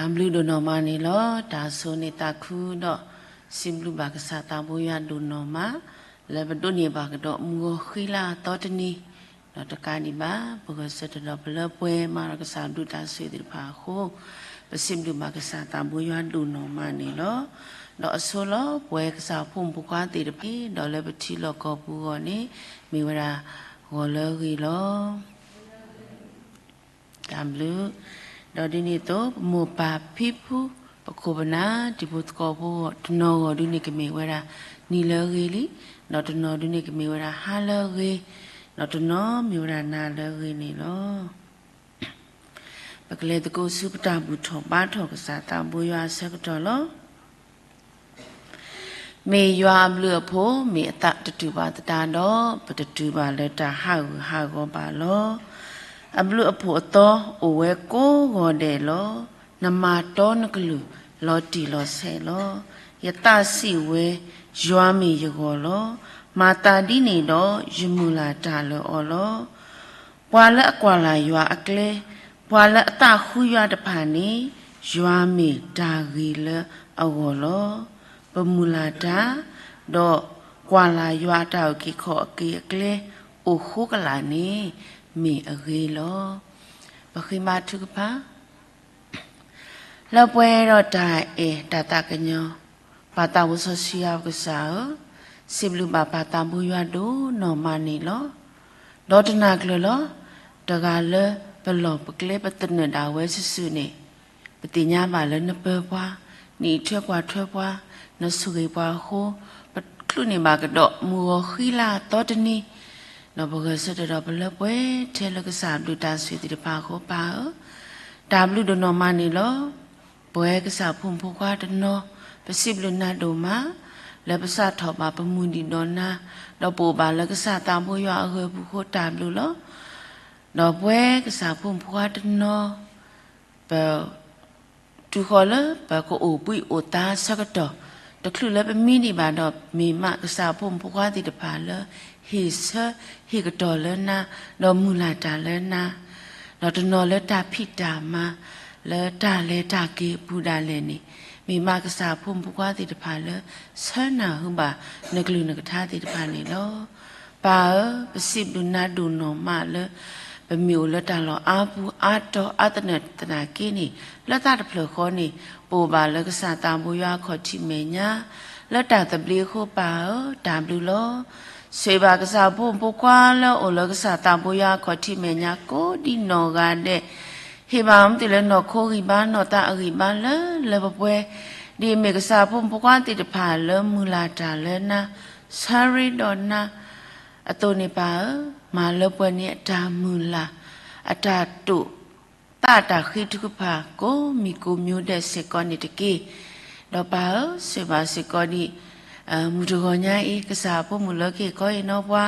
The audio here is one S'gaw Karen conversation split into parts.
တၢ်ဘျုးဒိၣ်နီၢ်မးန့ၣ်လီၤ. တၢ်ဆိၣ်ဂ့ၤသးခုဒီး စံးဘျုးဘၣ်ကစၢ်သးဘိယွၤဒိၣ်နီၢ်မး လၢပဒိးန့ၢ်ဘၣ်ကဒီးမုၢ်ဂီၤဃံလၤအသီတနံၤ, ဒီးတကးဒံးဘၣ် ပဂဲၤဆၢထၢၣ်ဒီးပလၢပှဲၤမၤဒီးကစၢ်ဘျုးတၢ်ဆိၣ်ဂ့ၤသ့ၣ်တဖၣ်အဃိ, ပစံးဘျုးဘၣ်ကစၢ်သးဘိယွၤဒိၣ်နီၢ်မးန့ၣ်လီၤ. ဒီးအဆိလီၤ ပဝဲကစၢ်ဖိမုၣ်ဖိခွါသ့ၣ်တဖၣ် ဒီးလၢပထံလီၢ်ကီၢ်ပူၤအဂီၢ်န့ၣ် မ့ၢ်ဝဲဒၣ်ဂီၤလၢအဂ့ၤလီၤ. တၢ်ဘျုး, ဒီးဒ်န့ၣ်အသိး ပမိၢ်ပၢ်ဖံဖု ပခိၣ်ပနၢ် တံၤဖိသကိးဖိ တနီၤဂီၢ်ဒုန့ၣ်ကမ့ၢ်ဝဲဒၣ် နံၤလၢအဂ့ၤလံ, ဒီးတနီၤဒုန့ၣ်ကမ့ၢ်ဝဲဒၣ် ဟါလၢအဂ့ၤ, ဒီးတနီၤမ့ၢ်ဝဲဒၣ် နၤလၢအဂ့ၤန့ၣ်လီၤ. ပကလဲၤသကိးဆူပတၢ်ဘူၣ်ထီၣ်ဘါထီၣ်ကစၢ်သးဘိယွၤအဆၢကတီၢ်လီၤ. မ့ၢ်ယွၤအဘျုးအဖှိၣ် မ့ၢ်အသးတတုၤဘၣ်သတးဒီး ပတတုၤဘၣ်လၢတၢ်ဟးဂူာ်ဟးဂီၤဘၣ်လီၤ. အဘျုးအဖှိၣ်အသီ အိၣ်ဝဲကိးဂီၤဒဲးလီၤ. နမၤတီနကလုၢ် လီၤတံၢ်လီၤဆဲးလီၤ. ယသးစံးဝဲ, ယွၤမ့ၢ်ယဂီၢ်လီၤ. မၤသးဒ်န့ၣ်ဒီး ယမုၢ်လၢ်တၢ်လၢအီၤလီၤ. ပှၤလၢအကွၢ်လၢ်ယွၤအကျဲ, ပှၤလၢအသးဃုယွၤတဖၣ်န့ၣ်, ယွၤမ့ၢ်တၢ်ဂ့ၤလၢအဂီၢ်လီၤ. ပမုၢ်လၢ်တၢ်, ဒီးကွၢ်လၢ်ယွၤအတၢ်အုၣ်က့ၤခီၣ်က့ၤအကျဲ အိၣ်ဃိကလာ်န့ၣ် မ့ၢ်အဂ့ၤလီၤ. ပဃ့ဘါထုကဖၣ် လၢပှဲၤဒီးတၢ်အဲၣ်တၢ်သးကညီၤ, ပၢ်သးဘိစီဆှံယွၤပကစၢ်ဧၢ, စံးဘျုးဘၣ်ပၢ်သးဘိယွၤဒိၣ်နီၢ်မးန့ၣ်လီၤ. ဒီးတနၢ်ကျၢၤလီၤ, တဂၤလၢပလီၢ်ပကျဲပသနၢၣ်ဒၣ်ဝဲစုာ်စုာ်န့ၣ်, ပသ့ၣ်ညါဘၣ်လၢနပၢၤပှၤ, နအံးထွဲကွၢ်ထွဲပှၤ, နဆိၣ်ဂ့ၤပှၤအဃိ, ပချုးန့ၢ်ဘၣ်ကဒီးမုၢ်ဂီၤဃံလၤအသီတနံၤ, ဒီးပဂဲၤဆၢထၢၣ်ဒီးပလၢပှဲၤထဲလၢကစၢ်ဘျုးတၢ်ဆိၣ်ဂ့ၤသ့ၣ်တဖၣ်အဃိ ပၢ်ဧၢ, တၢ်ဘျုးဒိၣ်နီၢ်မးန့ၣ်လီၤ. ပဝဲကစၢ်ဖိမုၣ်ဖိခွါတနီၤ, ပစံးဘျုးနၤဒိၣ်မး, လၢပစးထီၣ်ဘၣ်ပမုၢ်ဒံးဒီးနၤ, ဒီးပအိၣ်ဘၣ်လၢကစၢ်သးဘိယွၤအဂၢၤပူၤအဃိတၢ်ဘျုးလီၤ. ဒီးပဝဲကစၢ်ဖိမုၣ်ဖိခွါတနီၤ, ပ တုၤဃီၤလၢပကအိၣ်ဘှံးအိၣ်သါဆၢကတီၢ်, တချုးလၢပမံဒံးဘၣ်ဒီး မ့ၢ်မးကစၢ်ဖိမုၣ်ဖိခွါသ့ၣ်တဖၣ်လၢ ဟ့ၣ်ဆၢဟ့ၣ်ကတီၢ်လၢနၤ, ဒီးမုၢ်လၢ်တၢ်လၢနၤ, ဒီးတနီၤလၢတၢ်ဖံးတၢ်မၤ, လၢတၢ်လဲၤတၢ်က့ၤအပူၤဒၣ်လဲာ်န့ၣ်, မ့ၢ်မးကစၢ်ဖိမုၣ်ဖိခွါသ့ၣ်တဖၣ်လၢ ဆၢနၢ်ဟူဘၣ်နကလုၢ်နကထါသ့ၣ်တဖၣ်န့ၣ်လီၤ. ပၢ်ဧၢ, ပစံးဘျုးနၤဒိၣ်နီၢ်မးလၢ ပမ့ၢ်အိၣ်လၢတၢ်လီၢ်အါပူၤအါတီၤအါသနၢၣ်သနာ်က့န့ၣ်, လၢသးတဖျၢၣ်ဃီန့ၣ်, ပအိၣ်ဘၣ်လၢကစၢ်သးဘိယွၤအခီၣ်ထံးမဲာ်ညါ, လၢတၢ်သဘျ့အဃိပၢ်ဧၢ, တၢ်ဘျုးလီၤ. ဆိၣ်ဂ့ၤဘၣ်ကစၢ်ဖိမုၣ်ဖိခွါလၢအအိၣ်လၢကစၢ်သးဘိယွၤအခီၣ်ထံးမဲာ်ညါကိးဒံးနီၢ်ဂၤဒဲး, ဟ့ၣ်ဘၣ်အီၤမ့ၢ်တုၤလၢနီၢ်ခိဂံၢ်ဘါနီၢ်သးအဂံၢ်ဘါလၢလၢပှဲၤပှဲၤ, ဒ်အမ့ၢ်ကစၢ်ဖိမုၣ်ဖိခွါသ့ၣ်တဖၣ်လၢမုၢ်လၢ်တၢ်လၢနၤ, ဆၢရ့ဒီးနၤ အသိးန့ၣ်ပၢ်ဧၢ, မၤလၢပှဲၤန့ၢ်အတၢ်မုၢ်လၢ်, အတၢ်တိာ်, သးတၢ်ဃံထုကဖၣ်ကိးမံၤကိးမံၤဒဲးစ့ၢ်ကီးန့ၣ်တက့ၢ်. ဒီးပၢ်ဧၢ, ဆိၣ်ဂ့ၤဘၣ်စ့ၢ်ကီးဒံး မုၢ်တဂီၤညါအံၤ ကစၢ်အဖိမုၣ်လၢကဟ့ၣ်ခီဟ့ၣ်နီၤပှၤ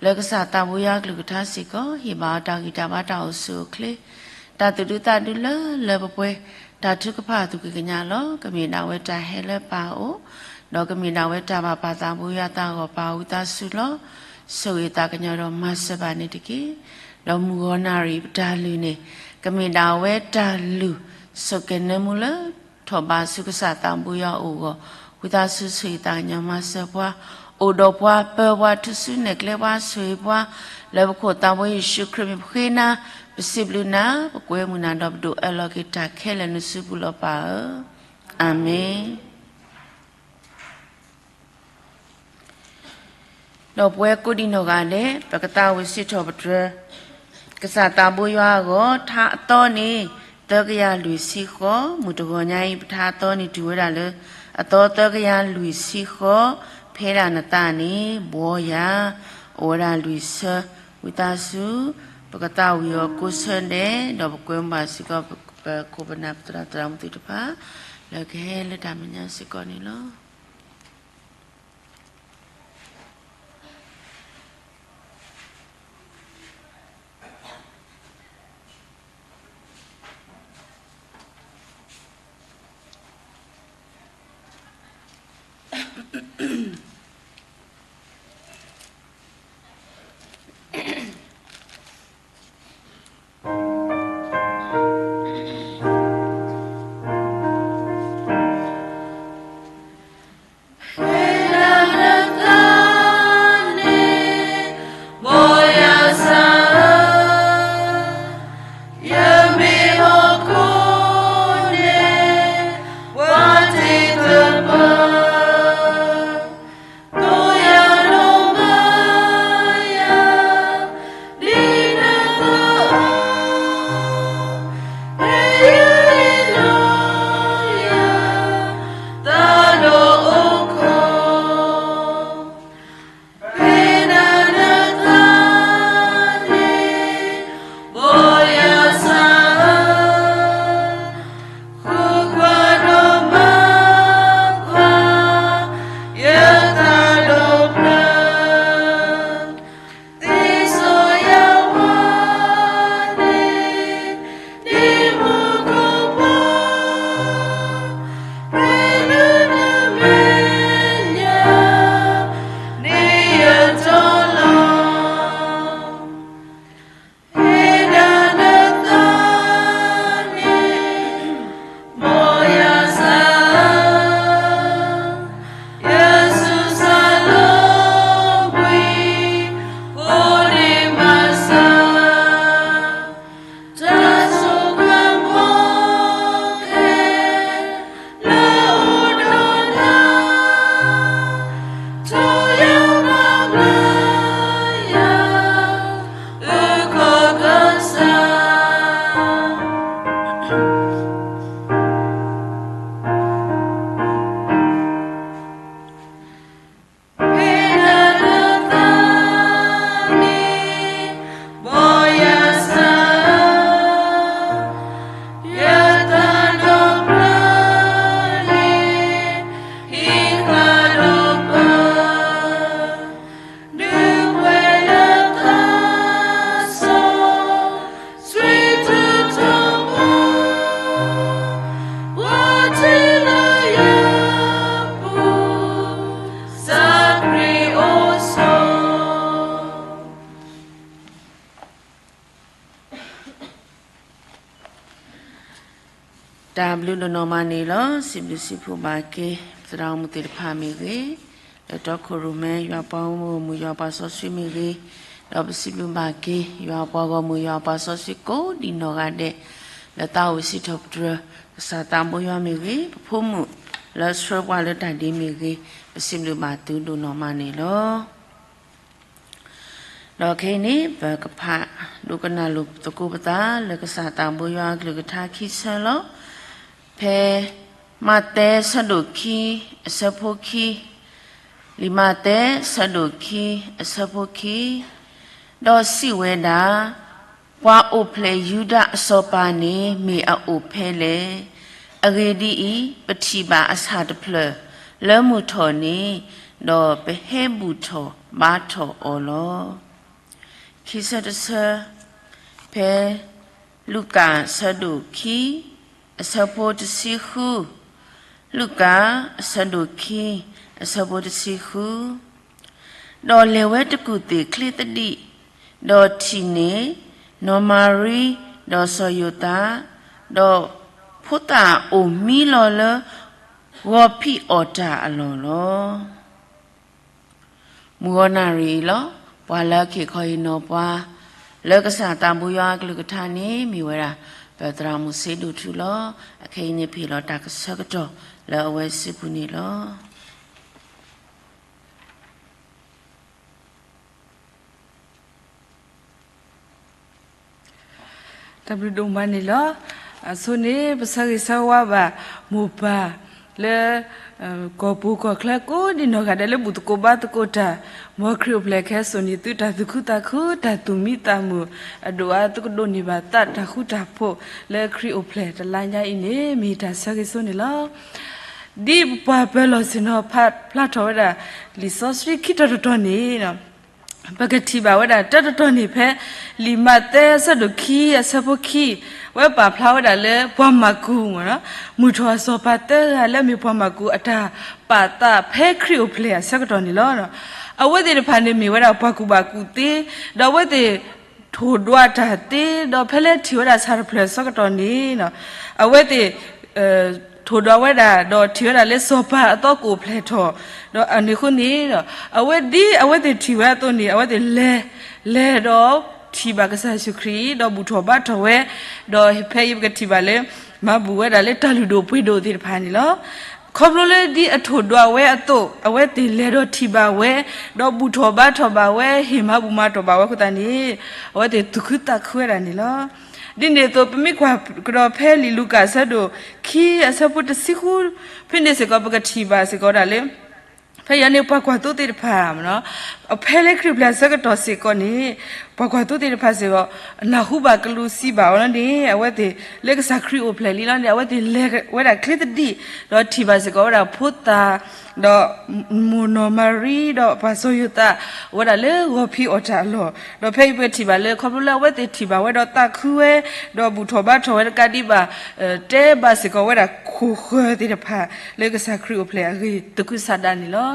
လၢကစၢ်သးဘိယွၤအကလုၢ်ကထါစ့ၢ်ကီး ဟ့ၣ်ဘၣ်အီၤတၢ်ဂံၢ်တၢ်ဘါတၢ်အိၣ်ဆူၣ်အိၣ်ချ့ တၢ်သူၣ်ဒူသးဒူလၢလၢပှဲၤပှဲၤ တၢ်ထုကဖၣ်အသူၣ်ကံၢ်ကညးလီၤ. ကမ့ၢ်ဒၣ်ဝဲတၢ်ဟဲလၢပၢ်အအိၣ် ဒီးကမ့ၢ်ဒၣ်ဝဲတၢ်ဘၣ်ပၢ်သးဘိယွၤသးဂီၤပၢ်ဝံသးစူၤလီၤ. ဆိၣ်ဂ့ၤသးကညီၤဒီးမၤစၢၤဘၣ်န့ၣ်တက့ၢ်. ဒီးမုၢ်ဂီၤနၣ်ရံၣ်ပတၢ်လုၢ်န့ၣ် ကမ့ၢ်ဒၣ်ဝဲတၢ်လုၢ် ဆိၣ်ကဲၤနၢမူလၢ ထီၣ်ဘးဆူကစၢ်သးဘိယွၤအအိၣ်အဂီၢ် ဝံသးစူၤဆိၣ်ဂ့ၤသးကညီၤမၤစၢၤပှၤ အိၣ်ဒီးပှၤပၢၤပှၤထူၣ်စုနဲၣ်ကျဲပှၤဆိၣ်ဂ့ၤပှၤ လၢပခိၣ်သးဘိယ့ၣ်ၡူးခရံာ်မံၤပဃ့နၤ ပစံးဘျုးနၤ ပကွဲမုာ်နၤဒီးပဒိးအၢၣ်လီၤက့ၤတၢ်ခဲလၢာ်နစုပူၤလီၤပၢ်ဧၢ, အၤမ့ၣ်. ဒီးပဝဲကိးဒံးနီၢ်ဂၤဒဲး ပကသးဝံၣ်စံးထီၣ်ပတြၢၤ ကစၢ်သးဘိယွၤအဂီၢ် ထါအသီန့ၣ် သၢကယၤလွံၢ်ဆံဃီ, မုၢ်တဂီၤညါအံၤ ပထါအသီန့ၣ်တုၤဝဲဒၣ်လၢ အသီသၢကယၤလွံၢ်ဆံဃီ, ဖဲဒၣ်နသးန့ၣ် ဘှီယၤ အိၣ်ဝဲဒၣ်လွံၢ်ဆၢ, ဝံသးစူၤ ပကသးဝံၣ်အီၤကိးဆၢဒဲး ဒီးပကွဲမုာ်ဘၣ်စ့ၢ်ကီး ပခိၣ်ပနၢ်ပသရၣ်သရၣ်မုၣ်သ့ၣ်တဖၣ် လၢကဟဲလၢတၢ်မဲာ်ညါစ့ၢ်ကီးန့ၣ်လီၤ. တၢ်ဘျုးဒိၣ်နီၢ်မးန့ၣ်လီၤ. စံးဘျုးစံးဖှိၣ်ဘၣ်က့ၤ သရၣ်မုၣ်သ့ၣ်တဖၣ်မ့ၢ်ဂ့ၤ, လၢတီခိၣ်ရိၣ်မဲ ယွၤပှၤဂီၢ်မုၢ်ယွၤပှၤစီဆှံမ့ၢ်ဂ့ၤ, ဒီးပစံးဘျုးဘၣ်က့ၤ ယွၤပှၤဂီၢ်မုၢ်ယွၤပှၤစီဆှံကိးဒံးနီၢ်ဂၤဒဲး, လၢသးအိၣ်ဝံၤစံးထီၣ်ပတြၢၤ ကစၢ်သးဘိယွၤမ့ၢ်ဂ့ၤ, ပဖိမုၣ်လၢဆှၢပှၤလၢတၢ်ဒ်မ့ၢ်ဂ့ၤ, ပစံးဘျုးဘၣ်သုဒိၣ်နီၢ်မးန့ၣ်လီၤ. ဒီးခဲအံၤန့ၣ် ပကဖးဒိကနၣ်လိာ်သကိးပသးလၢကစၢ်သးဘိယွၤအကလုၢ်ကထါခံဆၢလီၤ. ဖဲမးသဲဆၢဒိၣ်ခံ အဆၢဖိခံ, လံာ်မးသဲဆၢဒိၣ်ခံ အဆၢဖိခံ, ဒီးစံးဝဲဒၣ်, ပှၤအိၣ်ဖျဲၣ်ယူဒၤအစီၤပၤန့ၣ် မ့ၢ်အအိၣ်ဖဲလဲၣ်. အဂ့ၢ်ဒ်အံၤ, ပထံၣ်ဘၣ်အဆၣ်တဖျၢၣ်လၢမုၢ်ထီၣ်န့ၣ်, ဒီးပဟဲဘူၣ်ထီၣ်ဘါထီၣ်အီၤလီၤ. ခံဆၢတဆၢ, ဖဲလူၤကၣ်အဆၢဒိၣ်ခံ အဆၢဖိတဆံဃု, လူၤကၣ်အဆၢဒိၣ်ခံ အဆၢဖိတဆံဃု, ဒီးလဲၤဝဲတကူၣ်သ့ၣ်ချ့သဒံး, ဒီးထံၣ်န့ၢ်နီၢ်မၤရံ, ဒီးစီၤယိၤသး, ဒီးဖိသၣ်အိၣ်မံလီၤလၢ ဂီၤဖံးအီၣ်တၢ်အလီၢ်လီၤ. မုၢ်ဂီၤနၣ်ရံၣ်အံၤလီၤ. ပှၤလၢအက့ၤခီဟ့ၣ်နီၤပှၤ လၢကစၢ်သးဘိယွၤအကလုၢ်ကထါန့ၣ် မ့ၢ်ဝဲဒၣ် ပသရၣ်မုၣ်စ့ဒိၣ်ထူလီၤ. အခဲအံၤန့ၣ် ပဟ့ၣ်လီၤတၢ်ကဆၢကတီၢ်လၢအဝဲစုပူၤန့ၣ်လီၤ. တၢ်ဘျုးဒိၣ်မးန့ၣ်လီၤ. အဆိန့ၣ် ပဆၢဂ့ၤဆၢဝါဘၣ် မိၢ်ပၢ်လၢ ကီၢ်ပူၤကီၢ်ချၢကိးဒံးနီၢ်ဂၤဒဲးလၢဘူၣ်သကိးဘါသကိးတၢ်, မ်ခရံာ်အိၣ်ဖျဲၣ်ခဲစိာ်န့ၣ် သုတၢ်သူၣ်ခုသးခု တၢ်သူၣ်မံသးမုာ် အဒိၣ်အါ သုကဒိးန့ၢ်ဘၣ်သးတၢ်ဃူတၢ်ဖိး လၢခရံာ်အိၣ်ဖျဲၣ်တလါညါအံၤန့ၣ် မ့ၢ်တၢ်ဆၢဂ့ၤဆိန့ၣ်လီၤ. ဒ်ပပှၤပၢၤလီၢ်ဆ့ၣ်နီၤဖးဖျါထီၣ်ဝဲဒၣ် လံာ်စီဆှံခံတီၤတတီၤန့ၣ် ပကထံၣ်ဘၣ်ဝဲဒၣ် တၢတတီၤန့ၣ် ဖဲလံာ်မးသဲအဆၢဒိၣ်ခံ အဆၢဖိခံ, အဝဲပာ်ဖျါဝဲဒၣ်လၢပှၤမၢ်ကူး မုၢ်ထီၣ်အစီၤပၤသၢဂၤလၢအမ့ၢ်ပှၤမၢ်ကူး အတၢ်ပာ်သးဖဲခရံာ်အိၣ်ဖျဲၣ်အဆၢကတီၢ်န့ၣ်လီၤ. အဝဲသ့ၣ်တဖၣ်န့ၣ်မ့ၢ်ဝဲဒၣ်ပှၤကူၣ်ဘၣ်ကူၣ်သ့, ဒီးအဝဲသ့ၣ်ထိၣ်ဒွးတၢ်သ့, ဒီးဖဲလၢထံၣ်ဝဲဒၣ်ဆၣ်တဖျၢၣ်အဆၢကတီၢ်န့ၣ် အဝဲသ့ၣ် ထိၣ်ဒွးဝဲဒၣ် ဒီးထံၣ်ဝဲဒၣ်လၢစီၤပၤအသီကအိၣ်ဖျဲၣ်ထီၣ်, ဒီးအန့ၣ်အဃိန့ၣ်ဒီး အဝဲဒ်အဝဲသ့ၣ်ထံၣ်ဝဲအသိးန့ၣ် အဝဲသ့ၣ်လဲၤ, လဲၤဒီးထံၣ်ဘၣ်ကစၢ်ယ့ၣ်ၡူးခရံာ် ဒီးဘူၣ်ထီၣ်ဘါထီၣ်ဝဲ, ဒီးဖဲအံၤပကထံၣ်ဘၣ်လၢ မၤဘူၣ်ဝဲဒၣ်လၢတၢ်လုၢ်ဒိၣ်ပှ့ၤဒိၣ်သ့ၣ်တဖၣ်န့ၣ်လီၤ. ခီဖျိလၢဒ်အထိၣ်ဒွးဝဲအသိး အဝဲသ့ၣ်လဲၤဒီးထံၣ်ဘၣ်ဝဲ, ဒီးဘူၣ်ထီၣ်ဘါထီၣ်ဘၣ်ဝဲ, ဟ့ၣ်မၤဘူၣ်မၤတီၢ်ဘၣ်ဝဲအဃိသတးန့ၣ် အဝဲသ့ၣ်သူၣ်ခုသးခုဝဲဒၣ်န့ၣ်လီၤ. ဒ်န့ၣ်အသိး ပမ့ၢ်ကွၢ်ကဒီးဖဲလံာ်လူၤကၣ်အဆၢဒိၣ်ခံ အဆၢဖိတဆံဃု ဖဲန့ၣ်စ့ၢ်ကီး ပကထံၣ်ဘၣ်စ့ၢ်ကီးဒၣ်လၢ ဖဲယၤန့ၣ်ပှၤကွၢ်သိသ့ၣ်တဖၣ် ဖဲလၢခရံာ်အိၣ်ဖျဲၣ်အဆၢကတီၢ်စ့ၢ်ကီးန့ၣ် ပှၤကွၢ်သိသ့ၣ်တဖၣ်စ့ၢ်ကီး နၢ်ဟူဘၣ်ကလူးစံးဘၣ်အီၤလီၤန့ၣ် အဝဲသ့ၣ်လၢကစၢ်ခရံာ်အိၣ်ဖျဲၣ်လံလီၤန့ၣ် အဝဲသ့ၣ်လဲၤဝဲဒၣ်ချ့သဒံး ဒီးထံၣ်ဘၣ်စ့ၢ်ကီးဝဲဒၣ်ဖိသၣ် ဒီးမိၢ်နီၢ်မၤရံ ဒီးပၢ်စီၤယိၤသး အိၣ်ဝဲဒၣ်လၢဂီၤဖံးအီၣ်တၢ်အလီၢ်, ဒီးဖဲအံၤပထံၣ်ဘၣ်လၢ ခီဖျိလၢအဝဲသ့ၣ်ထံၣ်ဘၣ်ဝဲဒီးသးခုဝဲ, ဒီးဘူၣ်ထီၣ်ဘါထီၣ်ဝဲတကးဒံးဘၣ်, တဲဘၣ်စ့ၢ်ကီးဝဲဒၣ်ခိၣ်ဃၢၤသ့ၣ်တဖၣ် လၢကစၢ်ခရံာ်အိၣ်ဖျဲၣ်အဂ့ၢ် သကုၤဆးဒးန့ၣ်လီၤ.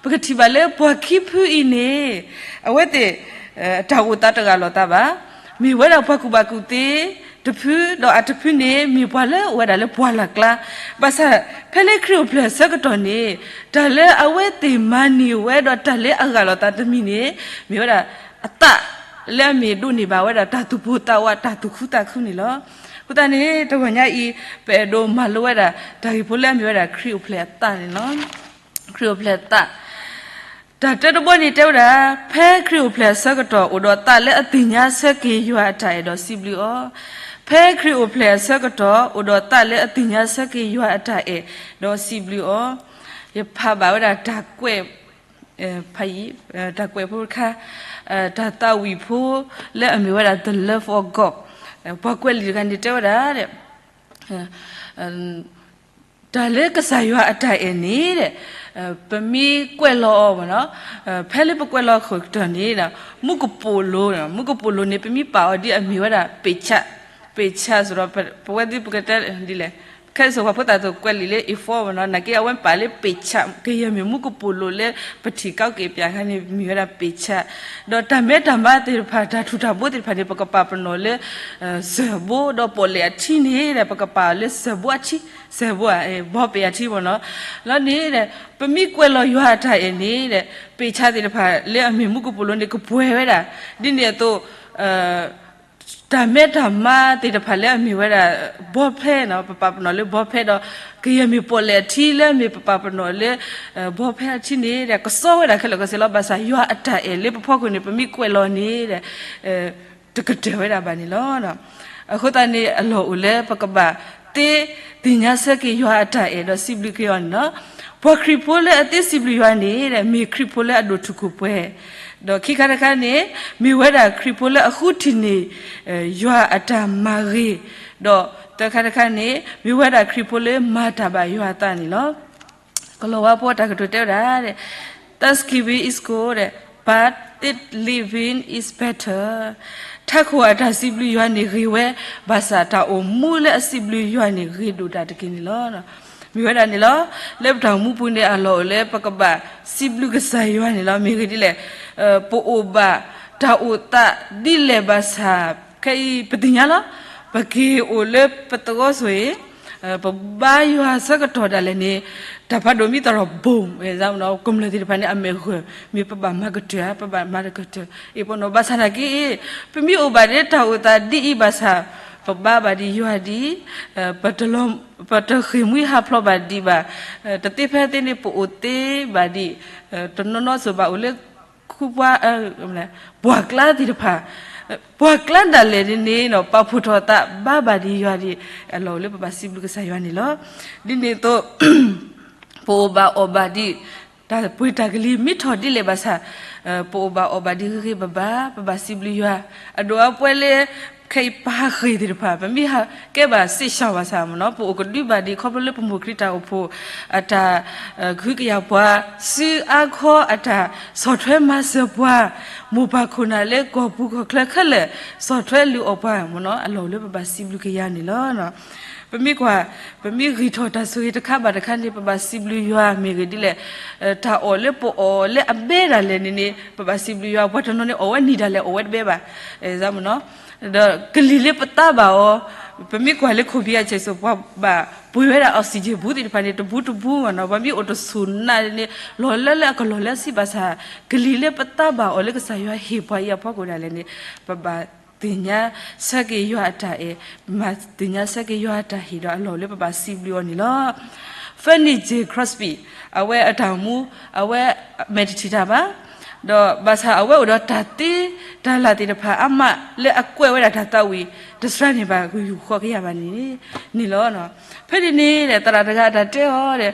ပကထံၣ်ဘၣ်လၢပှၤခံဖုအံၤန့ၣ် အဝဲသ့ၣ် တၢ်အိၣ်သးတဂၢ်လိာ်သးဘၣ်, မ့ၢ်ဝဲဒၣ်ပှၤကူၣ်ဘၣ်ကူၣ်သ့တဖု, ဒီးအတဖုန့ၣ် မ့ၢ်ပှၤလၢအိၣ်ဝဲဒၣ်လၢပှၢ်လၢ်ကျါ, ဘၣ်ဆၣ် ဖဲလၢခရံာ်အိၣ်ဖျဲၣ်အဆၢကတီၢ်န့ၣ် တၢ်လၢအဝဲသ့ၣ်မၤန့ၢ်ဝဲဒီးတၢ်လၢအဂၢ်လိာ်သးတမံၤန့ၣ် မ့ၢ်ဝဲဒၣ်အသးလၢအမ့ၢ်ဒိးန့ၢ်ဘၣ်ဝဲဒၣ်တၢ်သူၣ်ပိၢ်သးဝး တၢ်သူၣ်ခုသးခုန့ၣ်လီၤ. အဃိသတးန့ၣ် တဂီၤညါအံၤ ပအဲၣ်ဒိးမၤလိဝဲဒၣ် တၢ်ဂ့ၢ်ဖိလၢအမ့ၢ်ဝဲဒၣ်ခရံာ်အိၣ်ဖျဲၣ်အသးန့ၣ်လီၤ. ခရံာ်အိၣ်ဖျဲၣ်အသး တၢ်တဲတဘီန့ၣ်တဲဝဲဒၣ်, ဖဲခရံာ်အိၣ်ဖျဲၣ်အဆၢကတီၢ် အိၣ်ဒီးသးလၢအသ့ၣ်ညါဆၢက့ၤယွၤအတၢ်အဲၣ်ဒီးစံးဘျုးအီၤ, ဖဲခရံာ်အိၣ်ဖျဲၣ်အဆၢကတီၢ် အိၣ်ဒီးသးလၢအသ့ၣ်ညါဆၢက့ၤယွၤအတၢ်အဲၣ်ဒီးစံးဘျုးအီၤ, ယဖးဘၣ်ဝဲဒၣ်တၢ်ကွဲး ဖးယံၤ တၢ်ကွဲးဖိတခါ, တၢ်သးဝံၣ်ဖိလၢအမ့ၢ်ဝဲဒၣ် The Love of God, ပှၤကွဲးလံာ်တဂၤန့ၣ်တဲဝဲဒၣ် တၢ်လၢကစၢ်ယွၤအတၢ်အဲၣ်န့ၣ် ပမ့ၢ်ကွဲးလီၤအီၤ ဖဲလၢပကွဲးလီၤအခိၣ်ကတီၢ်န့ၣ် မူကပိာ်လိၤ, မူကပိာ်လိၤန့ၣ် ပမ့ၢ်ပာ်အီၤဒ်အမ့ၢ်ဝဲဒၣ် ပ့ၢ်ဆၣ်, ပ့ၢ်ဆၣ်စ့ၢ်ဒီး ပဝဲသ့ၣ်ပကတဲဒ်လဲၣ် ခဲအံၤစိၤပှၤဖိသၣ်သိးကွဲးလံာ်လၢ A four မ့ၢ်နီၤ, နာ်က့အဝဲပာ်လၢ ပ့ၣ်ဆၣ်, ကယဲၢ်မ့ၢ်မူကပိာ်လိၤလၢပထံၣ်ကီက့ၤပၠးခါန့ၣ် မ့ၢ်ဝဲဒၣ် ပ့ၣ်ဆၣ်, ဒီးတၢ်မဲတၢ်မါသ့ၣ်တဖၣ် တၢ်ထူးတၢ်ဘိသ့ၣ်တဖၣ်န့ၣ် ပကပာ်ပနီၣ်လၢ စၢၢ်ဘိ, ဒီးပီၣ်လဲၣ်အထံန့ၣ်ဒီး ပကပာ်လၢစၢၢ်ဘိအထံ, စၢၢ်ဘိဧါ, ဘီပ့ၣ်အထံမ့ၢ်နီၤ, လီၤန့ၣ်ဒီး ပမ့ၢ်ကွဲးလီၤယွၤအတၢ်အဲၣ်န့ၣ်ဒီး ပ့ၣ်ဆၣ်သ့ၣ်တဖၣ်လၢအမ့ၢ်မူကပိာ်လိၤန့ၣ် ကပှဲၤဝဲဒၣ်, ဒ်န့ၣ်အသိး တၢ်မဲတၢ်မါသ့ၣ်တဖၣ်လၢအမ့ၢ်ဝဲဒၣ် ဘီဖဲနီၤ, ပပာ်ပနီၣ်လၢဘီဖဲဒီး ကယဲၢ်မ့ၢ်ပီၣ်လဲၣ်အထံလၢအမ့ၢ်ပပာ်ပနီၣ်လၢ ဘီဖဲအထံန့ၣ်ဒီး ကစီဝဲဒၣ်ခဲလၢာ်ခဲဆ့လီၤ. ဘၣ်ဆၣ်ယွၤအတၢ်အဲၣ်လၢပဖီခိၣ်န့ၣ် ပမ့ၢ်ကွဲးလီၤန့ၣ်ဒီး တကတၢၢ်ဝဲဒၣ်ဘၣ်န့ၣ်လီၤ. အဃိသတးန့ၣ် အလီၢ်အိၣ်လၢပကဘၣ်သ့သ့ၣ်ညါဆၢက့ၤယွၤအတၢ်အဲၣ်ဒီးစံးဘျုးက့ၤအီၤန့ၣ်လီၤ. ပှၤခရံာ်ဖိလၢအသ့စံးဘျုးယွၤန့ၣ်ဒီး မ့ၢ်ခရံာ်ဖိလၢအဒိၣ်ထူၣ်ခိၣ်ပှဲၤ, ဒီးခံခါတခါန့ၣ် မ့ၢ်ဝဲဒၣ်ခရံာ်ဖိလၢအဃုထံၣ်န့ၢ် ယွၤအတၢ်မၤဂ့ၤ, ဒီးသၢခါတခါန့ၣ် မ့ၢ်ဝဲဒၣ်ခရံာ်ဖိလၢမၤတၢ်ဘၣ်ယွၤအသးန့ၣ်လီၤ. ကလီၤဝါဖိတၢ်ကတိၤတဲဝဲဒၣ် Thanksgiving is good, but it living is better. ထးခိၣ်အတၢ်စံးဘျုးယွၤန့ၣ်ဂ့ၤဝဲ, ဘၣ်ဆၣ်တၢ်အိၣ်မူလၢအစံးဘျုးယွၤန့ၣ် ဂ့ၤဒိၣ်ဒၣ်တက့ၢ်န့ၣ်လီၤ. မ့ၢ်ဝဲဒၣ်န့ၣ်လီၤ. လၢပတၢ်အိၣ်မူပူၤန့ၣ် အလီၢ်အိၣ်လၢပကဘၣ်စံးဘျုးကစၢ်ယွၤန့ၣ်လီၤ. မ့ၢ်ဂ့ၢ်ဒ်လဲၣ်, ပအိၣ်ဘၣ်တၢ်အိၣ်သးဒ်လဲၣ်ဘၣ်ဆၣ်, ခဲအံၤပသ့ၣ်ညါလီၤ. ပက့ၤအိၣ်လၢပသဝီဆိၣ်အံၤ ပဘါယွၤဆၢကတီၢ်ဒၣ်လဲာ်န့ၣ် တၢ်ဖးဒိၣ်မ့ၢ်သးဒီး ဘိၣ်, ကမျၢၢ်သ့ၣ်တဖၣ်န့ၣ် အမဲာ်ဂၢၢ် မ့ၢ်ပဘၣ်မၤကတၢၢ်ဧါ, ပဘၣ်မၤတကတၢၢ်အံၤပနီၤ. ဘၣ်ဆၣ်နာ်က့ ပမ့ၢ်အိၣ်ဘၣ်ဒ်တၢ်အိၣ်သးဒ်အံၤဘၣ်ဆၣ်, ပဘါဘၣ်ဒံးယွၤဒံး, ပတဃ့ၢ်မှံဟးဖျိးဘၣ်ဒံးဘၣ်, တသ့ဖဲသ့န့ၣ် ပအိၣ်သ့ဘၣ်ဒံး, တနီၤနီၤစိၤဘၣ်အိၣ်လၢ ခူပှၤ ပှၢ်ကျါသ့ၣ်တဖၣ်, ပှၢ်ကျါဒၣ်လဲာ်န့ၣ်န့ၣ် ပာ်ဖှိၣ်ထီၣ်အသးဘါဘၣ်ဒံးယွၤဒံး, အလီၢ်အိၣ်လၢပဘၣ်စံးဘျုးကစၢ်ယွၤန့ၣ်လီၤ. ဒ်န့ၣ်အသိး ပအိၣ်ဘၣ်အီၣ်ဘၣ်ဒံး, တၢ်ပှ့ၤတၢ်ကလံၤမ့ၢ်ထီၣ်ဒ်လဲၣ်ဘၣ်ဆၣ်, ပအိၣ်ဘၣ်အီၣ်ဘၣ်ဒံးဂ့ၤဂ့ၤဘၣ်ဘၣ် ပဘၣ်စံးဘျုးယွၤ, အဒိၣ်အပှဲၤလၢ ခဲအံၤပဟးဃ့ၢ်သ့ၣ်တဖၣ် ပမ့ၢ်ဟးကဲဘၣ်စ့ၢ်ကီးဘၣ်ဆၣ်မ့ၢ်နီၤ ပအိၣ်ကဒုဘၣ်ဒံး ခီဖျိလၢပမိၢ်ခရံာ်တၢ်အိၣ်ဖှိၣ် အတၢ် ကဟုကယာ်ပှၤ စုအါခီအတၢ်ဆီၣ်ထွဲမၤစၢၤပှၤ, မိၢ်ပၢ်ခိၣ်နၢ်လၢကီၢ်ပူၤကီၢ်ချၢခဲလၢာ် ဆီၣ်ထွဲလုၢ်အီၣ်ပှၤမ့ၢ်နီၤ အလီၢ်အိၣ်လၢပဘၣ်စံးဘျုးက့ၤယွၤန့ၣ်လီၤ. ပမ့ၢ်ကွၢ် ပမ့ၢ်ဂံၢ်ထီၣ်တၢ်ဆိၣ်ဂ့ၤတခါဘၣ်တခါန့ၣ် ပဘၣ်စံးဘျုးယွၤ မ့ၢ်ဂ့ၢ်ဒ်လဲၣ်, တၢ်အီၣ်လၢပအီၣ်လၢအဘဲဒၣ်လဲာ်န့ၣ်န့ၣ် ပဘၣ်စံးဘျုးယွၤ ပှၤတနီၤန့ၣ်အီၣ်ဝဲနံၤဒၣ်လဲာ်အီၣ်ဝဲတဘဲဘၣ် မ့ၢ်နီၤ, ဒီးကလံၤလၢပသးဘၣ်အီၤ, ပမ့ၢ်ကွၢ်လၢခိၣ်ဖံးအဆဲးစိၤ ပှၤဘၣ်ပှ့ၤဝဲဒၣ် oxygen ဘူးသ့ၣ်တဖၣ်န့ၣ် တဘူးတဘူးမ့ၢ်နီၤ ပှၤမ့ၢ်အိၣ်တဆူၣ်နးန့ၣ် လီၤလၢလၢအကလီၢ်လၢအဆံးဘၣ်ဆၣ်, ကလံၤလၢပသးဘၣ်အီၤလၢကစၢ်ယွၤဟ့ၣ်ပှၤအံၤအဖီခိၣ်ဒၣ်လဲာ်န့ၣ် ပဘၣ်သ့ၣ်ညါဆၢက့ၤယွၤအတၢ်အဲၣ်, မ့ၢ်သ့ၣ်ညါဆၢက့ၤယွၤအတၢ်ဟ့ၣ်ဒီးအလီၢ်လၢပဘၣ်စံးဘျုးအီၤန့ၣ်လီၤ. Fanny J Crosby အဝဲအတၢ်အိၣ်မူ အဝဲမဲာ်တထံၣ်တၢ်ဘၣ်, ဒီးဘၣ်ဆၣ်အဝဲအိၣ်ဒီးတၢ်သ့တၢ်လၢ်သ့ၣ်တဖၣ် အါမးလၢအကွဲးဝဲဒၣ်တၢ်သးဝံၣ် တစှၤန့ၣ်ဘၣ် ဂုာ်ယူၢ်ဃီကယၤဘၣ်န့ၣ်န့ၣ်လီၤ. ဖဲန့ၣ်န့ၣ် သရၣ်တဂၤအတၢ်တဲအီၤဒီး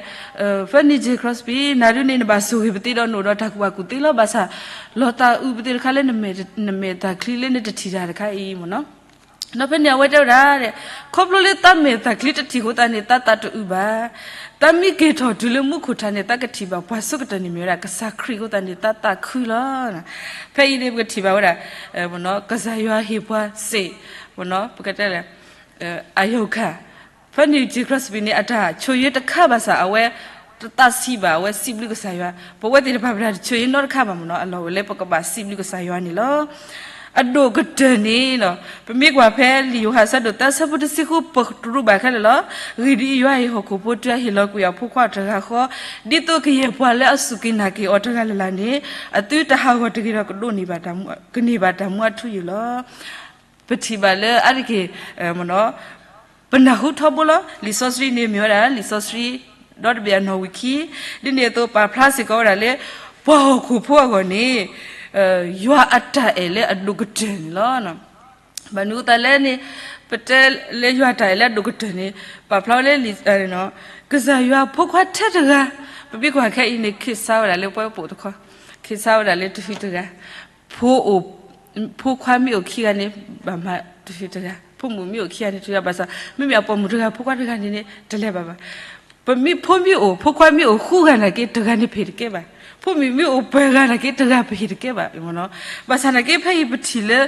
Fanny J Crosby နၤဒုန့ၣ် နဘၣ်ဆိၣ်ဂ့ၤပသ့ဒီးနအိၣ်ဒီးတၢ်ကူၣ်ဘၣ်ကူၣ်သ့လီၤ. ဘၣ်ဆၣ် လီၤသးအုးပသ့တခါလၢ နမဲာ်သၣ်ချံလၢနတထံၣ်တၢ်တခါအံၤမ့ၢ်နီၤ, ဒီးဖဲန့ၣ်အဝဲတဲဝဲဒၣ်, ခီဖျိလၢသးမဲာ်သၣ်ချံတထံၣ်အဃိသတးန့ၣ် သးသးတအုးဘၣ်, သးမ့ၢ်က့ၤထီၣ်တုၤလၢမူခိၣ်ထးန့ၣ် သးကထံၣ်ဘၣ်ပှၤဆိကတၢၢ်န့ၣ်မ့ၢ်ဝဲဒၣ် ကစၢ်ခရံာ်အဃိသတးန့ၣ် သးသးခုလီၤ. ဖဲအံၤန့ၣ် ပကထံၣ်ဘၣ်ဝဲဒၣ် ကစၢ်ယွၤဟ့ၣ်ပှၤစ့ၢ်, ပကတဲလဲၣ် အယုၢ်ခါ Fanny J Crosby န့ၣ် အတၢ်ဆိၣ်ဂ့ၤတခါဘၣ်ဆၣ် အဝဲတသးဆံးဘၣ် အဝဲစံးဘျုးကစၢ်ယွၤ, ပဝဲသ့ၣ်တဖၣ်ပတၢ်ဆိၣ်ဂ့ၤနီတခါဘၣ်မ့ၢ်နီၤ အလီၢ်အိၣ်လၢပကဘၣ်စံးဘျုးကစၢ်ယွၤန့ၣ်လီၤ. အဒိၣ်ကတၢၢ်န့ၣ် ပမ့ၢ်ကွၢ်ဖဲလံာ်ယိၤဟၣ်အဆၢဒိၣ်သၢဆၢဖိတဆံဃု ပတရူးဘၣ်ခဲလၢာ်လီၤ. အဂ့ၢ်ဒ်အံၤ, ယွၤဟ့ၣ်ဟီၣ်ခိၣ်ဖိတုၤအဟ့ၣ်လီၤကွံာ်အဖိခွါအီၤတဂၤဃီ, ဒ်သိးကယဲၢ်ပှၤလၢအစူၢ်က့ၤနာ်က့ၤအီၤတဂၤလၢ်လၢ်န့ၣ် အသုတဟးဂီၤတဂ့ၤဒီးကဒိးန့ၢ်ဘၣ်တၢ်မူ, ကန့ၢ်ဘၣ်တၢ်မူအထူအယိာ်လီၤ. ပထံၣ်ဘၣ်လၢအါတက့ၢ် ပနၢ်ဟူထီဘိလီၤ. လံာ်စီဆှံန့ၣ်မ့ၢ်ဝဲဒၣ် လံာ်စီဆှံ ဒီတဘ့ၣ်အနီၣ်ဝံာ်ခံ, ဒ်န့ၣ်အသိး ပာ်ဖျါစ့ၢ်ကီးဝဲဒၣ်လၢ ပှၤဟီၣ်ခိၣ်ဖိအဂီၢ်န့ၣ် ယွၤအတၢ်အဲၣ်လၢအဒိၣ်ကတၢၢ်န့ၣ်လီၤ. ဘၣ်မနုၤအဃိသတးလဲၣ်န့ၣ် ပတဲလၢယွၤအတၢ်အဲၣ်လၢအဒိၣ်ကတၢၢ်န့ၣ် ပာ်ဖျါဝဲလၢ ကစၢ်ယွၤဖိခွါထဲတဂၤ, ပမ့ၢ်ကွၢ်ခဲအံၤန့ၣ် ခ့းဆါဝဲဒၣ်လၢပှၤပိာ်တခီ, ခ့းဆါဝဲဒၣ်လၢတဖုတဂၤ, ဖိအိၣ်, ဖိခွါမ့ၢ်အိၣ်ခံဂၤန့ၣ် ဘၣ်မၤတဖုတဂၤ, ဖိမုၣ်မ့ၢ်အိၣ်ခံဂၤန့ၣ်တဂၤ, ဘၣ်ဆၣ် မ့မ့ၢ်အပိာ်မုၣ်တဂၤ ဖိခွါတဂၤန့ၣ်န့ၣ် တလဲၤဘၣ်ဘၣ်. ပမ့ၢ်ဖိမ့ၢ်အိၣ် ဖိခွါမ့ၢ်အိၣ်ဃုဂၤနာ်က့ တဂၤန့ၣ်ပဟ့ၣ်တကဲဘၣ်. ဖိမုၣ်မ့ၢ်အိၣ်ပှဲၤဂၤနာ်က့ တဂၤပဟ့ၣ်တကဲဘၣ်. ဘၣ်ဆၣ်နာ်က့ ဖဲအံၤပထံၣ်လၢ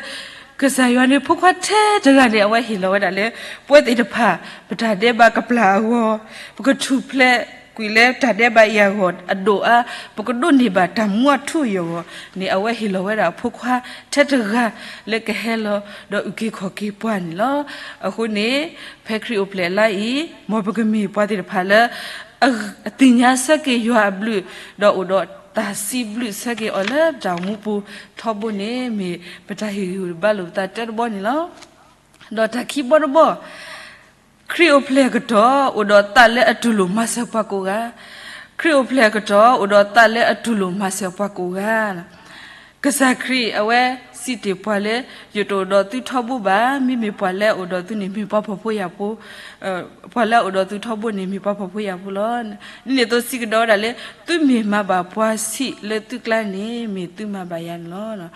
ကစၢ်ယွၤန့ၣ် ဖိခွါထဲတဂၤန့ၣ် အဝဲဟ့ၣ်လီၤဝဲဒၣ်လၢ ပဝဲသ့ၣ်တဖၣ် ပတၢ်ဒဲးဘးကပျၢ်အဂီၢ်, ပကထူၣ်ဖျဲးကွံာ်လၢတၢ်ဒဲးဘးအံၤအဂီၢ် အဒိၣ်အါ, ပကဒိးန့ၢ်ဘၣ်တၢ်မူအထူအယိာ်အဂီၢ်န့ၣ် အဝဲဟ့ၣ်လီၤဝဲဒၣ်အဖိခွါထဲတဂၤလၢကဟဲလီၤ ဒီးအုၣ်က့ၤခီၣ်က့ၤပှၤန့ၣ်လီၤ. အဃိန့ၣ် ဖဲခရံာ်အိၣ်ဖျဲၣ်အလါအံၤ မ်ပကမ့ၢ်ပှၤသ့ၣ်တဖၣ်လၢ အသ့ၣ်ညါဆၢက့ၤယွၤအဘျုး, ဒီးအိၣ်ဒီးတၢ်စံးဘျုးဆၢက့ၤအီၤလၢပတၢ်အိၣ်မူပူၤထီဘိန့ၣ် မ့ၢ်ပတၢ်ဟ့ၣ်ဂံၢ်ဟ့ၣ်ဘါလိာ်ပသးတၢတဘီန့ၣ်လီၤ. ဒီးတၢ်ခံဘီတဘီ, ခရံာ်အိၣ်ဖျဲၣ်အကတီၢ် အိၣ်ဒီးသးလၢအတူၢ်လိာ်မၤစၢၤပှၤကိးဂၤ, ခရံာ်အိၣ်ဖျဲၣ်အကတီၢ် အိၣ်ဒီးသးလၢအတူၢ်လိာ်မၤစၢၤပှၤကိးဂၤ ကစၢ်ခရံာ်အဝဲစံးတ့ၢ်ပှၤလၢ ယတအိၣ်ဒီးသုထီဘိဘၣ်, မ့မ့ၢ်ပှၤလၢအအိၣ်ဒီးသုန့ၣ် မ့ၢ်ပှၤဖှီၣ်ဖိယာ်ဖိ, ပှၤလၢအအိၣ်ဒီးသုထီဘိန့ၣ် မ့ၢ်ပှၤဖှီၣ်ဖိယာ်ဖိလီၤ. ဒ်န့ၣ်အသိးစံးကဒီးဝဲဒၣ်လၢ သုမ့ၢ်မၤဘၣ်ပှၤဆံးလၢသုကျါန့ၣ် မ့ၢ်သုမၤဘၣ်ယၤန့ၣ်လီၤ.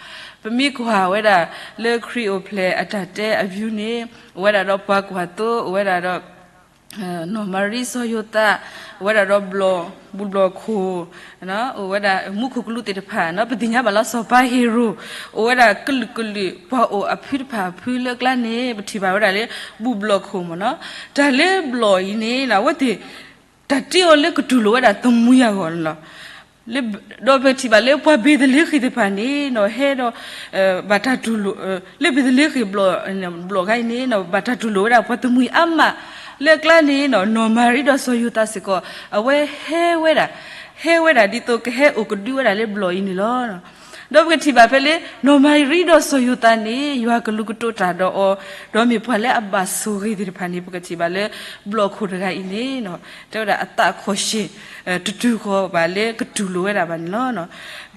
ပမ့ၢ်ကွၢ်ဝဲဒၣ်လၢခရံာ်အိၣ်ဖျဲၣ်အတၢ်တဲအ view န့ၣ် အိၣ်ဝဲဒၣ်ဒီးပှၤကွၢ်သိ, အိၣ်ဝဲဒၣ်ဒီး နီၢ်မၤရံစီၤယိၤသး, အိၣ်ဝဲဒၣ်ဒီးဘျီၣ်, ဘူၣ်ဘျီၣ်ခိၣ်, အိၣ်ဝဲဒၣ်မူခိၣ်ကလူးသ့ၣ်တဖၣ်, ပသ့ၣ်ညါဘၣ်လၢစီၤပၤဟ့ၤရိာ် အိၣ်ဝဲဒၣ်ကလုာ်ကလုာ် ပှၤအိၣ်အဖုတဖၣ်အဖုလၢကျါန့ၣ် ပထံၣ်ဘၣ်ဝဲဒၣ်လၢ ဘူၣ်ဘျီၣ်ခိၣ်မ့ၢ်နီၤ. တၢ်လၢဘျီၣ်အံၤန့ၣ် အဝဲသ့ၣ် တၢ်တ့အီၤလၢကတူၢ်လိာ်ဝဲဒၣ်သမူအဂီၢ်န့ၣ်လီၤ. ဒီးပထံၣ်ဘၣ်လၢပှၤဘ့းသလ့ဃ့ၣ်သ့ၣ်တဖၣ်န့ၣ် ဟဲဒီး ဘၣ်တၢ်တူၢ်လိာ် လၢဘ့းသလ့ဃ့ၣ်ဘျီၣ်ခါအံၤန့ၣ် ဘၣ်တၢ်တူၢ်လိာ်ဝဲဒၣ်ပှၤသမူအါမး လၢကျါန့ၣ် နီၢ်မၤရံဒီးစီၤယိၤသးစ့ၢ်ကီး အဝဲဟဲဝဲဒၣ် ဟဲဝဲဒၣ်ဒ်သိးကဟဲအိၣ်ကဒုဝဲဒၣ်လၢဘျီၣ်အံၤန့ၣ်လီၤ. ဒီးပကထံၣ်ဘၣ်ဖဲလၢ နီၢ်မၤရံဒီးစီၤယိၤသးန့ၣ် ယွၤကလူးကတိၤတၢ်ဒီးအီၤ ဒီးမ့ၢ်ပှၤလၢအဘၣ်ဆိၣ်ဂ့ၤသ့ၣ်တဖၣ်န့ၣ် ပကထံၣ်ဘၣ်လၢ ဘျီၣ်ခိၣ်တဂၤအံၤန့ၣ် တဲဝဲဒၣ်အသးခီၣ်ဆံး တတုၤဃီၤဘၣ်လၢကတူၢ်လိာ်ဝဲဒၣ်ဘၣ်န့ၣ်လီၤ.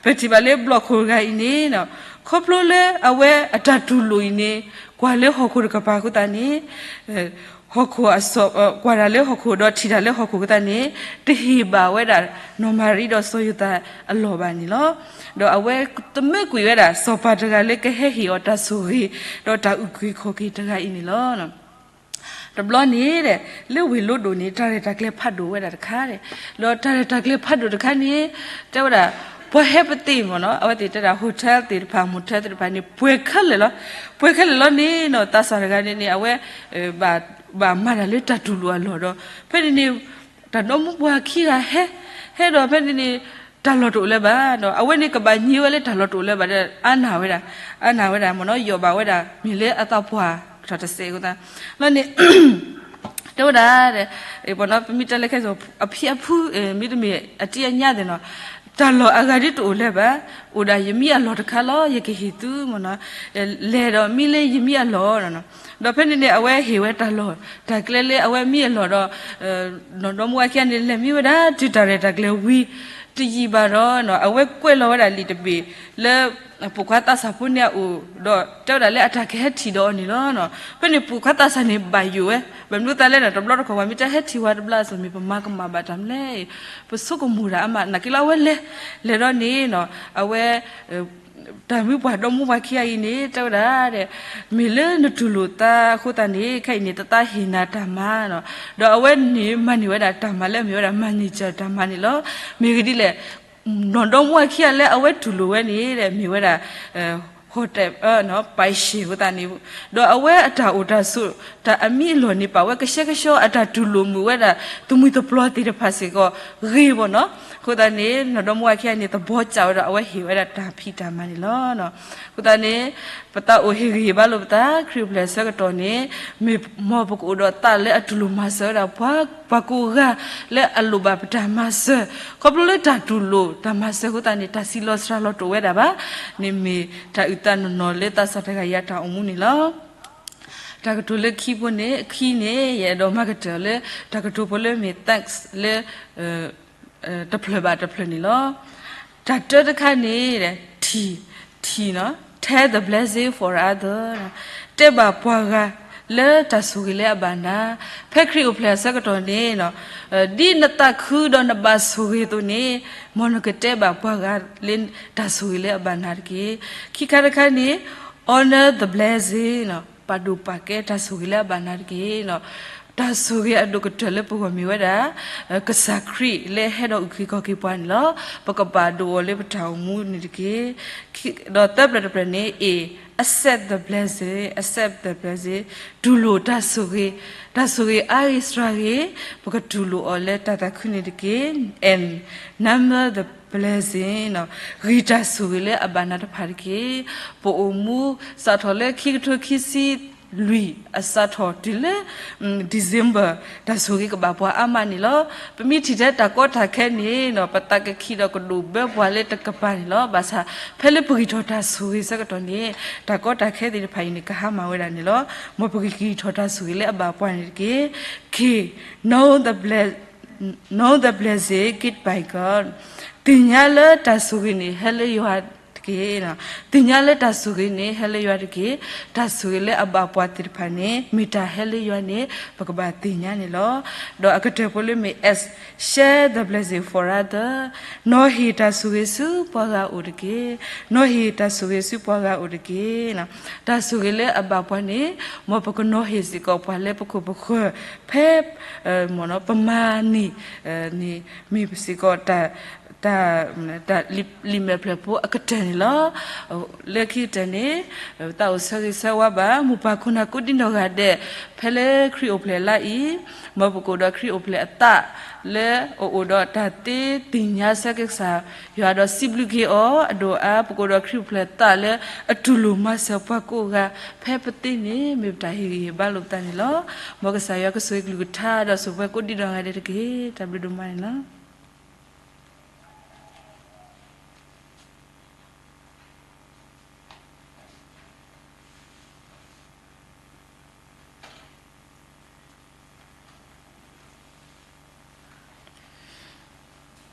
ပထံၣ်ဘၣ်လၢဘျီၣ်ခိၣ်တဂၤအံၤန့ၣ် ခီဖျိလၢအဝဲအတၢ်တူၢ်လိာ်အံၤန့ၣ် ကွၢ်လၢဟီၣ်ခိၣ်တကပၤအဃိသတးန့ၣ် ဟီၣ်ခိၣ်အစီၤ ကွၢ်တၢ်လၢဟီၣ်ခိၣ်ဒီးထံၣ်တၢ်လၢဟီၣ်ခိၣ်အဃိသတးန့ၣ် တဟ့ၣ်ဘၣ်ဝဲဒၣ် နီၢ်မၤရံဒီးစီၤယိၤသးအလီၢ်ဘၣ်န့ၣ်လီၤ. ဒီးအဝဲတမၢကွံာ်ဝဲဒၣ် စီၤပၤတဂၤလၢကဟဲဟ့ၣ်အီၤတၢ်ဆိၣ်ဂ့ၤ ဒီးတၢ်အုၣ်က့ၤခီၣ်က့ၤတဂၤအံၤန့ၣ်လီၤ. တဘျီန့ၣ် လၢဝ့ၢ်လိဒိၣ်န့ၣ် တၢ်ရဲၣ်တၢ်ကျဲၤဖးဒိၣ်ဝဲဒၣ်တခါ, ဒီးတၢ်ရဲၣ်တၢ်ကျဲၤဖးဒိၣ်တခါန့ၣ် တဲဝဲဒၣ် ပှၤဟဲပသ့ၣ်မ့ၢ်နီၤ အဝဲသ့ၣ်တဲဒၣ် hotel သ့ၣ်တဖၣ် motel သ့ၣ်တဖၣ်န့ၣ် ပှဲၤခဲလၢာ်လီၤ. ပှဲၤခဲလၢာ်လီၤန့ၣ်နီၤ သးစၢ်တဂၤန့ၣ်န့ၣ် အဝဲ ဘၣ်မၤတၢ်လၢတၢ်တူၢ်လိာ်အလီၢ်ဒီး ဖဲန့ၣ်န့ၣ် တၢ်ဒီမါဝၤခံဂၤဟဲ ဟဲဒီးဖဲန့ၣ်န့ၣ် တၢ်လီၢ်တအိၣ်လၢၤဘၣ်ဒီး အဝဲန့ၣ်ကဘၣ်ညံးဝဲလၢတၢ်လီၢ်တအိၣ်လၢၤဘၣ်ဒီး အါနာ်ဝဲဒၣ် အါနာ်ဝဲဒၣ်မ့ၢ်နီၤ ယီၣ်ဘၣ်ဝဲဒၣ် မ့ၢ်လၢအသးပှၢ်ထီၣ်တစဲးအဃိသတး လီၤန့ၣ် တဲဝဲဒၣ် ပမ့ၢ်တဲလၢခဲစိ အဖံအဖု မ့တမ့ၢ်အတံအညါသ့ၣ်နီၤ တၢ်လီၢ်အဂၤဒ်တအိၣ်လၢၤဘၣ်, အိၣ်ဒၣ်ယမံအလီၢ်တခါလီၤ ယကဟ့ၣ်သုမ့ၢ်နီၤ, လဲၤဒီးမံလၢယမံအလီၢ်, ဒီးဖဲန့ၣ်န့ၣ် အဝဲဟ့ၣ်ဝဲတၢ်လီၢ်တၢ်ကျဲလၢအဝဲမံအလီၢ်ဒီး နီၢ်ဒီမါဝၤခံဂၤန့ၣ် လဲၤမံဝဲဒၣ်တုၤတၢ်ရဲၣ်တၢ်ကျဲၤဝံၤ တယံာ်ဘၣ်ဒီး အဝဲကွဲးလီၤဝဲဒၣ်လံာ်တဘ့ၣ်လၢ ပိာ်ခွါသးစၢ်ဖိန့ၣ်အအိၣ် ဒီးတဲဝဲဒၣ်လၢအတၢ်ကဟဲထံၣ်ဒီးအီၤန့ၣ်လီၤ. ဖဲန့ၣ်ပိာ်ခွါသးစၢ်န့ၣ်ဘၣ်ယိၣ်ဝဲ ဘၣ်မနုၤသးလဲၣ်န့ၣ် တဘျီတခီၣ် ပှၤမ့ၢ်တဟဲထံၣ်ဝဲတဘျီအသိး မ့ၢ်ပမၤကမၣ်ဘၣ်တၢ်မနုၤလဲၣ်, ပဆိကမိၣ်တၢ်အါမး နာ်က့လၢအဝဲလဲၤ လဲၤဒီးန့ၣ် အဝဲ တၢ်မုၢ်ပှၢ်ဒီမါဝၤခံဂၤအံၤန့ၣ် တဲဝဲဒၣ် မ့ၢ်လၢနတူၢ်လိာ်သးအဃိသတးန့ၣ် ခဲအံၤန့ၣ် သးဟ့ၣ်နၤတၢ်မၤနီၤ, ဒီးအဝဲန့ၣ်မၤန့ၢ်ဝဲဒၣ်တၢ်မၤလၢအမ့ၢ်ဝဲဒၣ် manager တၢ်မၤန့ၣ်လီၤ. မ့ၢ်ဂ့ၢ်ဒ်လဲၣ် နီၢ်ဒီမါဝၤခံဂၤလၢအဝဲတူၢ်လိာ်ဝဲန့ၣ် မ့ၢ်ဝဲဒၣ် hotel ပၢ်ရှ့ၣ်အဃိသတးန့ၣ် ဒီးအဝဲအတၢ်အိၣ်တၢ်ဆိး တၢ်အမံအလီၢ်န့ၣ် ပာ်ဝဲကဆှဲကဆှီ အတၢ်တူၢ်လိာ်မုာ်ဝဲဒၣ် သမုၢ်သပျီသ့ၣ်တဖၣ်စ့ၢ်ကီးဂ့ၤမ့ၢ်နီၤ. အဃိသတးန့ၣ် နီၢ်ဒီမါဝၤခံဂၤန့ၣ် သဘီစၢ်ဝဲဒီး အဝဲဟ့ၣ်ဝဲဒၣ်တၢ်ဖံးတၢ်မၤန့ၣ်လီၤ. အဃိသတးန့ၣ် ပသးအိၣ်ဟ့ၣ်ဂံၢ်ဟ့ၣ်ဘါလိာ်ပသး ခရံာ်အိၣ်ဖျဲၣ်အဆၢကတီၢ်န့ၣ် မ့ၢ်မ်ပကအိၣ်ဒီးသးလၢအတူၢ်လိာ်မၤစၢၤဝဲဒၣ်ပှၤ ပှၤကိးဂၤလၢအလိၣ်ဘၣ်ပတၢ်မၤစၢၤ ခီဖျိလၢတၢ်တူၢ်လိာ်တၢ်မၤစၢၤအဃိသတးန့ၣ် တၢ်ဆံးလီၤစှၤလီၤတအိၣ်ဝဲဒၣ်ဘၣ်. န့ၣ်မ့ၢ်တၢ်အုၣ်သးနီၢ်နီၢ်လၢသးစၢ်တဂၤအံၤအတၢ်အိၣ်မူန့ၣ်လီၤ. တၢ်ကတိၤလၢခံဖိန့ၣ် အခံန့ၣ် ယအဲၣ်ဒိးမၤကတၢၢ်လၢ တၢ်ကတိၤဖိလၢမ့ၢ် thanks လၢ တဖျၢၣ်ဘၣ်တဖျၢၣ်န့ၣ်လီၤ. တၢ်တၢတခါန့ၣ် ထံၣ် ထံၣ်နီၤ tell the blessing for other တဲဘၣ်ပှၤဂၤလၢတၢ်ဆိၣ်ဂ့ၤလၢအဘၣ်နၤ, ဖဲခရံာ်အိၣ်ဖျဲၣ်အဆၢကတီၢ်န့ၣ် ဒ်နသးခုဒီးနဘၣ်ဆိၣ်ဂ့ၤအသိးန့ၣ် မ်နကတဲဘၣ်ပှၤဂၤလၢတၢ်ဆိၣ်ဂ့ၤလၢအဘၣ်နၤတက့ၢ်. ခံခါတခါန့ၣ် honor the blessing ပာ်ဒိၣ်ပာ်ကဲတၢ်ဆိၣ်ဂ့ၤလၢအဘၣ်နၤတက့ၢ်. တၢ်ဆိၣ်ဂ့ၤအဒိၣ်ကတၢၢ်လၢပဂီၢ်မ့ၢ်ဝဲဒၣ် ကစၢ်ခရံာ်လၢဟဲဒီးအုၣ်က့ၤခီၣ်က့ၤပှၤန့ၣ်လီၤ. ပကဘၣ်ဒိးအီၤလၢပတၢ်အိၣ်မူန့ၣ်တက့ၢ်. ဒီးသၢပျၢၣ်တပျၢၣ်န့ၣ် A, accept the blessing, accept the blessing, တူၢ်လိာ်တၢ်ဆိၣ်ဂ့ၤ, တၢ်ဆိၣ်ဂ့ၤအါဂ့ၤစှၤဂ့ၤ ပကတူၢ်လိာ်အီၤလၢတၢ်သးခုန့ၣ်တက့ၢ်. And number the blessing, ဂံၢ်တၢ်ဆိၣ်ဂ့ၤလၢအဘၣ်နၤတဖၣ်တက့ၢ်. ပအိၣ်မူစးထီၣ်လၢခံကထိခံဆံလွံၢ် အစးထီၣ်တုၤလၢ December တၢ်ဆိၣ်ဂ့ၤကဘၣ်ပှၤအါမးန့ၣ်လီၤ. ပမ့ၢ်ထံၣ်ထဲတၢ်ကီတၢ်ခဲန့ၣ် ပသးကခံဒီးကဒိၣ်ဘၢပှၤလၢတကပၤန့ၣ်လီၤ. ဘၣ်ဆၣ် ဖဲလၢပဂံၢ်ထီၣ်တၢ်ဆိၣ်ဂ့ၤဆၢကတီၢ်န့ၣ် တၢ်ကီတၢ်ခဲသ့ၣ်တဖၣ်အံၤန့ၣ် ကဟါမၢ်ဝဲဒၣ်န့ၣ်လီၤ. မ်ပကဂံၢ်ထီၣ်တၢ်ဆိၣ်ဂ့ၤလၢအဘၣ်ပှၤန့ၣ်တက့ၢ်. K, know the bless know the blessing given by God, သ့ၣ်ညါလၢတၢ်ဆိၣ်ဂ့ၤန့ၣ်ဟဲလၢယွၤတက့ၢ်. သ့ၣ်ညါလၢတၢ်ဆိၣ်ဂ့ၤန့ၣ်ဟဲလၢယွၤတက့ၢ်. တၢ်ဆိၣ်ဂ့ၤလၢအဘၣ်ပှၤသ့ၣ်တဖၣ်န့ၣ် မ့ၢ်တၢ်ဟဲလၢယွၤန့ၣ် ပကဘၣ်သ့ၣ်ညါန့ၣ်လီၤ. ဒီးအကတၢၢ်ဖိလၢမ့ၢ် S, share the blessing for other, နီၤဟ့ၣ်တၢ်ဆိၣ်ဂ့ၤဆူပှၤဂၤအအိၣ်တက့ၢ်. နီၤဟ့ၣ်တၢ်ဆိၣ်ဂ့ၤဆူပှၤဂၤအအိၣ်တက့ၢ်. တၢ်ဆိၣ်ဂ့ၤလၢအဘၣ်ပှၤန့ၣ် မ်ပကနီၤဟ့ၣ်စ့ၢ်ကီးပှၤလၢပခိၣ်ပဃၢၤ ဖဲ ပမၤန့ၢ် န့ၣ် မ့ၢ်စ့ၢ်ကီး တၢ် လံာ်မဲာ်ဖျၢၣ်ဖိအကတၢၢ်န့ၣ်လီၤ. လၢခံကတၢၢ်န့ၣ် တၢ်အိၣ်ဆၢဂ့ၤဆၢဝါဘၣ် မိၢ်ပၢ်ခိၣ်နၢ်ကိးဒံနီၢ်ဂၤဒဲး ဖဲလၢခရံာ်အိၣ်ဖျဲၣ်လါအံၤ မ်ပကအိၣ်ဒီးခရံာ်အိၣ်ဖျဲၣ်အသး လၢအအိၣ်ဒီးတၢ်သ့သ့ၣ်ညါဆၢက့ၤကစၢ်ယွၤဒီးစံးဘျုးက့ၤအီၤ အဒိၣ်အါ ပကအိၣ်ဒီးခရံာ်အိၣ်ဖျဲၣ်အသးလၢအတူၢ်လိာ်မၤစၢၤပှၤကိးဂၤ ဖဲပသ့န့ၣ် မ့ၢ်ပတၢ်ဟ့ၣ်ဂံၢ်ဟ့ၣ်ဘါလိာ်ပသးန့ၣ်လီၤ. မ်ကစၢ်ယွၤကဆိၣ်ဂ့ၤကလုၢ်ကထါဒီးဆိၣ်ပှဲၤကိးဒံနီၢ်ဂၤဒဲးတက့ၢ်. တၢ်ဘျုးဒိၣ်မးန့ၣ်လီၤ.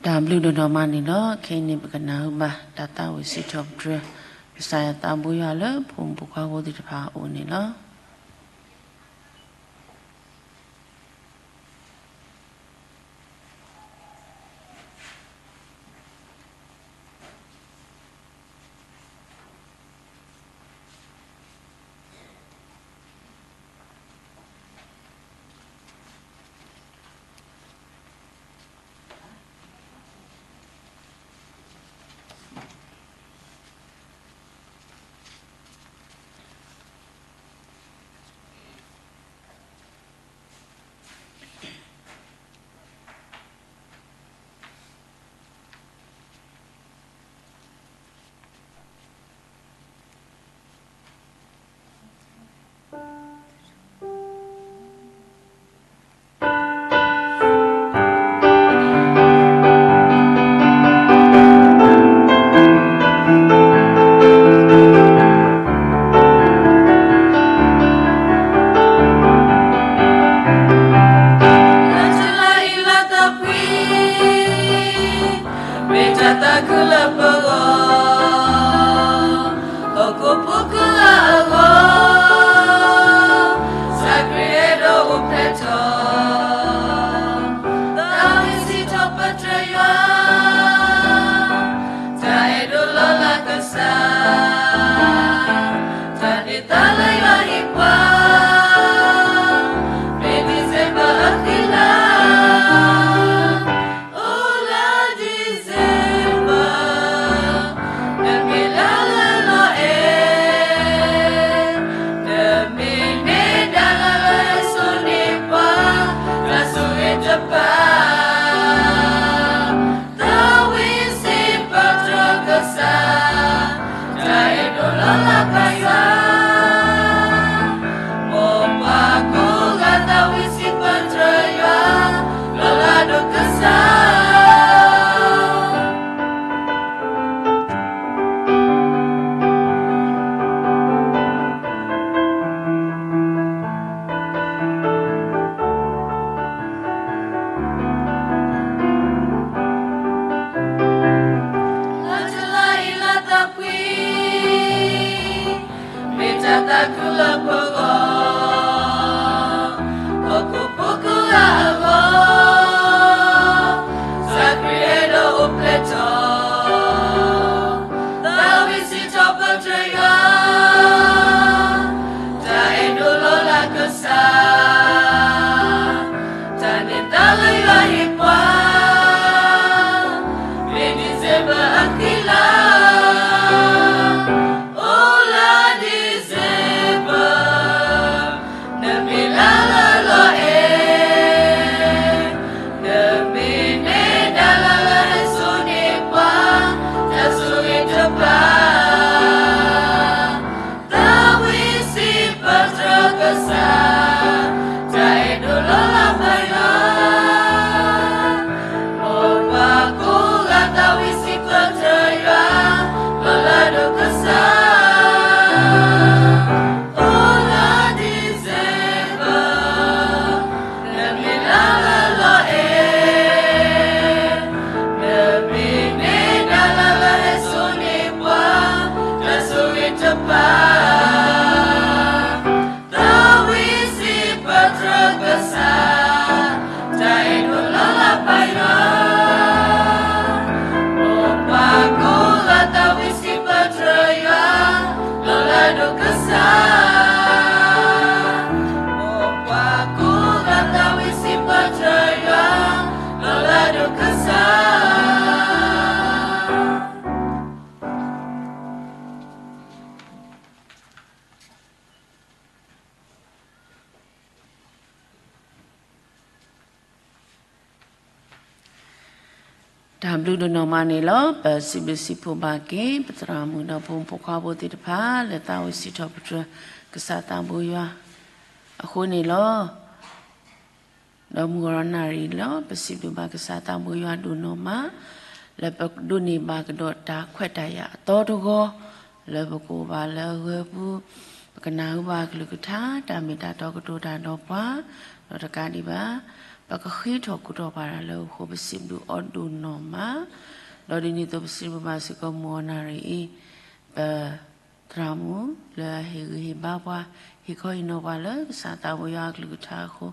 တၢ်ဘျုးဒိၣ်ဒိၣ်မးန့ၣ်လီၤ. ခဲအံၤန့ၣ် ပကနၢ်ဟူဘၣ် တၢ်သးဝံၣ်စံးထီၣ်ပတြၢၤ ကစၢ်ယွၤသးဘိယွၤလၢ ဖိမုၣ်ဖိခွါဖိသ့ၣ်တဖၣ်အအိၣ်န့ၣ်လီၤ. လၢတလါအံၤလါသးပှ့ၤ မ့ၢ်တၢ်သးခုလၢပဂီၢ်, ဟီၣ်ခိၣ်ဖိကလၢအဂီၢ်, ကစၢ်ခရံာ်အဲၣ်ဒိးအိၣ်ဖျဲၣ်ထီၣ်, သးဝံၣ်စံးထီၣ်ပတြၢၤယွၤ, တၢ်အဲၣ်ဒိးလီၤလးကစၢ်, တၢ်န့ၢ်သါလၢယွၤဟ့ၣ်ပှၤ, မ့ၢ် December အဃံလၤ အိၣ်လၢ December, တမ့ၢ်လါလၢလီၤအဲၣ်, တမ့ၢ်မ့ၢ်ဒၣ်လၢလၢစိန့ၢ်ပှၤ, တၢ်ဆိၣ်ဂ့ၤတဖၣ်, သးဝံၣ်စံးပတြၢၤကစၢ်, တၢ်အဲၣ်ဒိးလီၤလးကစၢ်, မိၢ်ပၢ်ကိးဂၤသးဝံၣ်စံးပတြၢၤယွၤ, လီၤလးဒိၣ်ကစၢ် လၢတလါအံၤလါသးပှ့ၤ, မ့ၢ်တၢ်သးခုလၢပဂီၢ်, ဟီၣ်ခိၣ်ဖိကလၢအဂီၢ်, ကစၢ်ခရံာ်အဲၣ်ဒိးအိၣ်ဖျဲၣ်ထီၣ်, သးဝံၣ်စံးထီၣ်ပတြၢၤယွၤ, တၢ်အဲၣ်ဒိးလီၤလးကစၢ် တၢ်ဘျုးဒိၣ်နီၢ်မးန့ၣ်လီၤ. ပစံးဘျုးစံးဖှိၣ်ဘၣ်က့ၤ ပသရၣ်မုၣ်ဒီးဖိမုၣ်ဖိခွါဖိသ့ၣ်တဖၣ် လၢသးဝံၣ်စံးထီၣ်ပတြၢၤ ကစၢ်သးဘိယွၤအဃိန့ၣ်လီၤ. ဒီးမုၢ်ဂီၤနၣ်ရံၣ်လီၤ ပစံးဘျုးဘၣ်ကစၢ်သးဘိယွၤဒိၣ်နီၢ်မး လၢပဒိးန့ၢ်ဘၣ်ကဒီးတၢ်ခွဲးတၢ်ယာ်အသီတဂီၤ လၢပကအိၣ်ဘၣ်လၢအဂၢၤပူၤ, ပကနၢ်ဟူဘၣ်အကလုၢ်ကထါ တၢ်မ့ၢ်တၢ်တီကတိၤတၢ်ဒီးပှၤ, ဒီးတကးဒံးဘၣ် ပကဃ့ထီၣ်ကိးထီၣ်ပှၤတၢ်လၢအဃိ ပစံးဘျုးအီၤဒိၣ်နီၢ်မး, ဒီးဒ်န့ၣ်အသိးပစံးဘျုးဘၣ်စ့ၢ်ကီးမုၢ်ဂီၤနၣ်ရံၣ်အံၤ ပ သရၣ်မုၣ်လၢအဟ့ၣ်ဂံၢ်ဟ့ၣ်ဘါပှၤ, ဟ့ၣ်ခီဟ့ၣ်နီၤပှၤလၢကစၢ်သးဘိယွၤအကလုၢ်ကထါအဃိ,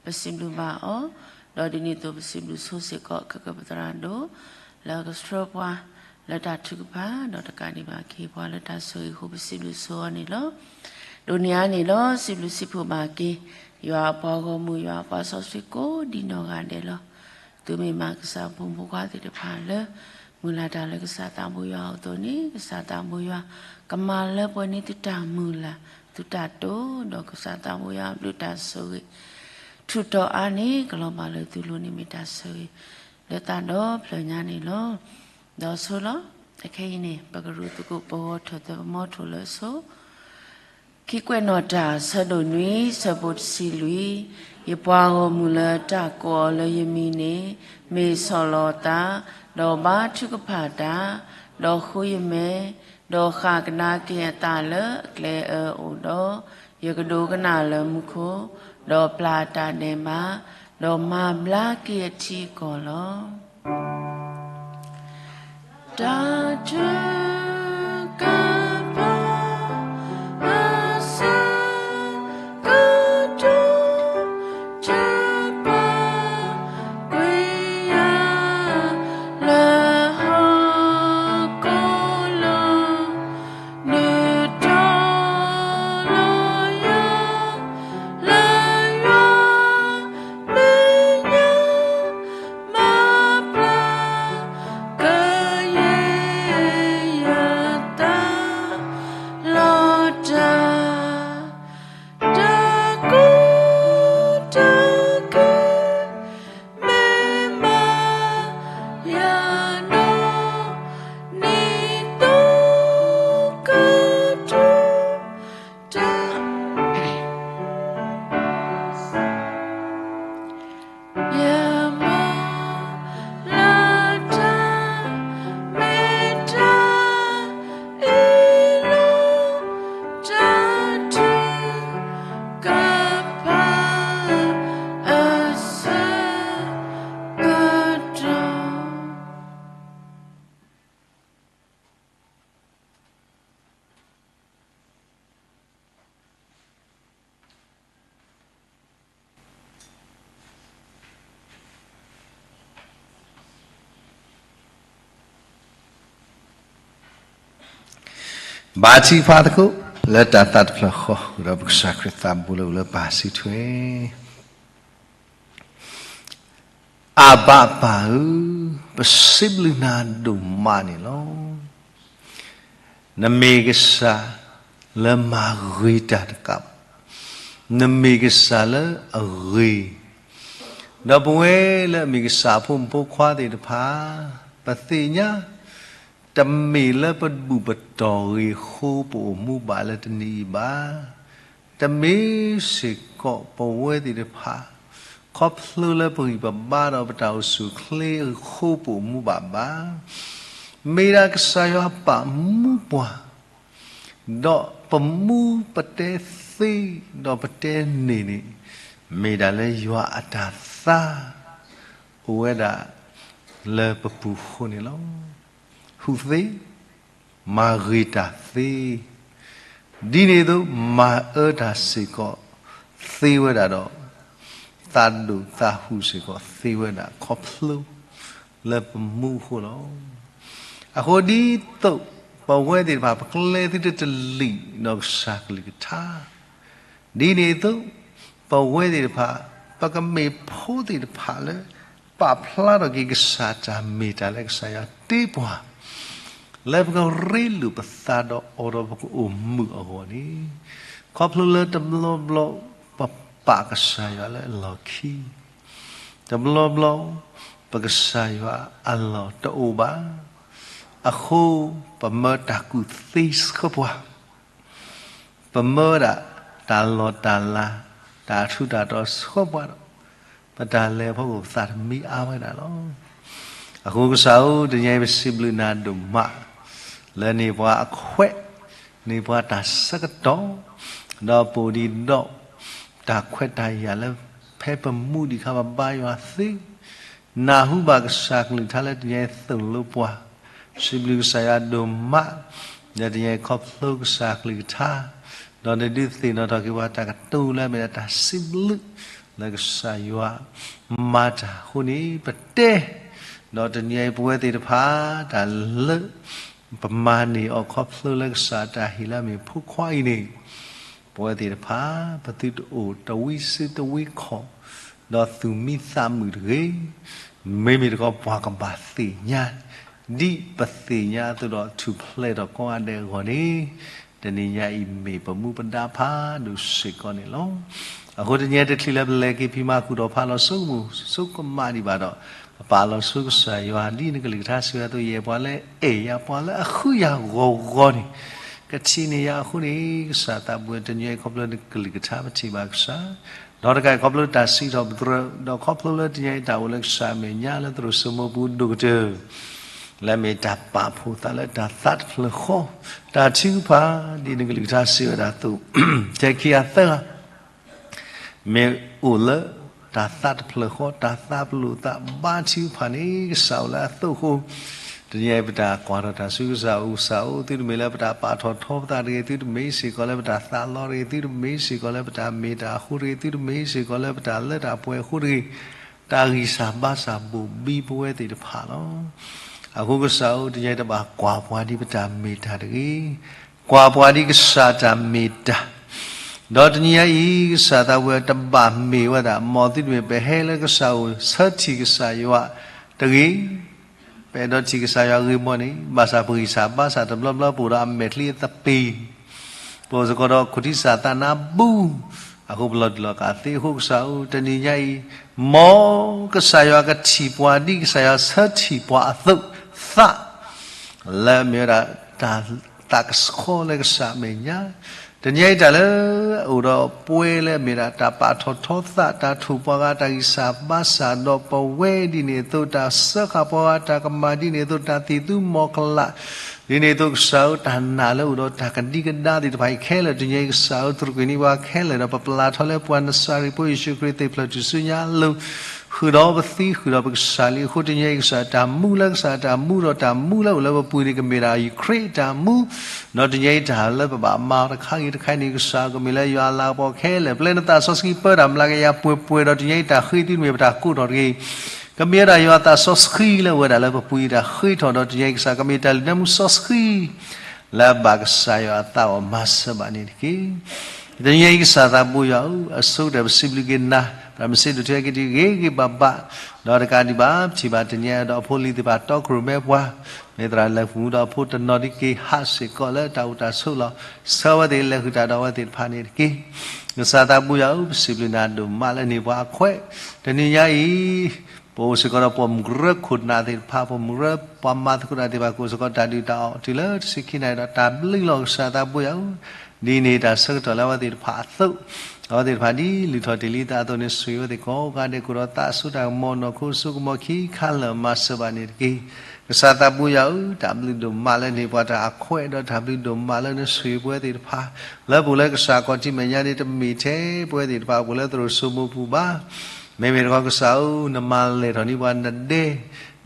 ပစံးဘျုးဘၣ်အီၤ, ဒီးဒ်န့ၣ်အသိးပစံးဘျုးဆိစ့ၢ်ကီး ခဲကပသရၣ်ဒိၣ်, လၢကဆှၢပှၤလၢတၢ်ထုကဖၣ်, ဒီးတကးဒံးဘၣ်ကဟ့ၣ်ပှၤလၢတၢ်ဆိၣ်ဂ့ၤအဃိ ပစံးဘျုးဆိအီၤန့ၣ်လီၤ. ဒိၣ်န့ၢ်အါန့ၣ်လီၤ စံးဘျုးစံးဖှိၣ်ဘၣ်က့ၤ ယွၤအပှၤဂီၢ်မုၢ် ယွၤအပှၤစီဆှံကိးဒံနီၢ်ဂၤဒဲးလီၤ. သုမ့ၢ်မးကစၢ်ဖိမုၣ်ဖိခွါသ့ၣ်တဖၣ်လၢ မုၢ်လၢ်တၢ်လၢကစၢ်သးဘိယွၤအသိးန့ၣ် ကစၢ်သးဘိယွၤ ကမၤလၢပှဲၤန့ၢ်သုတၢ်မုၢ်လၢ် သုတၢ်တိာ် ဒီးကစၢ်သးဘိယွၤအဘျုးတၢ်ဆိၣ်ဂ့ၤ ထုးထီၣ်အါန့ၣ် ကလီၤဘၣ်လၢသုလိၤန့ၣ်မ့ၢ်တၢ်ဆိၣ်ဂ့ၤ လၢသးဒီဖျၢၣ်ညါန့ၣ်လီၤ. ဒီးဆိလီၤ အခဲအံၤန့ၣ် ပကရူၢ်သကိးပဂီၤထၢၣ်သၢပမီထိၣ်လၢအဆိ ခံကွဲးနီၣ်တၢ် ဆၢဒိၣ်နွံ ဆၢဖိတဆံလွံၢ်, ယပှၤဂီၢ်မုၢ်လၢတၢ်ကိးအီၤလၢယမံၤန့ၣ် မ့ၢ်ဆီၣ်လီၤအသး, ဒီးဘါထုကဖၣ်တၢ်, ဒီးဃုယမဲာ်, ဒီးဃၣ်ကဒါက့ၤအသးလၢအကျဲအၢအိၣ်ဒီး, ယကဒိကနၣ်လၢမူခိၣ်, ဒီးပျၢ်တၢ်ဒဲးဘး, ဒီးမၤဘျါက့ၤအထံအကီၢ်လီၤ. တၢ်ထုကဖၣ်အဆၢကတီၢ် ထုကဖၣ်ကွံာ်ယၤ လၢဟီၣ်ခိၣ်လိၤ နုာ်ထီၣ်လီၤယၤ လၢယွၤမဲာ်ညါ မၤဘျါကယဲၢ်ယသး လီၤတၢ် တၢ်ကူတၢ်က့ မ့ၢ်မၤယၤနီၢ် နံၤသိကတြူၢ် တၢ် ယမၤလၢတၢ် မ့ၢ်တၢ်အ့ၣ်လိာ် တၢ်ထုကဖၣ်အဆၢကတီၢ် ဘါထုကဖၣ်သကိး လၢတၢ်သးတဖျၢၣ်ဃီ ဒီးပကစၢ်ခရံာ်သးဘိလၢအိၣ်လၢပၢ်စုထွဲ အဘၣ်ပၢ်ဧၢ, ပစံးဘျုးနၤဒိၣ်မးန့ၣ်လီၤ. နမ့ၢ်ကစၢ်လၢမၤဂ့ၤတၢ်တကးဘၣ်, နမ့ၢ်ကစၢ်လၢအဂ့ၤ, ဒီးပဝဲလၢအမ့ၢ်ကစၢ်အဖိမုၣ်ဖိခွါသ့ၣ်တဖၣ် ပသ့ၣ်ညါ တမ့ၢ်လၢပဘူၣ်ပတီၢ်ဂ့ၤအဃိပအိၣ်မူဘၣ်လၢတနံၤအံၤဘၣ်. တမ့ၢ်စ့ၢ်ကီးပဝဲသ့ၣ်တဖၣ် ခီဖျိလၢပဂံၢ်ပဘါဒီးပတၢ်အိၣ်ဆူၣ်အိၣ်ချ့အဃိပအိၣ်မူဘၣ်ဘၣ်. မ့ၢ်ဒၣ်ကစၢ်ယွၤပာ်မူပှၤ ဒီးပမူပတဲသ့ ဒီးပတဲန့ၢ်န့ၣ် မ့ၢ်ဒၣ်လၢယွၤအတၢ်သါ အိၣ်ဝဲဒၣ်လၢပပူၤအဃိန့ၣ်လီၤ. ဟူးသ့, မၤဂ့ၤတၢ်သ့, ဒ်န့ၣ်အသိး မၤအၢတၢ်စ့ၢ်ကီးသ့ဝဲဒၣ်ဒီး သးဒိၣ်သးဟူးစ့ၢ်ကီးသ့ဝဲဒၣ် ခီဖျိလၢပမူအဃိလီၤ. အဃိဒ်သိးပဝဲသ့ၣ်တဖၣ် ပကျဲၤသုတတလံာ်ဒီးကစၢ်ကလုၢ်ကထါ ဒ်န့ၣ်အသိး ပဝဲသ့ၣ်တဖၣ် ပကမ့ၢ်ဖိသ့ၣ်တဖၣ်လၢ ပာ်ဖျါထီၣ်က့ၤကစၢ်တၢ်မ့ၢ်တၢ်လၢကစၢ်ယွၤတ့ပှၤ လၢပကရ့လိာ်ပသးဒီးအီၤဒီးပကအိၣ်မုာ်အဂီၢ်န့ၣ်, ခီဖျိလၢတဘျီဘျီ ပပာ်ကစၢ်ယွၤလၢအလီၢ်ခံ, တဘျီဘျီ ပကစၢ်ယွၤအလီၢ်တအိၣ်ဘၣ်. အဃိ ပမၢတၢ်ကူၣ်သ့ဆှၢပှၤ, ပမၢဒၣ်တၢ်လီၢ်တၢ်လၤ တၢ်ထူးတၢ်တီၤဆှၢပှၤဒီး ပတၢ်လဲၤဖီခိၣ်ပသးတမံအါဝဲဒၣ်လီၤ. အဃိကစၢ်ဧၢ, တနံၤအံၤပစံးဘျုးနၤဒိၣ်မး လၢန့ၢ်ပှၤအခွဲး, န့ၢ်ပှၤတၢ်ဆၢကတီၢ်, ဒီးပအိၣ်ဒံးဒီး တၢ်ခွဲးတၢ်ယာ်လၢ ဖဲပမူဒံးအခါ ပဘါယွၤသ့ နၢ်ဟူဘၣ်ကစၢ်ကလုၢ်ကထါလၢတနံၤအံၤသိၣ်လိပှၤ, စံးဘျုးကစၢ်ယွၤဒိၣ်မး, လၢတနံၤအံၤခီဖျိကစၢ်ကလုၢ်ကထါ, ဒီးနဒုးသ့ၣ်နီၣ်ထီၣ်က့ၤပှၤတၢ်ကတိၤလၢအမ့ၢ်ဒၣ်တၢ်စံးဘျုး လၢကစၢ်ယွၤမၤတၢ်အဃိန့ၣ် ပတဲ, ဒီးတနံၤအံၤပဝဲသ့ၣ်တဖၣ် တၢ်လၢ ပမၤန့ၢ်အီၤခီဖျိလၢကစၢ်တၢ်ဟ့ၣ်လၢအမ့ၢ်ဖိခွါအံၤန့ၣ် ပဝဲသ့ၣ်တဖၣ် ပသုတအိၣ်တဝံစုတဝံခီၣ်, ဒီးသူၣ်မံသးမုာ်တဂ့ၤ. မ့မ့ၢ်တခီ ပှၤကဘၣ်သ့ၣ်ညါ, ဒ်ပသ့ၣ်ညါအသိးဒီး ထူၣ်ဖျဲးထီၣ်ကိးဂၤဒဲးအဂီၢ်န့ၣ်, တနံၤညါအံၤမ့ၢ်ပမူပဒါဖးဒိၣ်စ့ၢ်ကီးန့ၣ်လီၤ. အဃိတနံၤအံၤတချုးလၢပလဲၤက့ၤဖံးမၤဃုာ်ဒီးဖးလီၤစိကမူၣ်စိကမးဒံးဘၣ်ဒီး, ပပာ်လီၤဆိကစၢ်ယွၤဒ်နကလုၢ်ကထါစံးဝဲအသိး ယဲၢ်ပှၤလၢအဲၣ်ယၤပှၤလၢအဃုယၤဂီၤဂီၤန့ၣ် ကထံၣ်န့ၢ်ယၤအဃိန့ၣ် ကစၢ်သးဘိယွၤ တနံၤအံၤခီဖျိနကလုၢ်ကထါပထံၣ်ဘၣ်ကစၢ်, ဒီးတကးအံၤခီဖျိတၢ်စံးထီၣ်ပတြၢၤ, ဒီးခီဖျိလၢတနံၤအံၤတၢ်အိၣ်လၢကစၢ်အမဲာ်ညါလၢသရိာ်စိမိပူၤဒိၣ်ကတၢၢ် လၢအမ့ၢ်တၢ်ပာ်ဖှိၣ်သးလၢတၢ်သးတဖျၢၣ်ဃီ, တၢ်ထုကဖၣ်ဒ်နကလုၢ်ကထါစံးဝဲဒၣ်အသိး, ထဲခံဂၤသၢဂၤ မ့ၢ်အိၣ်လၢတၢ်သးတဖျၢၣ်ဃီ, တၢ်သးပလိာ်သးဘါထုကဖၣ်န့ၣ် ကစၢ်အိၣ်လၢအသိးအဃိ, တနံၤအံၤပတၢ်ကွၢ်ထီၣ်တၢ်ဆူကစၢ်အအိၣ်, ကစၢ်အိၣ် သုတမ့ၢ်လၢပတၢ်ပာ်ထီၣ်ထီပသးတဂ့ၤ, သုတမ့ၢ်စ့ၢ်ကီးလၢပတၢ်သးလီတဂ့ၤ, သုတမ့ၢ်စ့ၢ်ကီးလၢပတၢ်မ့ၢ်တၢ်အဃိတဂ့ၤ, သုတမ့ၢ်စ့ၢ်ကီးလၢပတၢ်လၢတၢ်ပှဲၤအဃိတဂ့ၤ, တၢ်ဂံၢ်စၢ်ဘါစၢ်ဘိၣ်ဘံပဝဲသ့ၣ်တဖၣ်လီၤ. အဃိကစၢ်ဧၢ, တနံၤအံၤတဘၣ်ကွၢ်ပှၤဒ်ပတၢ်မ့ၢ်တၢ်တဂ့ၤ, ကွၢ်ပှၤဒ်ကစၢ်တၢ်မ့ၢ်တၢ်, ဒီးတနံၤအံၤ ကစၢ်သးဝဲတဘၣ်မ့ၢ်ဝဲဒၣ် မ်သုတမ့ၢ်ပဟဲလၢကစၢ်အအိၣ် ဆၢထံၣ်ကစၢ်ယွၤတဂ့ၤ, ပအဲၣ်ဒိးထံၣ်ကစၢ်ယွၤဂ့ၤဘၣ်န့ၣ် ဘၣ်ဆၣ်ပဂံၢ်စၢ်ဘါစၢ်တဘျီဘျီ ပအိၣ်ဒီးအမဲာ်ချံအသပ့ၤ ပအိၣ်စ့ၢ်ကီးဒီးခိၣ်ထံစၢ်သးနါဘူး, အဃိပလီၤတံၢ်လီၤကးသ့အဃိကစၢ်ဧၢ, တနံၤညါအံၤ မ်ကစၢ်ယွၤကထံၣ်ပှၤဒ်ကစၢ်ယွၤဆၢထံၣ်ပှၤအသိးသး, လၢအမ့ၢ်ဝဲဒၣ်တၢ်သးကဆှီလၢကစၢ်အမဲာ်ညါ, တနံၤညါအံၤတၢ်လၢအအိၣ်ဒီးပဝဲလၢအမ့ၢ်ဒၣ်တၢ်ပာ်ထီၣ်ထီသး, တၢ်ထိၣ်ပှၤဂၤ, တၢ်ဂံၢ်စၢ်ဘါစၢ်ဒီးပဝဲဒ်န့ၣ်အသိး, တၢ်စၢဃာ်ပှၤဂၤ, တၢ်ကမၣ်ဒ်န့ၣ်အသိး, တၢ်သံၣ်သူမီၤကလး ဒ်န့ၣ်အသိးကစၢ်ဧၢ, တၢ်နာ်လၢအအိၣ်ဒီးတၢ်ကဒံကဒါသ့ၣ်တဖၣ်အံၤခဲလၢာ် တနံၤညါအံၤကစၢ်ဧၢ, သရၣ်ကွံာ်န့ၢ်ပှၤခဲလၢာ်ဒီး ပပျၢ်ထီၣ်လၢပှၤနစၤရ့းဖိယ့ၣ်ၡူးခရံာ်သ့ၣ်ဖျၢၣ်ထူၣ်စုညါအလိၤ, ဃုာ်ဒီးပသံဃုာ်ဒီးပကစၢ်လံအဃိ တနံၤညါအံၤကစၢ်တၢ်မူလၢကစၢ်တၢ်မူဒီးတၢ်မူလၢအိၣ်လၢပပူၤန့ၣ် ကမ့ၢ်ဒၣ်ခရံာ်အတၢ်မူ, ဒီးတနံၤညါအံၤတၢ်လၢပဘၣ်မၤတခါဂ့ၤတခါန့ၣ် ကစၢ်ကမ့ၢ်လၢယွၤအလၤကပီၤခဲလၢာ်, ပျဲနသးစီဆှံပၢတၢ်မျးကယၤပှဲၤပှဲၤဒီး တနံၤညါအံၤတၢ်ဃ့သုတမ့ၢ်ပတၢ်ကိးထီၣ်တဂ့ၤ ကမ့ၢ်ဝဲဒၣ်ယွၤအသးစီဆှံလၢအဝဲဒၣ်လၢပပူၤအံၤတၢ်ဃ့ထီၣ်ဒီး တနံၤညါအံၤကစၢ်ကမ့ၢ်တၢ်လုၢ်နၢမူစီဆှံ လၢအဘၣ်ကစၢ်ယွၤအသးအဂီၢ်မၤစၢၤဘၣ်န့ၣ်တက့ၢ်. တနံၤညါအံၤကစၢ်သးဘိယွၤဧၢ, အဆိကတၢၢ်ပစံးဘျုးက့ၤနၤ, ပမ့ၢ်စ့ဒိၣ်ထံက့ၤတဂ့ၤဂ့ၤဘၣ်ဘၣ်, ဒီးတကးဒံးဘၣ် ပထံၣ်ဘၣ်တနံၤညါဒီးအဖိလံၤသ့ၣ်တဖၣ်တီခိၣ်ရိၣ်မဲပှၤ, မ့ၢ်သရၣ်လဲၤဃုာ်ဒီးအဖိတနီၤဒ်က့ၤဟးစ့ၢ်ကီးလၢတၢ်အိၣ်တၢ်ဆိးလီၤ. ဆှၢဝဲသ့ၣ်လဲၤဃုာ်တၢ်ဒီးအဝဲသ့ၣ်တဖၣ်န့ၣ်တက့ၢ်. ကစၢ်သးဘိယွၤဧၢ, ပစံးဘျုးနၤဒိၣ်မးလၢန့ၢ်ပှၤအခွဲး, တနံၤညါအံၤ ပအိၣ်စ့ၢ်ကီးဒီးပိာ်မုၣ်ကရၢခိၣ်နၢ်သ့ၣ်တဖၣ်, ပိာ်မုၣ်ကရၢပှၤမၤသကိးတၢ်သ့ၣ်တဖၣ် ကအိၣ်စ့ၢ်ကီးတၢ်ဒုၣ်တၢ်အီၣ်တုၤလၢတဆံခံနၣ်ရံၣ်ဒီးတၢ်ဘျုးလီၤ. ကစၢ်သးဘိယွၤဧၢ, ဒ်န့ၣ်တၢ်ဆၢကတီၢ်လၢအဝဲသ့ၣ်တဖၣ်အသိး, အဝဲသ့ၣ်တဖၣ်ဒ်လုၢ်ထီၣ်တ့ၢ်လံသးအသိးန့ၣ် ဆိၣ်ဂ့ၤအဝဲသ့ၣ်ကိးဂၤဒဲး ကအိၣ်ဒီးသးအစိတၢ်ကမီၤနီၢ်ခိစိကမီၤခံခါလၢာ်မၤစၢၤဘၣ်န့ၣ်တက့ၢ်. ကစၢ်သးဘိယွၤဧၢ, တၢ်ဘျုးဒိၣ်မးလၢန့ၢ်ပှၤတၢ်အခွဲး, ဒီးတၢ်ဘျုးဒိၣ်မးလၢနဆိၣ်ဂ့ၤပဝဲသ့ၣ်တဖၣ် လၢပအိၣ်လၢကစၢ်အခီၣ်ထံးမဲာ်ညါန့ၣ် တမ့ၢ်ထဲပဝဲသ့ၣ်တဖၣ်ပအိၣ်လၢသရိာ်စိမိပူၤဘၣ်. မ့မ့ၢ်တခီကစၢ်ဧၢ, နမၤလဲၢ်ထီၣ်န့ၢ်ပှၤနဒဲ,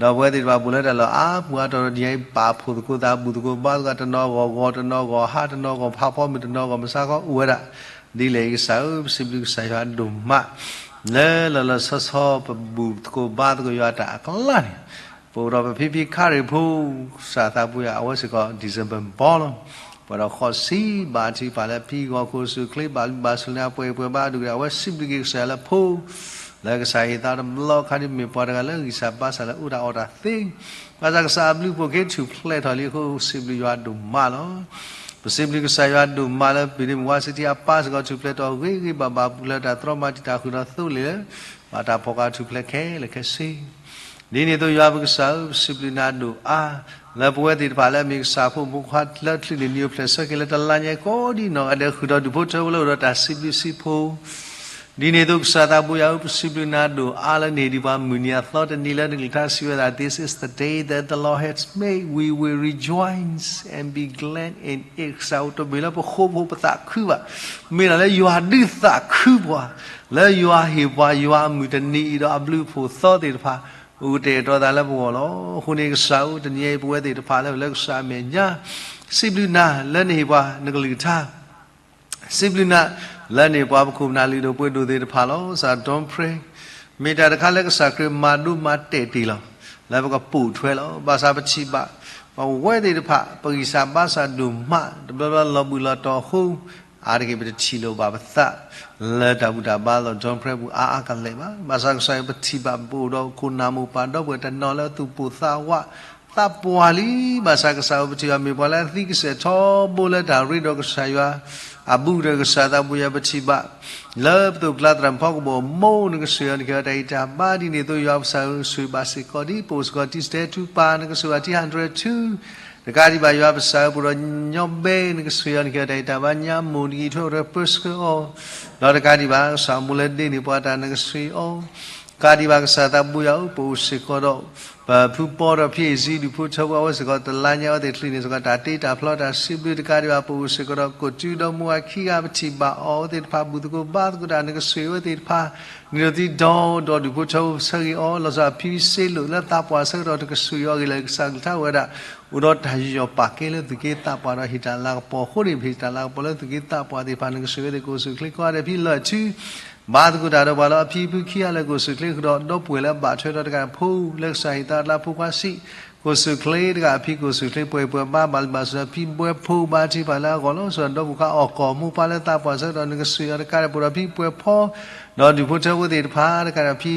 ဒီးပဝဲသ့ၣ်တဖၣ်ပအိၣ်လၢတၢ်လီၢ်အါပူၤအါတီၤဒီး တနံၤညါအံၤပာ်ဖှိၣ်သကိးသး ဘူၣ်သကိးဘါသကိး တနီၤဂီၢ်ဂီၤ တနီၤဂီၢ်ဟး တနီၤဂီၢ်ဖးဖီမုၢ် တနီၤဂီၢ်မုၢ်ဆါခီအိၣ်ဝဲဒၣ်. ဒ်လဲၣ်အံၤကစၢ်ဧၢ, ပစံးဘျုးကစၢ်ယွၤဒိၣ်မး လၢလီၤလီၤဆီဆီ ပဘူၣ်သကိးဘါသကိးယွၤတၢ်အကျါန့ၣ် ပအိၣ်ဒီးပဖံဖံခါရ့ၣ်ဖိ, ကစၢ်သးဘိယွၤ အဝဲစ့ၢ်ကီး December ဘီလီၤ. ပှဲၤဒီးဃိးဆံဘးအထံပာ်လၢဖံဂီၤခိၣ်စူၣ်ချ့ ဘၣ်လုၢ်ဘၣ်စူၢ်လၢအပှဲၤပှဲၤဘၣ်ဒိၣ်ကဒဲး အဝဲစံးဘျုးက့ၤကစၢ်ယွၤလၢဖိ လၢကစၢ်ဟ့ၣ်သးတဘျီခါဒ်မ့ၢ်ပှၤတဂၤလၢဂံၢ်စၢ်ဘါစၢ်လၢအိၣ်တၢ်အီၣ်တၢ်သ့, ဘၣ်ဆၣ်ကစၢ်အဘျုးဖှိၣ်က့ၤထူၣ်ဖျဲးထီၣ်လံအဃိ စံးဘျုးယွၤဒိၣ်မးလီၤ. ပစံးဘျုးကစၢ်ယွၤဒိၣ်မးလၢ ပဒ့မုၣ်ဝါစံတံအပၢ်စ့ၢ်ကီးထူၣ်ဖျဲးထီၣ်ဂ့ၤဂ့ၤဘၣ်ဘၣ် ပူၤလၢတၢ်တြီမၤတံာ်တာ်ဃုာ်ဒီးသိလ့ၣ်လၢ ဘၣ်တၢ်ဖီၣ်ဃာ်ထူၣ်ဖျဲးခဲလၢာ်ခဲဆ့ ဒ်န့ၣ်အသိးယွၤပကစၢ်ဧၢ, ပစံးဘျုးနၤဒိၣ်အါ, လၢပဝဲသ့ၣ်တဖၣ်လၢအမ့ၢ်ကစၢ်အဖိမုၣ်ဖိခွါလၢချုးန့ၣ် နံၤအိၣ်ဖျဲၣ်ဆၢက့ၤလၢတလါညါကိးဒံနီၢ်ဂၤဒဲး ဃုာ်ဒီးဒူၣ်ဖိထၢဖိလၢအိၣ်ဒီးတၢ်စံးဘျုးစံးဖှိၣ် ဒ်န့ၣ်အသိးကစၢ်သးဘိယွၤဧၢ, ပစံးဘျုးနၤဒိၣ်အါလၢနဟ့ၣ်ဒံးပှၤမုၢ်နံၤအသီတနံၤလၢနကလုၢ်ကထါစံးဝဲဒၣ်, This is the day that the Lord has made, we will rejoice and be glad in it. ကစၢ်ဧၢ, တမ့ၢ်လၢပဃိပသးခုဘၣ်, မ့ၢ်ဒၣ်လၢယွၤဒုးသးခုပှၤ, လၢယွၤဟ့ၣ်ပှၤယွၤအမုၢ်တနံၤအံၤဒီးအဘျုးအဖှိၣ်သီသ့ၣ်တဖၣ် အိၣ်ကတဲာ်ကတီၤသးလၢပဂီၢ်လီၤ. အဃိန့ၣ်ကစၢ်ဧၢ, တနံၤအံၤပဝဲသ့ၣ်တဖၣ်လၢပလၢကစၢ်အမဲာ်ညါ စံးဘျုးနၤလၢနဟ့ၣ်ပှၤနကလုၢ်ကထါ စံးဘျုးနၤလၢနဟ့ၣ်ပှၤပခိၣ်ပနၢ်လုၢ်ဒိၣ်ပှ့ၤဒိၣ်သ့ၣ်တဖၣ်လီၤ. စး Dawn Prayer မ့ၢ်တၢ်တခါလၢကစၢ်ခရံာ်မၤဒိမၤတဲာ်တ့ၢ်လီၤ. လၢပကပိာ်ထွဲလီၤ. ဘၣ်ဆၣ်ပထံၣ်ဘၣ် ပဝဲသ့ၣ်တဖၣ် ပဂံၢ်စၢ်ဘါစၢ်ဒိၣ်မး တဘျီဘျီလီၤဘှံးလီၤတီၤအဃိ အါတက့ၢ်ပတထံၣ်လိာ်ဘၣ်ပသး လၢတၢ်ဘူၣ်တၢ်ဘါလီၤ Dawn Prayer ပူၤအါအါကလဲာ်ဘၣ်. ဘၣ်ဆၣ်ကစၢ်ယွၤပထံၣ်ဘၣ် ပအိၣ်ဒီးခိၣ်နၢ်မိၢ်ပၢ်ဒီပုၢ်ဝဲၢ်တနီၤလၢသူၣ်ပိၢ်သးဝး သးပှၢ်လံ. ဘၣ်ဆၣ်ကစၢ်ဧၢ ပထံၣ်ဘၣ်မ့ၢ်ပှၤလၢအသံကစဲာ်ထီဘိလၢတၢ်ရ့ဒီးကစၢ်ယွၤအဘူးဒီး ကစၢ်သးဘိယွၤပထံၣ်ဘၣ် လၢပသိၣ်ပကျါသရၣ်မုၣ်ဖီကဘီၣ်မိၢ် နကဆိၣ်ဂ့ၤအီၤ နကဟ့ၣ်အီၤတၢ်ဂံၢ်တၢ်ဘါ ဒ်န့ၣ်အသိးယွၤပကစၢ်ဧၢ ဆိၣ်ဂ့ၤဘၣ်စ့ၢ်ကီးဒ် ပအိၣ်စ့ၢ်ကီးတံၤစတဲထူပာ် နကဆိၣ်ဂ့ၤအီၤတံၤ ဟးဒြဲၣ်ထူ တကးဒံးဘၣ်ယွၤပကစၢ်ဧၢ ပအိၣ်ဒီးညီဘဲ နကဆိၣ်ဂ့ၤအီၤ နကဟ့ၣ်အီၤတၢ်ဂံၢ်တၢ်ဘါ ညါမိၢ်နကံးထွဲအိၣ်ဒီးပၢဆှၢအီၤ ဒီးတကးဒံးဘၣ် ကစၢ်အိၣ်မူလၢဒ့န့ၢ်ပှၤတၢ် နကဆိၣ်ဂ့ၤအီၤ တကးဒံးဘၣ်ကစၢ်သးဘိယွၤဧၢ ပအိၣ်စ့ၢ်ကီးဒီး ပဖုပီဒီးဖံအ့ၣ်စံ ဒူၣ်ဖိထၢဖိ အဝဲစ့ၢ်ကီးတလါညါအဝဲသ့ၣ်ချုးန့ၣ်စ့ၢ်ကီး တၢ်တ့တၢ်ဖျီတၢ်စံးဘျုး တကးဒံးဘၣ် ပအိၣ်စ့ၢ်ကီးဒီး ကိးတုဒီးမိၢ်အခံဂၤ ပထံၣ်ဘၣ်အီၤ အဝဲသ့ၣ်တဖၣ် ဘူၣ်သကိးဘါသကိးတၢ် နကဆိၣ်ဂ့ၤအဝဲသ့ၣ်တဖၣ် နံၤဒီးသံဒီဒီ ဒူၣ်ဖိထၢဖိ ပဆၢဂ့ၤအီၤ လီၤဆီဒၣ်ဖံစ့လိာ်လၢသးပှၢ်ဆၢကတီၢ် နကဆိၣ်ဂ့ၤအီၤဂ့ၤလၢ ကစၢ်ကလုၢ်ကထါဝဲဒၣ် အိၣ်ဒီးတၢ်ယူးယီၣ်ပာ်ကဲလၢသူၣ်က့သးပှၢ်ဒီးဟ့ၣ်တၢ်လၤကပီၤအဃိန့ၣ် ပဟ့ၣ်တၢ်လၤကပီၤလၢသူၣ်က့သးပှၢ်သ့ၣ်တဖၣ် နကဆိၣ်ဂ့ၤအဝဲသ့ၣ် ကိးဆူၣ်ချ့ ကိးဂၤဒဲး ဖံလၢာ်ထူ ဘါသကိးတၢ်ဒီးပှၤလၢအဖံဖုခံဂၤလၢ ကိးဆူၣ်ချ့ဃုာ်ဒီး ဒီပုၢ်ဝဲၢ်လၢအဘၣ်ထွဲဒီးတကးဖိလၢကစၢ်ဟ့ၣ်သါအကျါ ဖိခွါဆံး ကိးဆူၣ်ချ့တကး ဖံကိးဆူၣ်ချ့ ပှဲၤပှဲၤဘါ ဘၣ်လံဘၣ်ဆူၣ်ဒီးဖံဘှဲဖိ ဘါထုကဖၣ်လၢအဂီၢ်လီၤ. ဆိၣ်ဂ့ၤဒီးဒီပုၢ်ဝဲၢ်အီၣ်ကီၢ်မိၢ်ပၢ်လၢသးပှၢ်ဆၢကတီၢ် နကဆိၣ်ဂ့ၤအီၤတကးဒံး ပအိၣ်ဒီးဖံပှဲၤဖီ ဒီးဒူၣ်ဖိထၢဖိသ့ၣ်တဖၣ် တကးဒံးဖံ သ့ၣ်ဖီ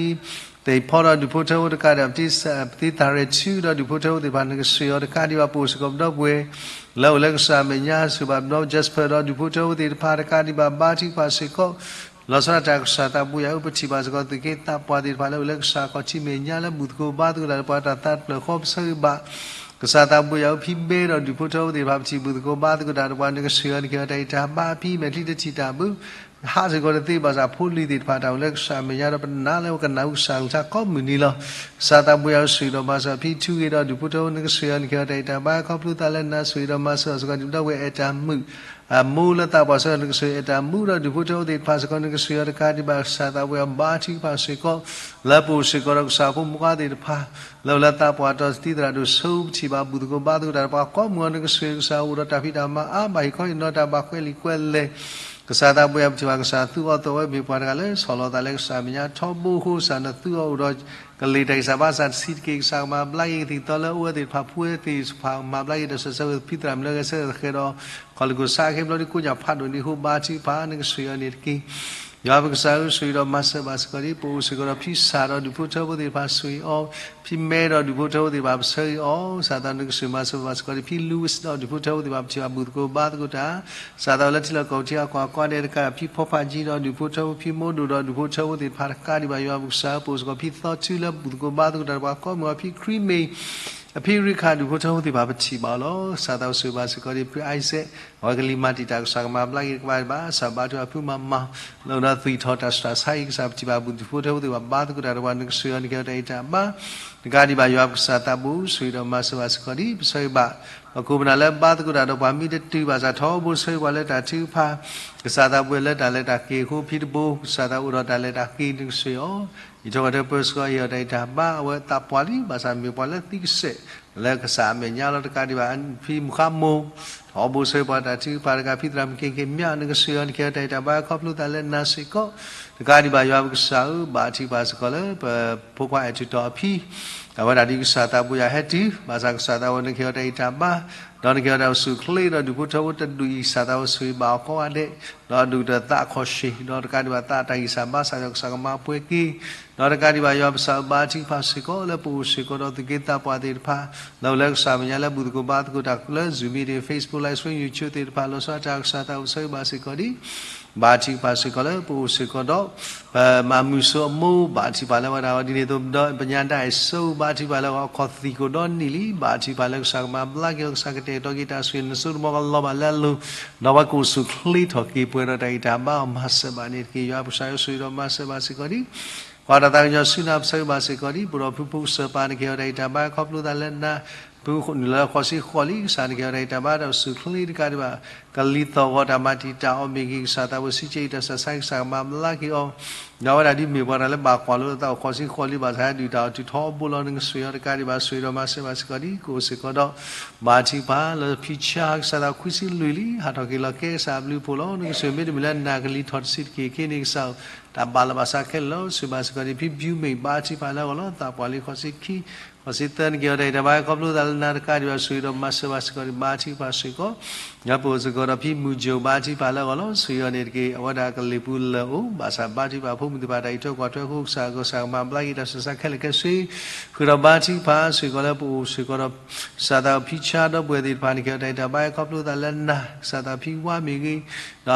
ဒီးဒူၣ်ဖိထၢဖိ တကးဒံးဖံသးရဲၣ်ထူ ဒီးဒူၣ်ဖိထၢဖိသ့ၣ်တဖၣ် နကဆိၣ်ဂ့ၤအီၤတကးဒံးဘၣ် ပအိၣ်စ့ၢ်ကီးဒီပုၢ်ဝဲၢ် လၢအိၣ်လၢကစၢ်အမဲာ်ညါ ဆိၣ်ဂ့ၤဘၣ်ဒီပုၢ်ဝဲၢ် Jasper ဒီးဒူၣ်ဖိထၢဖိသ့ၣ်တဖၣ် တကးဒံးဘၣ် ဘါထုကဖၣ်စ့ၢ်ကီး လီၤဆီဒၣ်တၢ် ကစၢ်သးဘိယွၤဧၢ ပထံၣ်ဘၣ်စ့ၢ်ကီး သူၣ်က့သးပှၢ်သ့ၣ်တဖၣ်လၢအိၣ်လၢကစၢ်ခီၣ်ထံးမဲာ်ညါလၢ ဘူၣ်သကိးဘါသကိးတၢ်ဒီးပှၤ တၢ်သးတဖျၢၣ်ဃီ ပဆၢဂ့ၤဘၣ် ကစၢ်သးဘိယွၤဧၢ ဖံဘဲဒီးဒူၣ်ဖိထၢဖိသ့ၣ်တဖၣ် ပထံၣ်ဘူၣ်သကိးဘါသကိးတၢ်ဒီးပှၤ နကဆိၣ်ဂ့ၤအီၤ နကဟ့ၣ်အီၤတၢ်ဂံၢ်တၢ်ဘါ ဖံမဲာ်ချံတထံၣ်တၢ်ဘၣ် ဟးစ့ၢ်ကီးတသ့ဘၣ်ဆၣ် ဖိလံၤသ့ၣ်တဖၣ် တၢ်အိၣ်လၢကစၢ်အမဲာ်ညါဒီး ပနာ်လၢပကနၢ်ဟူကစၢ်ကလုၢ်ကထါကိးမုၢ်နံၤလီၤ. ကစၢ်သးဘိယွၤဧၢ ဆိၣ်ဂ့ၤဒီးမၤစၢၤဖံထူဂ့ၤဒီးဒူၣ်ဖိထၢဖိ နကဆိၣ်ဂ့ၤအီၤ နကဟ့ၣ်အီၤတၢ်ဂံၢ်တၢ်ဘါ ခီဖျိသးလၢနၤ ဆိၣ်ဂ့ၤဒီးမၤစၢၤအီၤစ့ၢ်ကီး ဒ်ပဒီပုၢ်ဝဲၢ် အဲၣ်တၢ်မုၣ် အမိၢ်လၢသးပှၢ်ဆၢကတီၢ် နကဆိၣ်ဂ့ၤအဲၣ်တၢ်မုၣ်ဒီးဒူၣ်ဖိထၢဖိသ့ၣ်တဖၣ်စ့ၢ်ကီး နကဆိၣ်ဂ့ၤအီၤတကးဒံးဘၣ် ကစၢ်သးဘိယွၤ ဘါထုကဖၣ်စ့ၢ်ကီး လၢပအိၣ်စ့ၢ်ကီးဒီးကစၢ်ဖိမုၣ်ဖိခွါသ့ၣ်တဖၣ် လၢအိၣ်လၢသးပှၢ်တီၤတသံသရၣ်ဒိၣ်စိ ပထံၣ်ဘၣ်ဘူၣ်သကိးဘါသကိးတၢ်ဒီးပှၤကိးမုၢ်အီၤ နကဆိၣ်ဂ့ၤ ကစၢ်အိၣ်ဒီးတၢ်ဖံးတၢ်မၤအါဘၣ် ဟ့ၣ်ခီဟ့ၣ်နီၤတၢ်ဘၣ်ခွဲးလံာ်ခွဲးလဲၢ် ကစၢ်သးဘိယွၤ ပထံၣ်ဘၣ် ကစၢ်သူအီၤသီဝဲ မ့ၢ်ပှၤတဂၤလၢဆီၣ်လီၤသးလၢကစၢ်အမဲာ်ညါထီဘိအဃိ ကစၢ်နသူအီၤအိၣ်ဒီး ကလ့ၢ်တၢ်ဂံၢ်စၢ်ဘါစၢ်တဆံးတက့ၢ် ကစၢ်ကမၤဘျါက့ၤကသံၣ်ကသီလၢအအိၣ်ဝဲသ့ၣ်တဖၣ် ဖိဝဲသ့ၣ်တဖၣ် မၤဘျါက့ၤဒီး စၢးဆၢဝဲဖံသရၣ်မုၣ်လၢဂဲၤဆၢထၢၣ်ဃဲၤဒီး ခီၣ်လ့ၢ်ခိၣ်ဆါ အခ့ဘျီဒ်ကိးညၣ်ဖးဒိၣ်န့ၣ်အဃိ ဘါထုကဖၣ် နကဆိၣ်ဂ့ၤအီၤန့ၣ်တက့ၢ်. ယွၤပကစၢ်ဧၢ ဆိၣ်ဂ့ၤဒီးမၤစၢၤဘၣ်စ့ၢ်ကီးဒ် ပအိၣ်စ့ၢ်ကီးဒီးဖံစၢ်ဒီးဒူၣ်ဖိထၢဖိသ့ၣ်တဖၣ် ဆိၣ်ဂ့ၤအီၤ ဖံမဲဒီးဒူၣ်ဖိထၢဖိသ့ၣ်တဖၣ် ပဆၢဂ့ၤအီၤ ကစၢ်သး နကဆိၣ်ဂ့ၤမၤစၢၤဘၣ်စ့ၢ်ကီးဒ် ဖံလူဝံးဒီးဒူၣ်ဖိထၢဖိသ့ၣ်တဖၣ် ပထံၣ်ဘၣ်ဘူၣ်သကိးဘါသကိးတၢ် ကစၢ်သး လၢထံလီၢ်ကီၢ်ပူၤထံအကွၢ်အကွၢ်ဒဲးတကး ဖံဖီဖးကၠံဒီးဒူၣ်ဖိထၢဖိ ဖံမိၢ်ဒိၣ်ဒီးဒူၣ်ဖိထၢဖိသ့ၣ်တဖၣ် တကးဒံးဘၣ် ယွၤပကစၢ်ဧၢ ပအိၣ်စ့ၢ်ကီးဖံသီထူလၢဘူၣ်သကိးဘါသကိးတၢ်ဒီးပှၤကိးမုၢ်အီၤ ဖံခရံမ့ၢ် အဖံရံခး ဒူၣ်ဖိထၢဖိသ့ၣ်တဖၣ် ပထံၣ်ဘၣ်အီၤလီၤ. ကစၢ်သး ပဆိၣ်ဂ့ၤဘၣ်စ့ၢ်ကီးဒ် ဖံအံစဲး အဝဲကလံၤမၤတံာ်တာ် ကစၢ်ကမၤဘျါက့ၤတကပၤဒံးဘၣ် ကစၢ်ဘါထုကဖၣ်ဖုမၤမၤ လၢအိၣ်ဒီးသွံၣ်ထီၣ်တၢ်ဆူးတၢ်ဆါအံၤ ကစၢ်ပထံၣ်ဘၣ်ဘူၣ်ဒူၣ်ဖိထၢဖိသ့ၣ်တဖၣ် ဘါသကိးတၢ်ဒီးပှၤ နကဆိၣ်ဂ့ၤအီၤ နကဟ့ၣ်အီၤတၢ်ဂံၢ်တၢ်ဘါ တကးဒံးဘၣ် ယွၤပကစၢ်သးဘိ ဆိၣ်ဂ့ၤဒီးမၤစၢၤဘၣ်စ့ၢ်ကီးဒ် ပဆၢဂ့ၤဘၣ် ပခိၣ်ပနၢ်လၢဘါသကိးတၢ်ဒီးပှၤ မ့ၢ်တတုၤဘၣ်ဆၣ်ထီဘိ ဆၢဂ့ၤပှၤလၢတၢ်ထုကဖၣ် ကစၢ်သးဘိ လၢတၢ်လဲၤတၢ်က့ၤအဃိ ဖံတဘိ ကစၢ်သးအိၣ်ဒီးတၢ်လဲၤတၢ်က့ၤ နကဆိၣ်ဂ့ၤအီၤ ယံာ်ထီၣ်ပှဲၤထီၣ် ပၢဆှၢအီၤ ဟ့ၣ်အီၤတၢ်ဂံၢ်တၢ်ဘါ အဝဲသးပှၢ်လံ ဘၣ်ဆၣ်မ့ၢ်ပှၤလၢသံကစဲာ် လၢကစၢ်အမဲာ်ညါလီၤ တကးဒံးဘၣ် ဖံမုၢ်ဃါမိၢ် ထီဘိဆၢပှၤတၢ်ထုကဖၣ်တကး ဖံသရၣ်မုၣ်က့ၤက့ၤမၠး နကဆိၣ်ဂ့ၤအီၤ နကဟ့ၣ်အီၤတၢ်ဂံၢ်တၢ်ဘါ ခီဖျိသးလၢနၤစ့ၢ်ကီး တကးဒံးဘၣ် ယွၤပကစၢ်ဧၢ ဘါထုကဖၣ်စ့ၢ်ကီးလၢ ပဖိခွါအဲၣ်ထူၣ်တီၤအဖံ အဝဲဒၣ်ဒ်ကစၢ်သးဘိယွၤဟဲတုၤ ဘၣ်ဆၣ်ကစၢ်သးဘိ နကဟ့ၣ်အီၤတၢ်ဂံၢ်တၢ်ဘါ ဒီးနကဟ့ၣ်အီၤတၢ်အိၣ်ဆူၣ်အိၣ်ချ့ ဒီးဒူၣ်ဖိထၢဖိတဒူၣ်အံၤ ကစၢ်သးဘိဆိၣ်ဂ့ၤဘၣ်အီၤကိးဂၤဒဲး ဒီးဒုၣ်ဒီးသးအခီၣ်ဆ့ၣ် ဒီးတကးဒံးဘၣ်သးတၢ်ဂံၢ်စၢ်ဘါစၢ်ဒီး ကစၢ်ကမၤပှဲၤက့ၤ ဒီးတကးဒံးဘၣ် ယွၤပကစၢ်ဧၢ ဘါထုကဖၣ်စ့ၢ်ကီးလၢပအိၣ်စ့ၢ်ကီးဒီးသူၣ်က့သးပှၢ်သ့ၣ်တဖၣ် လၢအိၣ်လၢကစၢ်အမဲာ်ညါလၢဘူၣ်သကိးဘါသကိးတၢ်လၢ Zoom meeting, Facebook live stream, YouTube သ့ၣ်တဖၣ် လီၤဆီဒၣ်တၢ် ကစၢ်သးဘိဆိၣ်ဂ့ၤဘၣ်စ့ၢ်ကီးဒ် ဘါထုကဖၣ်စ့ၢ်ကီးလၢပအိၣ်စ့ၢ်ကီးဒီး ပမၤမုာ်စိအမိၢ် ဘါထုကဖၣ်လၢဝဲဒၣ်အီၤ ဒ်န့ၣ်အသိးဒီး ပညါဒၣ်အစိ ဘါထုကဖၣ်လၢအဂီၢ် အခီၣ်သံၣ်ကအိၣ်ဒီနံၣ်လံ, ဘါထုကဖၣ်လၢကစၢ်ကမၤဘျါက့ၤအီၤ, ကစၢ်ကတဲာ်ကတီၤက့ၤတၢ်ဆိၣ်ဂ့ၤ နစိကမီၤကလီၤဘၣ်လၢအလိၤ, ဒီးပှၤကအိၣ်ဆူၣ်ချ့ထီၣ်က့ၤ ပှဲၤဒီးတၢ်ဂံၢ်တၢ်ဘါအီၤ မၤစၢၤဘၣ်န့ၣ်တက့ၢ်. ယွၤပကစၢ်ယွၤဆိၣ်ဂ့ၤဒီးမၤစၢၤဘၣ်စ့ၢ်ကီးဒံး ပှၤတၢ်သးကညီၤဆူနၤပဆၢဂ့ၤဘၣ်စ့ၢ်ကီးဒံး ပဒီပုၢ်ဖိကစၢၢ်ပၢ်န့ၣ် ကဟ့ၣ်အီၤတၢ်ဂံၢ်တၢ်ဘါ ခီဖျိသးလၢနၤ ဖုနုာ်လၢဃိးဆံဃိးလံ, ကစၢ်န့ၣ်ကဟ့ၣ်အီၤတၢ်ဂံၢ်တၢ်ဘါဒီးအိၣ်ဆူၣ်ချ့တကးဒံးဘၣ်, ကလံၤသီၣ်ဂီၤတၢ်မၤတံာ်တာ်အီၤမ့ၢ်ဂ့ၤ, ကစၢ်သးဘိစံးကဲအံၤတၢ်ဆၢဆါ ကစၢ်ကမၤဘျါက့ၤအီၤ, ဒီးအဝဲဒၣ်ဒ်မ့ၢ်ပှၤတၢ်လၢဘၣ်ကွၢ်လိသးအိၣ်ဃိးဆံဃိးလံဘၣ်ဆၣ် ဒုၣ်တၢ်အီၣ်တုၤထီဘိလီၤ, နကဆိၣ်ဂ့ၤအီၤတကးဒံးဘၣ် ဆိၣ်ဂ့ၤဒီးမၤစၢၤဘၣ်စ့ၢ်ကီးဒံး ကအိၣ်စ့ၢ်ကီးဒီး ဘါထုကဖၣ်လၢဖံဆါ ကစၢ်သးခွံဆံလွံၢ်လံ, ဟးထီၣ်က့ၤလီၤကဲကစၢ်အဘျုးအဖှိၣ်လီၤ. နကဆိၣ်ဂ့ၤ မ့တမ့ၢ်လၢနၤကလံၤထီၣ်တဆံးတက့ၢ် က့န့ၣ်ကစၢ် တၢ်ဘၣ်လီၤဘၣ်စးခဲလၢာ်လီၤ. ဆိၣ်ဂ့ၤဘၣ်စ့ၢ်ကီးဒံး ဖံဘျုးမ့ၢ် ဘါထုကဖၣ်လၢအဂီၢ်လီၤ. သးပှၢ်လံ ဃိးဆံခံ, ဃိးဆံသၢ နကဟ့ၣ်အီၤတၢ်ဂံၢ်တၢ်ဘါ ခီဖျိသးလၢနၤတကးဒံးဘၣ် ဆိၣ်ဂ့ၤဒီးမၤစၢၤဘၣ်စ့ၢ်ကီးဒံး ဘါထုကဖၣ်စ့ၢ်ကီး ညါပအိၣ်စ့ၢ်ကီးဒီးဖံမုၢ်ကၠိၣ် ဘါထုကဖၣ်လၢအဂီၢ်လီၤ. ဆိၣ်ဂ့ၤအီၤန့ၣ်တက့ၢ် အဝဲဒၣ်ကလံၤပူၤလၢာ်အိၣ် ဘၣ်ဆၣ်ဘါထုကဖၣ်ဖိမုၣ်သ့ၣ်တဖၣ် တၢ်အံးထွဲကွၢ်ထွဲအဃိ ကစၢ်ကစၢ်ကမၤဘျါက့ၤတၢ်ဆၢဆါခဲလၢာ်ခဲဆ့ ဃုာ်ဒီးဘါထုကဖၣ်စ့ၢ်ကီးလၢပအိၣ်စ့ၢ်ကီးဒီး ကစၢ်သးဖံဆါဒီပုၢ်ဝဲၢ်သ့ၣ်တဖၣ်န့ၣ် ကဟ့ၣ်အီၤတၢ်ဂံၢ်တၢ်ဘါ ခီဖျိသးလၢနၤ ကစၢ်သးဖံဝါမ့ၢ်ဂ့ၤ ဒီး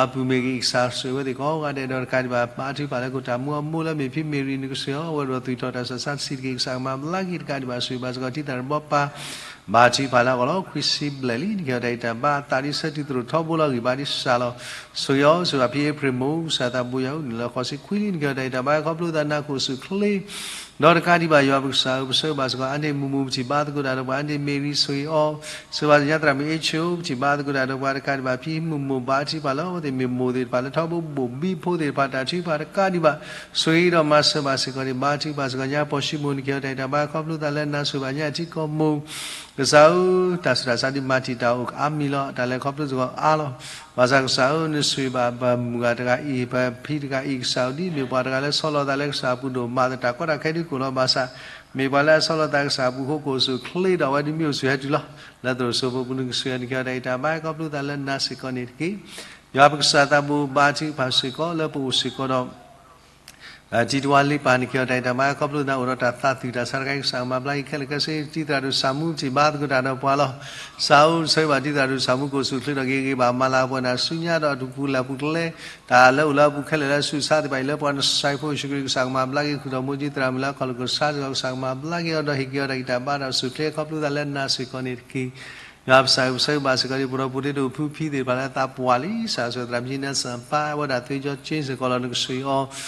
အပုၢ်မ့ၢ်ဂ့ၤ ကစၢ်ဆိၣ်ဂ့ၤဝဲသ့ၣ်ကိးဂၤဒဲးဒီးတကးဒံးဘၣ် ဘါထုကဖၣ်လၢကတၢ်မူအမိၢ်လၢမ့ၢ်ဖံမ့ၢ်ရံ နကဆိၣ်ဂ့ၤအီၤ အဝဲဒိးသူၣ်ထီၣ်တၢ်ဆၢဆါတဆံးတက့ၢ် ကစၢ်ကမၤဘျါက့ၤတကးဒံးဘၣ် ဆိၣ်ဂ့ၤဘၣ်စ့ၢ်ကီး တံၤသရၣ်တဘီပၢ် ဘါထုကဖၣ်လၢအဂီၢ်လီၤ. ခွံဆံဘျဲၣ်လံ နကဟ့ၣ်အီၤတၢ်ဂံၢ်တၢ်ဘါ သးဒ်ဆၢတုၤသရိာ်ထီဘိလီၤ ဂံၢ်ဘါဒ်စၢ်လီၤ. ဆိၣ်ဂ့ၤအီၤ ဆိၣ်ဂ့ၤဘၣ်ဖံအ့ဖြ့ၣ်မိၢ် ကစၢ်သးဘိယၤဧၢ နုာ်လၢဃိးဆံခွံလံ နကဟ့ၣ်အီၤတၢ်ဂံၢ်တၢ်ဘါ ခီဖျိသးနၤကအိၣ်ဆူၣ်ချ့ ဒီးတကးဒံးဘၣ် ယွၤပကစၢ်ဧၢ ပဆၢဂ့ၤဘၣ်စ့ၢ်ကီး အါန့ၢ်မုၢ်မုၢ် ပထံၣ်ဘါသကိးတၢ်ဒီးပှၤ အါန့ၢ်မ့ၢ်ရံ ဆိၣ်ဂ့ၤအီၤ ဆိၣ်ဂ့ၤဘၣ်ညါသရၣ်မုၣ်အ့ၣ်ဆိၣ် ပထံၣ်ဘါသကိးတၢ်ဒီးပှၤတကးဒံးဘၣ် ဖံမုၢ်မိၢ် ဘါထုကဖၣ်လၢအဝဲသ့ၣ်မ့ၢ်မိၢ်သ့ၣ်တဖၣ်လၢထီဘိ ဘိၣ်ဘံဖိသ့ၣ်တဖၣ် တၢ်ထုကဖၣ်တကးဒံးဘၣ် ဆိၣ်ဂ့ၤဒီးမၤစၢၤဘၣ်စ့ၢ်ကီးန့ၣ် ဘါထုကဖၣ်စ့ၢ်ကီး ညါပီၢ်ၡံမိၣ် နကဟ့ၣ်အီၤတၢ်ဂံၢ်တၢ်ဘါ ခီဖျိသးလၢနၤ ဆိၣ်ဂ့ၤဘၣ်ညါအထံကီၢ်မိၢ် ကစၢ်ဧၢ တၢ်ဆူးတၢ်ဆါဒ်မၤတံာ်တာ်အိၣ်အါမံၤလီၤ တၢ်လဲၤခီဖျိစ့ၢ်ကီးအါလီၤ. ဘၣ်ဆၣ်ကစၢ်ဧၢ နဆိၣ်ဂ့ၤဘၣ်ပမုၢ်ဂၤတဂၤအံၤ ပဖံတဂၤအံၤ ကစၢ်ဧၢ ဒ်မ့ၢ်ပှၤတဂၤလၢဆီလီၤသးလၢကစၢ်အပူၤဒိၣ်မး တၢ်ကီတၢ်ခဲဒုးကိၣ်လီၤဘၣ်ဆၣ် မ့ၢ်ပှၤလၢအဆီလီၤသးကစၢ်အပူၤအဃိ ကအိၣ်ဆူၣ်ချ့ဒီးအဝဲဒ်မ့ၢ်အိၣ်ဆူၣ်ဟဲတုၤလီၤ လၢသရိာ်စိဖိပူၤ နကဆိၣ်ဂ့ၤအီၤ နကဟ့ၣ်အီၤတၢ်ဂံၢ်တၢ်ဘါ ခီဖျိသးလၢနၤစ့ၢ်ကီးန့ၣ်တက့ၢ်. ယွၤပကစၢ်သးဘိ ဘါထုကဖၣ်စ့ၢ်ကီး လၢပအိၣ်စ့ၢ်ကီးဒီး တံၤတဝါလ့ပၢ် နကဟ့ၣ်အီၤတၢ်ဂံၢ်တၢ်ဘါ ခီဖျိသးအိၣ်ဒီးတၢ်သးသူၣ်တၢ်ဆါတခါအံၤ ကစၢ်ကမၤဘျါက့ၤခဲလၢာ်ခဲဆ့ တံၤသရၣ်ဒိၣ်ဆၣ်မူ ပထံၣ်ဘါသကိးတၢ်ဒီးပှၤလီၤ. ကစၢ်ဧၢ ဆိၣ်ဂ့ၤဘၣ်တံၤသရၣ်ဒိၣ်ဆၣ်မူ ကအိၣ်ဆူၣ်ချ့ထီၣ်က့ၤဂ့ၤဘၣ် မၤလၤကပီၤနၤဆူညါဒီးအပူၤလၢ်ပူၤကလဲ တၢ်လၢအိၣ်လၢအပူၤခဲလၢာ်လၢဆူးစါသ့ၣ်တဖၣ်အံၤ လၢပှၤကစၢ်ဖိယ့ၣ်ၡူးခရံာ်ကစၢ်ကမၤဘျါက့ၤ ဃုာ်ဒီးမိၢ်တံၤသရၣ်မုၣ်လၢအခီၣ်လိာ်ကစါစ့ၢ်ကီး ကစၢ်ကမၤဘျါက့ၤအီၤဒီးဟ့ၣ်က့ၤအီၤတၢ်ဂံၢ်တၢ်ဘါဒီးဆူၣ်ချ့ ခီဖျိသးလၢနၤစ့ၢ်ကီးန့ၣ်တက့ၢ်. ယွၤပကစၢ်ဧၢ ပဆၢဂ့ၤဘၣ်စ့ၢ်ကီးဒ် ပဒီပုၢ်ဝဲၢ်သ့ၣ်တဖၣ် ဖံသ့ၣ်တဖၣ်လၢသးပှၢ်လံ ကစၢ်ဆိၣ်သရၣ်မုၣ်ကၠံ Nelson အပၢ် အဝဲဒၣ်သ့ကၠီကၠ့စ့ၢ်ကီးလီၤ နကဆိၣ်ဂ့ၤအီၤ ဒီးဖံဖုသ့ၣ်တဖၣ် အိၣ်ထဲ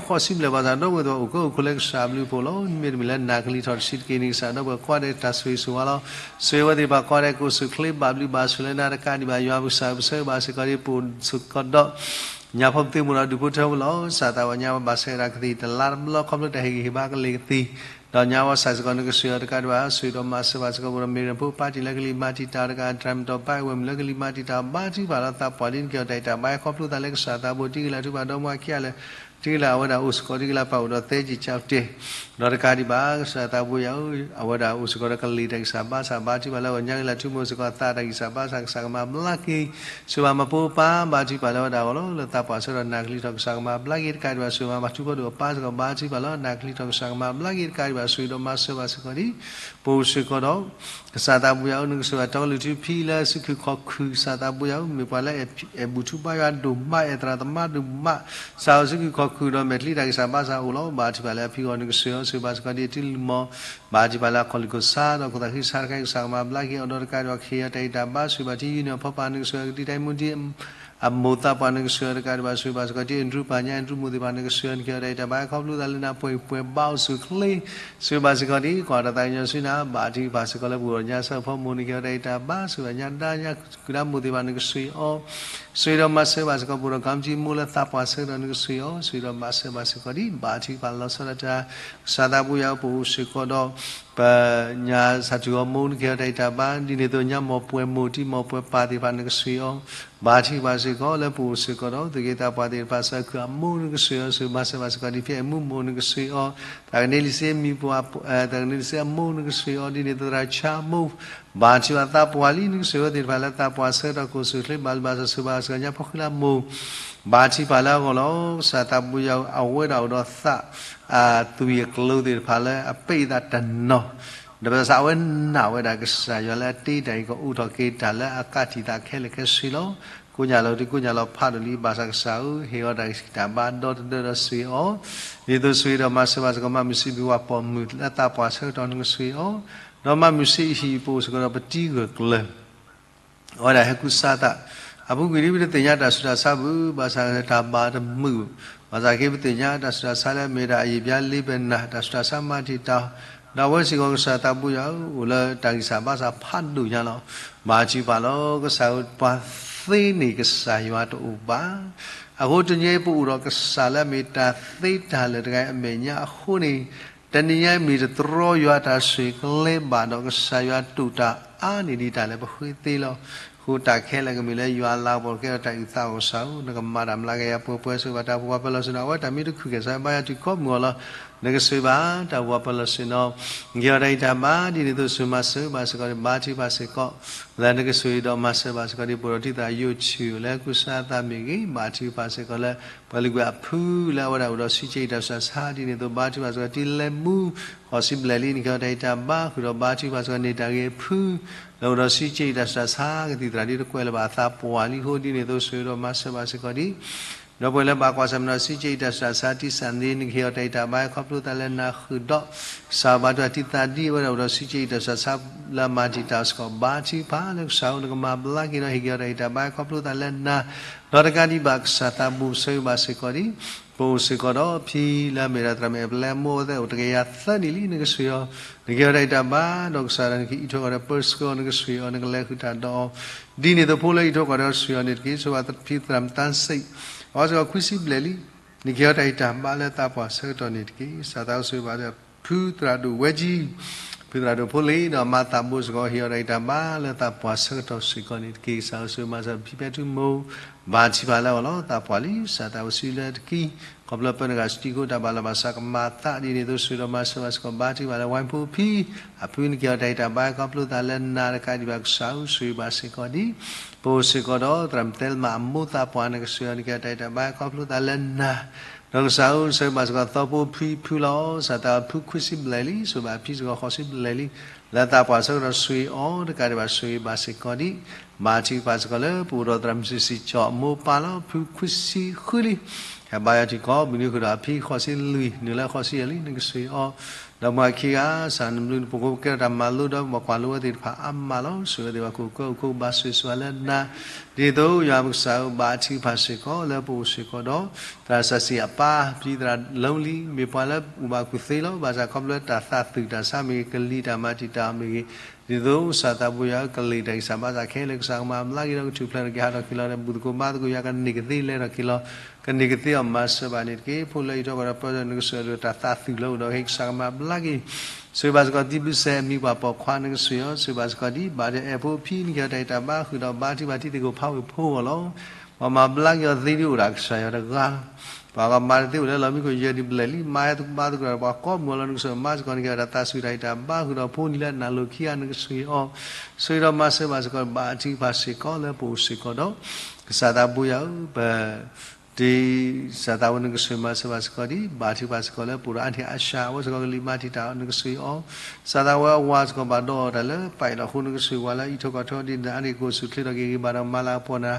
ဃိးဆံဘျဲၣ်ဘၣ်ဆၣ် ဒီပုၢ်ဝဲၢ်သ့ၣ်တဖၣ် အိၣ်ကၢအိၣ်ခိးလၢကစၢ်အဘျုးအဖှိၣ်လီၤ. မ့တမ့ၢ်လၢနၤကလံၤထီၣ်တဆံးတက့ၢ်န့ၣ် ကစၢ်ဒီပုၢ်ဝဲၢ်ကိးဂၤဒဲးတၢ်ဆိၣ်ဂ့ၤဆိၣ်ဝါလီၤ. ဆိၣ်ဂ့ၤဝဲသ့ၣ်တဖၣ်ကိးဂၤဒဲးကအိၣ်ဆူၣ်ချ့ဘၣ်ဘျုးဘၣ်ဆိၣ်လၢနၤတကးဒံးဘၣ် ယွၤပကစၢ်ဧၢ ပဆၢဂ့ၤဘၣ်စ့ၢ်ကီးဒ် ပအိၣ်စ့ၢ်ကီးဒီး ညါဖိပသ့မိၢ်ဒီးဒူၣ်ဖိထၢဖိလီၤ. ကစၢ်သးဝဲညါဘၣ်ဆၢဒၣ်ကသံၣ်တလါတဘျီ ခီဖျိတၢ်ဟ့ၣ်ဂံၢ်ဟ့ၣ်ဘါကလ့ၤကသံၣ် ဒီးညါဝဲဆၣ်စ့ၢ်ကီး နကဆိၣ်ဂ့ၤအီၤတကးဒံးဘၣ် ဆိၣ်ဂ့ၤဒီးမၤစၢၤဘၣ်စ့ၢ်ကီး ပဒီပုၢ်ဝဲၢ်မ့ၢ်ရံဖိ ပၢ်တံၢ်လၢကလံၤမၤတံာ်တာ်တဂၤ တြၢ်မ့ၢ်တီၢ်ပၢ်အဲၣ်ဝဲၢ်မုၣ်လၢကလံၤမၤတံာ်တာ် ဘါထုကဖၣ်လီၤ သးပှၢ်လံ နကဟ့ၣ်အီၤတၢ်ဂံၢ်တၢ်ဘါ ခီဖျိသးလၢကစၢ်သးဘိ တံၤကလၢ်ထူပၢ်ဒီမါခံဂၤလၢာ် တံၤကလၢ်အဝဲဒၣ်အိၣ်စ့ၢ်ကီး တံၤကလၢ်ပၢ်အိၣ်ဒီးသဲက့ၤကၠီတဲာ် ဒီးတကးဒံးဘၣ် ကစၢ်သးဘိယၤဧၢ အဝဲဒၣ်အိၣ်စ့ၢ်ကီးဒီးကလံၤတၢ်ဂံၢ်စၢ်ဘါစၢ် ဘါထုကဖၣ်လၢအဂီၢ် ညါကလံၤထူမိၢ်စ့ၢ်ကီး သးတၢ်ဂံၢ်စၢ်ဘါစၢ် ကစၢ်ကမၤဘျါက့ၤ ဆိၣ်ဂ့ၤဘၣ်မၢဖိပၢ် ဘါထုကဖၣ်လၢအဝဲဒၣ်အဂီၢ်လီၤ. လၢသးပှၢ်ဆၢဒီးနၤကလံၤထီၣ် ကစၢ်ကမၤဘျါက့ၤတကးဒံးဘၣ် ဆိၣ်ဂ့ၤဘၣ်မၤထူဖိဒိၣ်အပၢ်စ့ၢ်ကီး ဘါထုကဖၣ်လၢအဝဲဒၣ်နၤကလံၤထီၣ် ကစၢ်ကမၤဘျါက့ၤတကးဒံးဘၣ် ဆိၣ်ဂ့ၤဒီးမၤစၢၤဘၣ်စ့ၢ်ကီးဒ် ပအိၣ်စ့ၢ်ကီးဒီး ကစၢ်သးဘိယၤဧၢ နကဆိၣ်ဂ့ၤဘၣ် တီကလုၢ်ထူဖံလၢစုခုၣ်ခီၣ်ခုၣ် ကစၢ်သးဘိယၤဧၢ မ့ၢ်ပှၤလၢအဲၣ်ဘူၣ်ထူဘါယွၤဒိၣ်မး အဲၣ်သရၣ်သမါဒိၣ်မး ကစၢ်ဧၢ စုခုၣ်ခီၣ်ခုၣ်ဒီးမဲာ်ချံတၢ်ဂံၢ်စၢ်ဘါစၢ်အိၣ်လီၤ. ဘါထုကဖၣ်လၢအဖံဂီၢ် နကဆိၣ်ဂ့ၤအီၤ ဆိၣ်ဂ့ၤဘၣ်စ့ၢ်ကီးဒ်အတုလံၤမီၢ် ဘါထုကဖၣ်လၢအခီၣ်လံၢ်ခိၣ်ဆါဒီးခိၣ်သးဃံဆါတခါအံၤ ကစၢ်ကမၤဘျါက့ၤအီၤဒီးတကးဒံးဘၣ် ကဟ့ၣ်အီၤတၢ်ဂံၢ်တၢ်ဘါ ဆိၣ်ဂ့ၤဘၣ်ထံယုၢ်န့ၢ်အဖီပၢ် နကဆိၣ်ဂ့ၤအီၤကဒံတၢ်အံၤမူဒ် အမိၢ်သးပှၢ် နကဆိၣ်ဂ့ၤအီၤတကးဒံးဘၣ် ဆိၣ်ဂ့ၤဘၣ်စ့ၢ်ကီးဒ်အ့ဒြူပၢ်ညါ အ့ဒြူမိၢ်သ့ၣ်တဖၣ် နကဆိၣ်ဂ့ၤအီၤ နကဟ့ၣ်အီၤတၢ်ဂံၢ်တၢ်ဘါ ခီဖျိသးလၢနၤပှဲၤပှဲၤဘါအိၣ်ဆူၣ်ချ့ ဆိၣ်ဂ့ၤဘၣ်စ့ၢ်ကီးဒ် ကွၢ်တၢ်သးကညီၤဆူနၤ ဘါထုကဖၣ်စ့ၢ်ကီးလၢပအိၣ်ဒီးညါဆၢဖီမိၢ် နကဟ့ၣ်အီၤတၢ်ဂံၢ်တၢ်ဘါ ဆိၣ်ဂ့ၤဘၣ်ညါဒါညါ ကုၢ်ဒါမိၢ်သ့ၣ်တဖၣ် နကဆိၣ်ဂ့ၤအီၤ ဆိၣ်ဂ့ၤဒီးမၤစၢၤဘၣ်စ့ၢ်ကီး ပအိၣ်ဒီးကီမထံမိၢ်လၢသးပှၢ်ဆၢဒီး နကဆိၣ်ဂ့ၤအီၤ ဆိၣ်ဂ့ၤဒီးမၤစၢၤဘၣ်စ့ၢ်ကီးဒ် ဘါထုကဖၣ်လီၤဆီဒၣ်တၢ် ကစၢ်သးဘိယၤဧၢ ပအိၣ်စ့ၢ်ကီးဒီး ပညါဆၣ်ထူၣ်ဂီၤမိၢ် နကဟ့ၣ်အီၤတၢ်ဂံၢ်တၢ်ဘါ ဒ်န့ၣ်အသိး ညါမိၢ်ပှဲၤမိၢ် တံၤမိၢ်ပှဲၤပၢ်သ့ၣ်တဖၣ် နကဆိၣ်ဂ့ၤအီၤ ဘါထုကဖၣ်စ့ၢ်ကီး လၢပအိၣ်စ့ၢ်ကီးဒီး သူၣ်က့သးပှၢ်သ့ၣ်တဖၣ် သးခုအမိၢ် နကဆိၣ်ဂ့ၤအီၤ ဆိၣ်ဂ့ၤမၤစၢၤဘၣ်စ့ၢ်ကီးဒ် ဖံအဲၣ်မူမိၢ် နကဆိၣ်ဂ့ၤအီၤ သးကန့ၢ်လံစ့မံၤပှၢ် သးကန့ၢ်လံစ့အမိၢ် နကဆိၣ်ဂ့ၤအီၤ ဒ်န့ၣ်အသိးသရၣ်ဆါမိၢ် ဘါထုကဖၣ်သးပှၢ်လံ နကဆိၣ်ဂ့ၤဝဲသ့ၣ်တဖၣ်လၢသးပှၢ်ဆၢကတီၢ် ကအိၣ်ဆူၣ်ချ့ဘၣ်လံဘၣ်ဆၣ် ဆိၣ်ဂ့ၤဘၣ်စ့ၢ်ကီးညါဖီဃံလၤမိၢ် ဘါထုကဖၣ်လၢအဂီၢ်လီၤ. ကစၢ်သးဘိယၤဧၢ အဝဲဒၣ်အိၣ်ဒီးသး အသွံၣ်အကျိၤသ့ၣ်တဖၣ်လၢအပ့ၢ်သးတနီၤ ဒီးဘၣ်ဆၣ်အဝဲနာ်ဝဲဒၣ်ကစၢ်ယွၤလၢအတ့တၢ်အံၤ ကအိးထီၣ်က့ၤတၢ်လၢအကးတံာ်သးခဲလၢာ်ခဲဆ့လီၤ. ကိးညါလီၤဒုးကိးညါလီၤဖးဒိၣ်လံ ဘၣ်ဆၣ်ကစၢ်ဧၢ ဟ့ၣ်အီၤတၢ်ဂံၢ်တၢ်ဘါဒီတဒၢဒီးဆိၣ်ဂ့ၤအီၤ, ဒ်သိးဆိၣ်ဂ့ၤဒီးမၤစၢၤဘၣ်စ့ၢ်ကီး မၤမုာ်စံးဘျုးပှၤပိာ်မုၣ်လၢသးပှၢ်ဆၢကတီၢ်နကဆိၣ်ဂ့ၤအီၤ, ဒီးမၤမုာ်စံးအဟံၣ်ပအိၣ်စ့ၢ်ကီးဒီးပတံၤဂၢၢ်ကျၢၤ အဝဲဒၣ်ဟဲကူစါသး, အပူၤကွံာ်ဒ်ပတသ့ၣ်ညါတၢ်ဆူးတၢ်ဆါဘၣ် ဘၣ်ဆၣ်တၢ်ဘၣ်တမုာ်, ဘၣ်ဆၣ်က့ပသ့ၣ်ညါတၢ်ဆူးတၢ်ဆါလၢအမ့ၢ်ဒၣ်အယံာ်ဘျါလ့ပနၢ် တၢ်ဆူးတၢ်ဆါမၤတံာ်တာ်, ဒီးအဝဲစ့ၢ်ကီးကစၢ်သးဘိယွၤဧၢ အိၣ်လၢတၢ်ဂံၢ်စၢ်ဘါစၢ်ဖးဒိၣ်ညါလီၤ. ဘၣ်ထုကဖၣ်လီၤ ကစၢ်ဧၢပှၤသ့န့ၣ်ကစၢ်ယွၤတအိၣ်ဘၣ် အဃိတနံၤအံၤပအိၣ်ဒီးကစၢ်လၢအမ့ၢ်တၢ်သ့တၢ်လၢာ်တဂၤအံၤအမဲာ်ညါအဃိန့ၣ်, တနံၤအံၤမ့ၢ်တတြီယွၤတၢ်ဆိၣ်ဂ့ၤကျဲဘၣ်ဒီးကစၢ်ယွၤတူၢ်တၢ်အါန့ၢ်ဒံးတၢ်လၢပဃ့သ့လီၤ. အဃိတၢ်ခဲလၢာ်ကမ့ၢ်လၢယွၤလၤကပီၤကဲထီၣ်တၢ်အုၣ်သးအီၤကစၢ်ဧၢ နကမၤတၢ်မျးကယၤပှဲၤပှဲၤ ဆိၣ်ဂ့ၤဘၣ်တၢ်အိၣ်ဖှိၣ်ပှၤပၢၤလီၢ်ဆ့ၣ်နီၤ အဝဲတၢ်မံတခုၣ်ကဲစၢ်ဘါယွၤထံကီၢ်မုၢ်အီၤလီၤ. နကဆိၣ်ဂ့ၤဘၣ်တၢ်အိၣ်ဖှိၣ်ပှၤပၢၤလီၢ်ဆ့ၣ်နီၤ နကဟ့ၣ်အီၤတၢ်ဂံၢ်တၢ်ဘါဒ်န့ၣ်အသိး ဆိၣ်မၤစၢၤဘၣ်စ့ၢ်ကီးန့ၣ် ဘါထုကဖၣ်စ့ၢ်ကီး လၢနကဆိၣ်ဂ့ၤဒီးမၤစၢၤဘၣ်စ့ၢ်ကီးဒ် ပအိၣ်ဒီးတံၤသရၣ်ယိာ်ဆူၣ်လၢကူစါသးမ့ၢ်ဂ့ၤ, ဘါထုကဖၣ်စ့ၢ်ကီးလၢ ပှၤလုၢ်ကွံာ်အဖုလၢအဝဲဒၣ်အိၣ်ဒီးဆံးက့အံၤတၢ်ဆူးတၢ်ဆါဒ်န့ၣ်အသိး ဘါထုကဖၣ်စ့ၢ်ကီး တံၤလဲၤမူ ဃိးဆံဘျဲၣ်လံ နကဟ့ၣ်အီၤတၢ်ဂံၢ်တၢ်ဘါ ဃုာ်ဒီးဘါထုကဖၣ်စ့ၢ်ကီးန့ၢ်တၢ်ဂ့ၤအဖု လၢအိၣ်ဒီးဆံးက့အံၤတၢ်ဆူးတၢ်ဆါ ကသံၣ်သရၣ်ဒ်တကွဲးလၢၤဘၣ်အသးပှၢ်လံအဃိဒ်န့ၣ်အသိး ဆိၣ်ဂ့ၤဒီးမၤစၢၤဘၣ်စ့ၢ်ကီးဒ် ဒီပုၢ်ဝဲၢ်လၢဘၣ်ကွၢ်ဆၢၣ်မဲာ်ဒီးဆံးက့အံၤတၢ်ဆူးတၢ်ဆါ တံၤသရၣ်န့ၣ် နကဟ့ၣ်အီၤတၢ်ဂံၢ်တၢ်ဘါ ခီဖျိသးလၢနၤဃုာ်ဒီး ကစၢ်ဘါထုကဖၣ်တံၤသရၣ်ဒ်အဝဲဒၣ်အိၣ်ဒီးဆံးက့အံၤတၢ်ဆူးတၢ်ဆါ လၢမၤတံာ်တာ်စ့ၢ်ကီး ဘါထုကဖၣ်လၢကစၢ်ဧၢ နကမၤဘျါက့ၤဒီးဟ့ၣ်က့ၤအီၤတၢ်ဂံၢ်တၢ်ဘါ ခီဖျိသးလၢနၤ ဒီးတကးဒံးဘၣ်ကစၢ်သးဘိဆိၣ်ဂ့ၤဘၣ်စ့ၢ်ကီးဒ် ပအိၣ်စ့ၢ်ကီးဒီးဖံလၢအမ့ၢ်ဒၣ်သရၣ်မုၣ်အဲၣ်ပလဲအမိၢ်အဝဲသ့ၣ်အိၣ်တကယၤသၢနံၣ်လံ နကဆိၣ်ဂ့ၤအီၤ နကဟ့ၣ်အီၤတၢ်ဂံၢ်တၢ်ဘါ ဒီးကစၢ်ဒီးနကအံးထွဲကွၢ်ဒီးပၢဆှၢအီၤ နကဆိၣ်ဂ့ၤအီၤ နကလဲၤဃုာ်တၢ်ဒီးအီၤ ဒ်န့ၣ်အသိးဖိလၢအံးထွဲကွၢ်ဒီးဆိၣ်ဂ့ၤအီၤန့ၣ်တက့ၢ်. ဆိၣ်ဂ့ၤဘၣ်ဖံသရၣ်မုၣ်သးစံး အဝဲစ့ၢ်ကီးခွံဆံဘျဲၣ်လံ နကဟ့ၣ်အီၤတၢ်ဂံၢ်တၢ်ဘါလၢသးပှၢ်ဆၢကတီၢ်န့ၣ်တက့ၢ်. ကစၢ်သးအိၣ်ဆိၣ်ဂ့ၤဘၣ်ဒီး ဖုသရၣ်ဒိၣ်ဝဲကံ ဖုသရၣ်ဒိၣ်ဖိလ့ၤ ဒီးမၤသးဘိစ့ၢ်ကီး ဟ့ၣ်အီၤတၢ်ဂံၢ်တၢ်ဘါလၢသးပှၢ်ဆၢကတီၢ်စ့ၢ်ကီးန့ၣ်တက့ၢ်. ကစၢ်အိၣ်ဆိၣ်ဂ့ၤမၤစၢၤဖံဖဲထူမိၢ် ဘါထုကဖၣ်လၢအီၤလီၤ. သးပှၢ်လံ ကစၢ်သးအိၣ်ဆူၣ်လၢတကံ ခီဖျိပၢနဂၤစတံကိတၢ်ဘၣ်လီၤဘၣ်စးကမၤသးဒ်န့ၣ်အသိး ဆိၣ်ဂ့ၤဒီးမၤစၢၤဘၣ်စ့ၢ်ကီး ဘါထုကဖၣ်လၢဝဲဖိဖံ အဖုနကဟ့ၣ်အီၤတၢ်ဂံၢ်တၢ်ဘါ ခီဖျိသးလၢနၤတကးဒံးဘၣ်ကစၢ်ဧၢ ဆိၣ်ဂ့ၤဘၣ်စ့ၢ်ကီးဒ် ပအိၣ်စ့ၢ်ကီးဒီး သရၣ်မုၣ်သဲလမးအမိၢ်သးပှၢ် နကဆိၣ်ဂ့ၤအီၤ နကဟ့ၣ်အီၤတၢ်ဂံၢ်တၢ်ဘါ ခီဖျိသးလၢနၤ ဒီးကစၢ်ဧၢ ဆိၣ်ဂ့ၤဘၣ်စ့ၢ်ကီးသီဖိဖံဖုလီၤ. ကစၢ်သးအိၣ်ဖုခွံဆံဘျဲၣ်လံ ဆိၣ်ဂ့ၤဘၣ်ဖံစ့ၢ်ကီးဃိးဆံဘျဲၣ်လံ လၢသးပှၢ်ဆၢကတီၢ်ဆိၣ်ဂ့ၤအီၤ တကးဒံးဘၣ်ဆိၣ်ဂ့ၤဘၣ်စ့ၢ်ကီးဒ် ဘါထုကဖၣ်စ့ၢ်ကီးလၢ ပအိၣ်ဒီးသရၣ်မုၣ်စံၣ်စံၣ်ကၠီအမိၢ်ပၢ်လီၤ. ဖုခွံဆံဃုလံ ဟဲဘါယွၤထံကီၢ် ဘုးနံၤဃုာ်ဒီးအဖံဃိးဆံလွံၢ် နုာ်လၢဃိးဆံယဲၢ်လံ နကဆိၣ်ဂ့ၤအီၤ ဒီးမုၢ်အခံဂၤ ကစၢ်နဘျုးနဖှိၣ်ကိးကဲထီၣ်တၢ်မၤလိဒီးပှၤကွၢ်လိဝဲသ့ၣ်တဖၣ်အါမးလီၤ. ဆိၣ်ဂ့ၤသ့ၣ်တဖၣ် ကအိၣ်ကၢအိၣ်ခိးဘၣ်ဆိၣ်ဂ့ၤဆိၣ်ဝါလၢနၤ ဒ်သိးယွၤပကစၢ်ဧၢ ဘါထုကဖၣ်စ့ၢ်ကီးလၢပအိၣ်စ့ၢ်ကီးဒီး သရၣ်စီဆှံအပၢ် ဖံသရၣ်လီလံ မ့ၢ်ပှၤလၢအိၣ်ဘၣ်ကူၣ်သ့လီၤ. ဘၣ်ဆၣ်ခီဖျိတၢ်သးသူၣ်တၢ်ဆါမ့ၢ်ဂ့ၤ ကလံၤတၢ်မၤတံာ်တာ်မ့ၢ်ဂ့ၤ ဒ်သိးကစၢ်သးဘိယွၤဧၢ ကလ့ၢ်တၢ်ဂံၢ်စၢ်ဘါစၢ်ခဲလၢာ် ကစၢ်ကမၤဘျါက့ၤဒီး ကထူၣ်ဖျဲးထီၣ်က့ၤဟးထီၣ်က့ၤလီၤဒီး ဘူၣ်သကိးဘါသကိး ယွၤကန့ၢ်ကသ့လဲၤထီၣ်က့ၤလီၤ ကန့ၢ်ကသ့အီၤမၤစၢၤဘၣ်န့ၣ်တက့ၢ်. ဖိလၢအံးထွဲကွၢ်ဒီးပၢဆှၢ နကဆိၣ်ဂ့ၤဒီးတၢ်သးသူၣ်လၢအိၣ်ဒီးဟ့ၣ် ကစၢ်ကမၤဘျါက့ၤ ဆိၣ်ဂ့ၤဘၣ်စ့ၢ်ကီး တံၤဘုၣ်စဲးအမံၤပှၢ်ပိာ်ခွါ နကဆိၣ်ဂ့ၤအီၤ ဆိၣ်ဂ့ၤဘၣ်စ့ၢ်ကီးဒ် ဘါထုကဖၣ်အဲၣ်ဖိဖံ နကဟ့ၣ်အီၤတၢ်ဂံၢ်တၢ်ဘါ ဃုာ်ဒီးဘါထုကဖၣ်တံၤသကိးဖးဝ့ၢ်ဖိအဂီၢ်လီၤ. ပှၤမၤဘျါက့ၤအီၤသ့ဒ်အိၣ်ဒၣ်ကစၢ်ယွၤတဂၤလီၤ. ပှၤကမၤတသ့အိၣ်လၢလီၢ်မံခိၣ်ယဲၢ်ဒံးဘျဲၣ်လံ မၤဟဲသကိးဘါသကိးဒီးပှၤကိးမုၢ်အလီၢ် နကဆိၣ်ဂ့ၤမၤစ့ၢ်ကီး နကဟ့ၣ်အီၤတၢ်သးစူၤတၢ်ဂံၢ်တၢ်ဘါ ဃုာ်ဒီးဖိနံၤလၢနၢ်လိၤခံဂၤ နကဆိၣ်ဂ့ၤအီၤ ဆိၣ်ဂ့ၤဒီးမၤစၢၤဘၣ်စ့ၢ်ကီး ဘါထုကဖၣ်စ့ၢ်ကီးလၢပအိၣ်စ့ၢ်ကီးဒီး ကစၢ်သးဘိယွၤဧၢ ပ တံၤ ကစၢ်သးဝဲ နကဆိၣ်ဂ့ၤမၤစၢၤဘၣ်စ့ၢ်ကီးဒ် ဘါထုကဖၣ်စ့ၢ်ကီးလၢပအိၣ်ဒီးအါန့ၢ်အါဆၢ အဝဲစ့ၢ်ကီးကလံၤမၤတံာ်တာ် နကဆိၣ်ဂ့ၤအီၤ ကစၢ်သးဝဲအဝၤစ့ၢ်ကီးဘၣ်ဒီးအီၤတၢ်လၢပာ်အ့ၣ်လီၤအဃိ နကဆိၣ်ဂ့ၤဝဲလၢအံးထွဲကွၢ်ထွဲဒ်နၤအါန့ၢ်ကအိၣ်ဆူၣ်ချ့ထီၣ်က့ၤဂ့ၤဘၣ်ဒီးမၤလၤကပီၤနၤ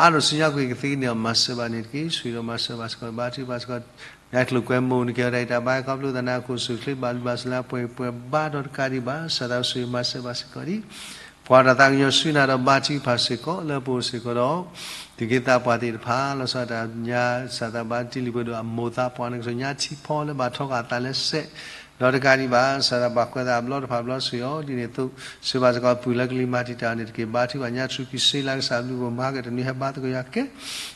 အါထီၣ်ဆူညါကွံာ်ကသ့ကန့ၢ်အီၤ မၤစၢၤဘၣ်န့ၣ်တက့ၢ်. ဆိၣ်ဂ့ၤဒီးမၤစၢၤဘၣ်စ့ၢ်ကီး ဘါထုကဖၣ်စ့ၢ်ကီး ညါကျိၤကွဲမိၢ် နကဟ့ၣ်အီၤတၢ်ဂံၢ်တၢ်ဘါ ခီဖျိသးနၤ ကအိၣ်ဆူၣ်ချ့ဘၣ်လုၢ်ဘၣ်စၢၤလၢအပှဲၤပှဲၤဘါဒီးတကးဒံးဘၣ် ကစၢ်သးဝဲဆိၣ်ဂ့ၤမၤစၢၤဘၣ်စ့ၢ်ကီးဒ် ပှၤတၢ်သးကညီၤဆူနၤဒီးဘါထုကဖၣ်စ့ၢ်ကီးလၢပအိၣ်စ့ၢ်ကီးဒီး သူၣ်က့သးပှၢ်သ့ၣ်တဖၣ် လီၤဆီဒၣ်တၢ်ညါ ကစၢ်သးဘါတံၢ်လံၤပှဲၤဒိၣ်အမိၢ်သးပှၢ် နကဆိၣ်ဂ့ၤညါထံဖီလၢဘၣ်ထီဃာ်အသးလၢစဲး ဒီးတကးဒံးဘၣ် ကစၢ်သးဘၣ်ကွဲးသးအဘျီတဖၣ်ဘျီဆိၣ်ဂ့ၤအီၤဒ်န့ၣ်အသိး ဆိၣ်ဂ့ၤဘၣ်စ့ၢ်ကီးပုၢ်လၢကလံၤမၤတံာ်တာ်န့ၣ်တက့ၢ်. ဘါထုကဖၣ်ညါထူကံၤစ့လၢကစၢ်ဘျုးဖှိၣ်မၤကတနွံဟဲဘါသကိးယၤကဲ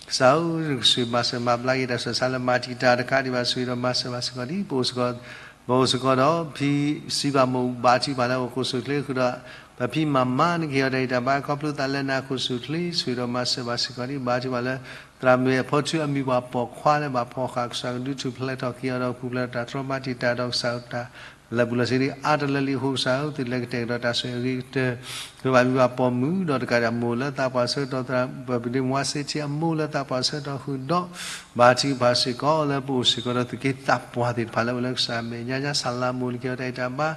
ကစၢ်ဧၢ နကဆိၣ်ဂ့ၤမၤစၢၤမၤဘျါက့ၤတၢ်ဆူးတၢ်ဆါလၢမၤတံာ်တာ်တကးဒံးဘၣ် ဆိၣ်ဂ့ၤဒီးမၤစၢၤဘၣ်စ့ၢ်ကီးဒ် ပအိၣ်စ့ၢ်ကီး ပအိၣ်စ့ၢ်ကီးဒီး ဖံစံးဘၣ်မိၢ် ဘါထုကဖၣ်လၢအကအိၣ်ဆူၣ်ချ့ဃုာ်ဒီး ပဖံမၤမါ နကဟ့ၣ်အီၤတၢ်ဂံၢ်တၢ်ဘါ ခီဖျိသးလၢနၤကအိၣ်ဆူၣ်ချ့ ဆိၣ်ဂ့ၤဒီးမၤစၢၤဘၣ်စ့ၢ်ကီးဒ် ဘါထုကဖၣ်လၢ သရၣ်မုၣ်အဖိထူအမံၤပှၢ်ပိာ်ခွါလၢဘၣ်ဖီၣ်ဃာ် ကစၢ်ကဒုးထူၣ်ဖျဲးထီၣ်က့ၤအီၤဒီး ပူၤဖျဲးဒီးတၢ်တြီမၤတံာ်တာ်ဒီးကစၢ်တၢ် လၢပူၤလီၢ်စ့ၢ်ဒ်အါတလၢလံအဃိ ကစၢ်ဧၢ သုလဲၤကတဲာ်ကတီၤတၢ်ဆိၣ်ဂ့ၤအဂ့ၤကတၢၢ် ဃုာ်ဘၣ်မံၤပှၢ်ပိာ်မုၣ် ဒီးတကးဒံးမိၢ်လၢသးပှၢ်ဆၢကတီၢ် သရၣ်ပဒ့မွါစ့ထံအမိၢ်လၢသးပှၢ်ဆၢကတီၢ်ဃုာ်ဒီး ဘါထုကဖၣ်စ့ၢ်ကီးလၢပအိၣ်စ့ၢ်ကီးဒီးသုးက့သးပှၢ်သ့ၣ်တဖၣ်လၢအိၣ်လၢကစၢ်အမဲာ်ညါ ညါဆၣ်လၤမိၢ် နကဟ့ၣ်အီၤတၢ်ဂံၢ်တၢ်ဘါ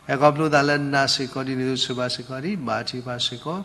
ဟဲခီဖျိသးလၢနၤစ့ၢ်ကီးဒ်န့ၣ် ဆိၣ်ဂ့ၤဘၣ်စ့ၢ်ကီးဒ် ဘါထုကဖၣ်စ့ၢ်ကီး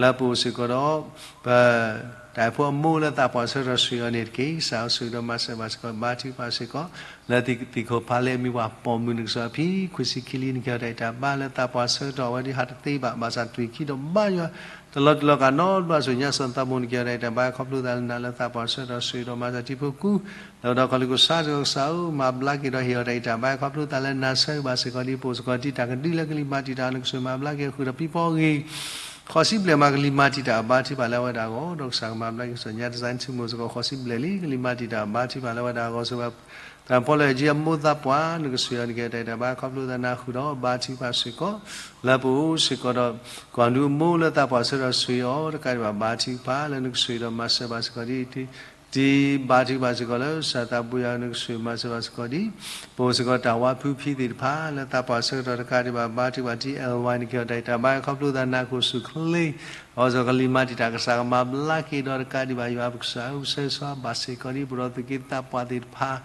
လၢပအိၣ်စ့ၢ်ကီးဒီး ပ တၢ်ဖိအမိၢ်လၢသးပှၢ်ဆၢကတီၢ်ဆှံအီၤန့ၣ်တက့ၢ်. ကစၢ်ဧၢ ဆိၣ်ဂ့ၤဒီးမၤစၢၤဘၣ်စ့ၢ်ကီး ဘါထုကဖၣ်စ့ၢ်ကီး လၢသ့ၣ်ခိၣ်ဖးလဲၢ်အမံၤပှၢ်ပိာ်မုၣ်နကစၢ်အဖံ ခွံဆံခံလံ နကဲထီၣ်တၢ်အံၤတၢ်ဘါလၢသးပှၢ်ဆၢကတီၢ် အဝဲဒၣ်ဟးတသ့ဘၣ် ဘၣ်ဆၣ်သွံၣ်ခံဒီးဘါယွၤ တလီၤတူာ်လီၤကးနီတဘျီ ဆိၣ်ညါစီၤသးဘိၣ် နကဲထီၣ်တၢ်အံၤတၢ်ဘါ ခီဖျိသးလၢနၤလၢသးပှၢ်ဆၢကတီၢ် ဆိၣ်ဂ့ၤဒီးမၤစၢၤတံၤဖိကူ လၢဒီးခီလ့ၣ်ကစၢ် ကစၢ်ဧၢ မၤဘျါက့ၤဒီးဟ့ၣ်အီၤတၢ်အံးတၢ်ဘါ ခီဖျိသးလၢနၤဆၢဂ့ၤဘၣ်စ့ၢ်ကီးဒ် ပအိၣ်စ့ၢ်ကီးတံၢ်တၢ်ကဒုလၢကလံၤမၤတံာ်တာ် နကဆိၣ်မၤဘျါက့ၤဃုာ်ဒီးပံပီဂ့ၤ ဃိးဆံဘျဲၣ်မး ကလံၤမၤတံာ်တာ်အဘါထုကဖၣ်လၢအဝဲဒၣ်အဂီၢ် ဒီးကစၢ်ကမၤဘျါက့ၤ စီၤညါတစဲးထူမိၣ်စ့ၢ်ကီး ဃိးဆံဘျဲၣ်လံ ကလံၤမၤတံာ်တာ်အဘါထုကဖၣ်လၢအဝဲဒၣ်အဂီၢ် ဆိၣ်ဂ့ၤ သရၣ်ဖီလၢအယံၤအမိၢ်သးပှၢ် နကဆိၣ်အီၤ နကဲထီၣ်တၢ်အံၤတၢ်ဘါ ခီဖျိသးနၤဃုာ်ဒီးဘါထုကဖၣ်စ့ၢ်ကီး လၢပအိၣ်စ့ၢ်ကီးဒီး ကွၢ်ဒုးအမိၢ်လၢသးပှၢ်ဆၢကတီၢ်ဆိၣ်ဂ့ၤအီၤ တကးဒံးဘၣ် ဘါထုကဖၣ်လၢနကဆိၣ်ဂ့ၤဒီးမၤစၢၤဘၣ်စ့ၢ်ကီးဒ် တံၤဘါထုကဖၣ်စ့ၢ်ကီးလၢ ကစၢ်သးဘိယွၤ နကဆိၣ်ဂ့ၤမၤစၢၤဘၣ်စ့ၢ်ကီးဒ် ပအိၣ်စ့ၢ်ကီးတၢ်ဝါဖုဖံသ့ၣ်တဖၣ် လၢသးပှၢ်ဆၢကတီၢ်တကးဒံးဘၣ် ဘါထုကဖၣ် တံၤ L Y နကဲထီၣ်တၢ်အံၤတၢ်ဘါ ခီဖျိသးနၤ ကအိၣ်ဆူၣ်ချ့ အဝဲစ့ၢ်ကီးကလံၤမၤတံာ်တာ် ကစၢ်ကမၤဘျါက့ၤဒီးတကးဒံးဘၣ် ယွၤပကစၢ်ဧၢ ပဆၢဂ့ၤဆၢဝါဘၣ်စ့ၢ်ကီးဒ် ပဒီးသူၣ်က့သးပှၢ်သ့ၣ်တဖၣ်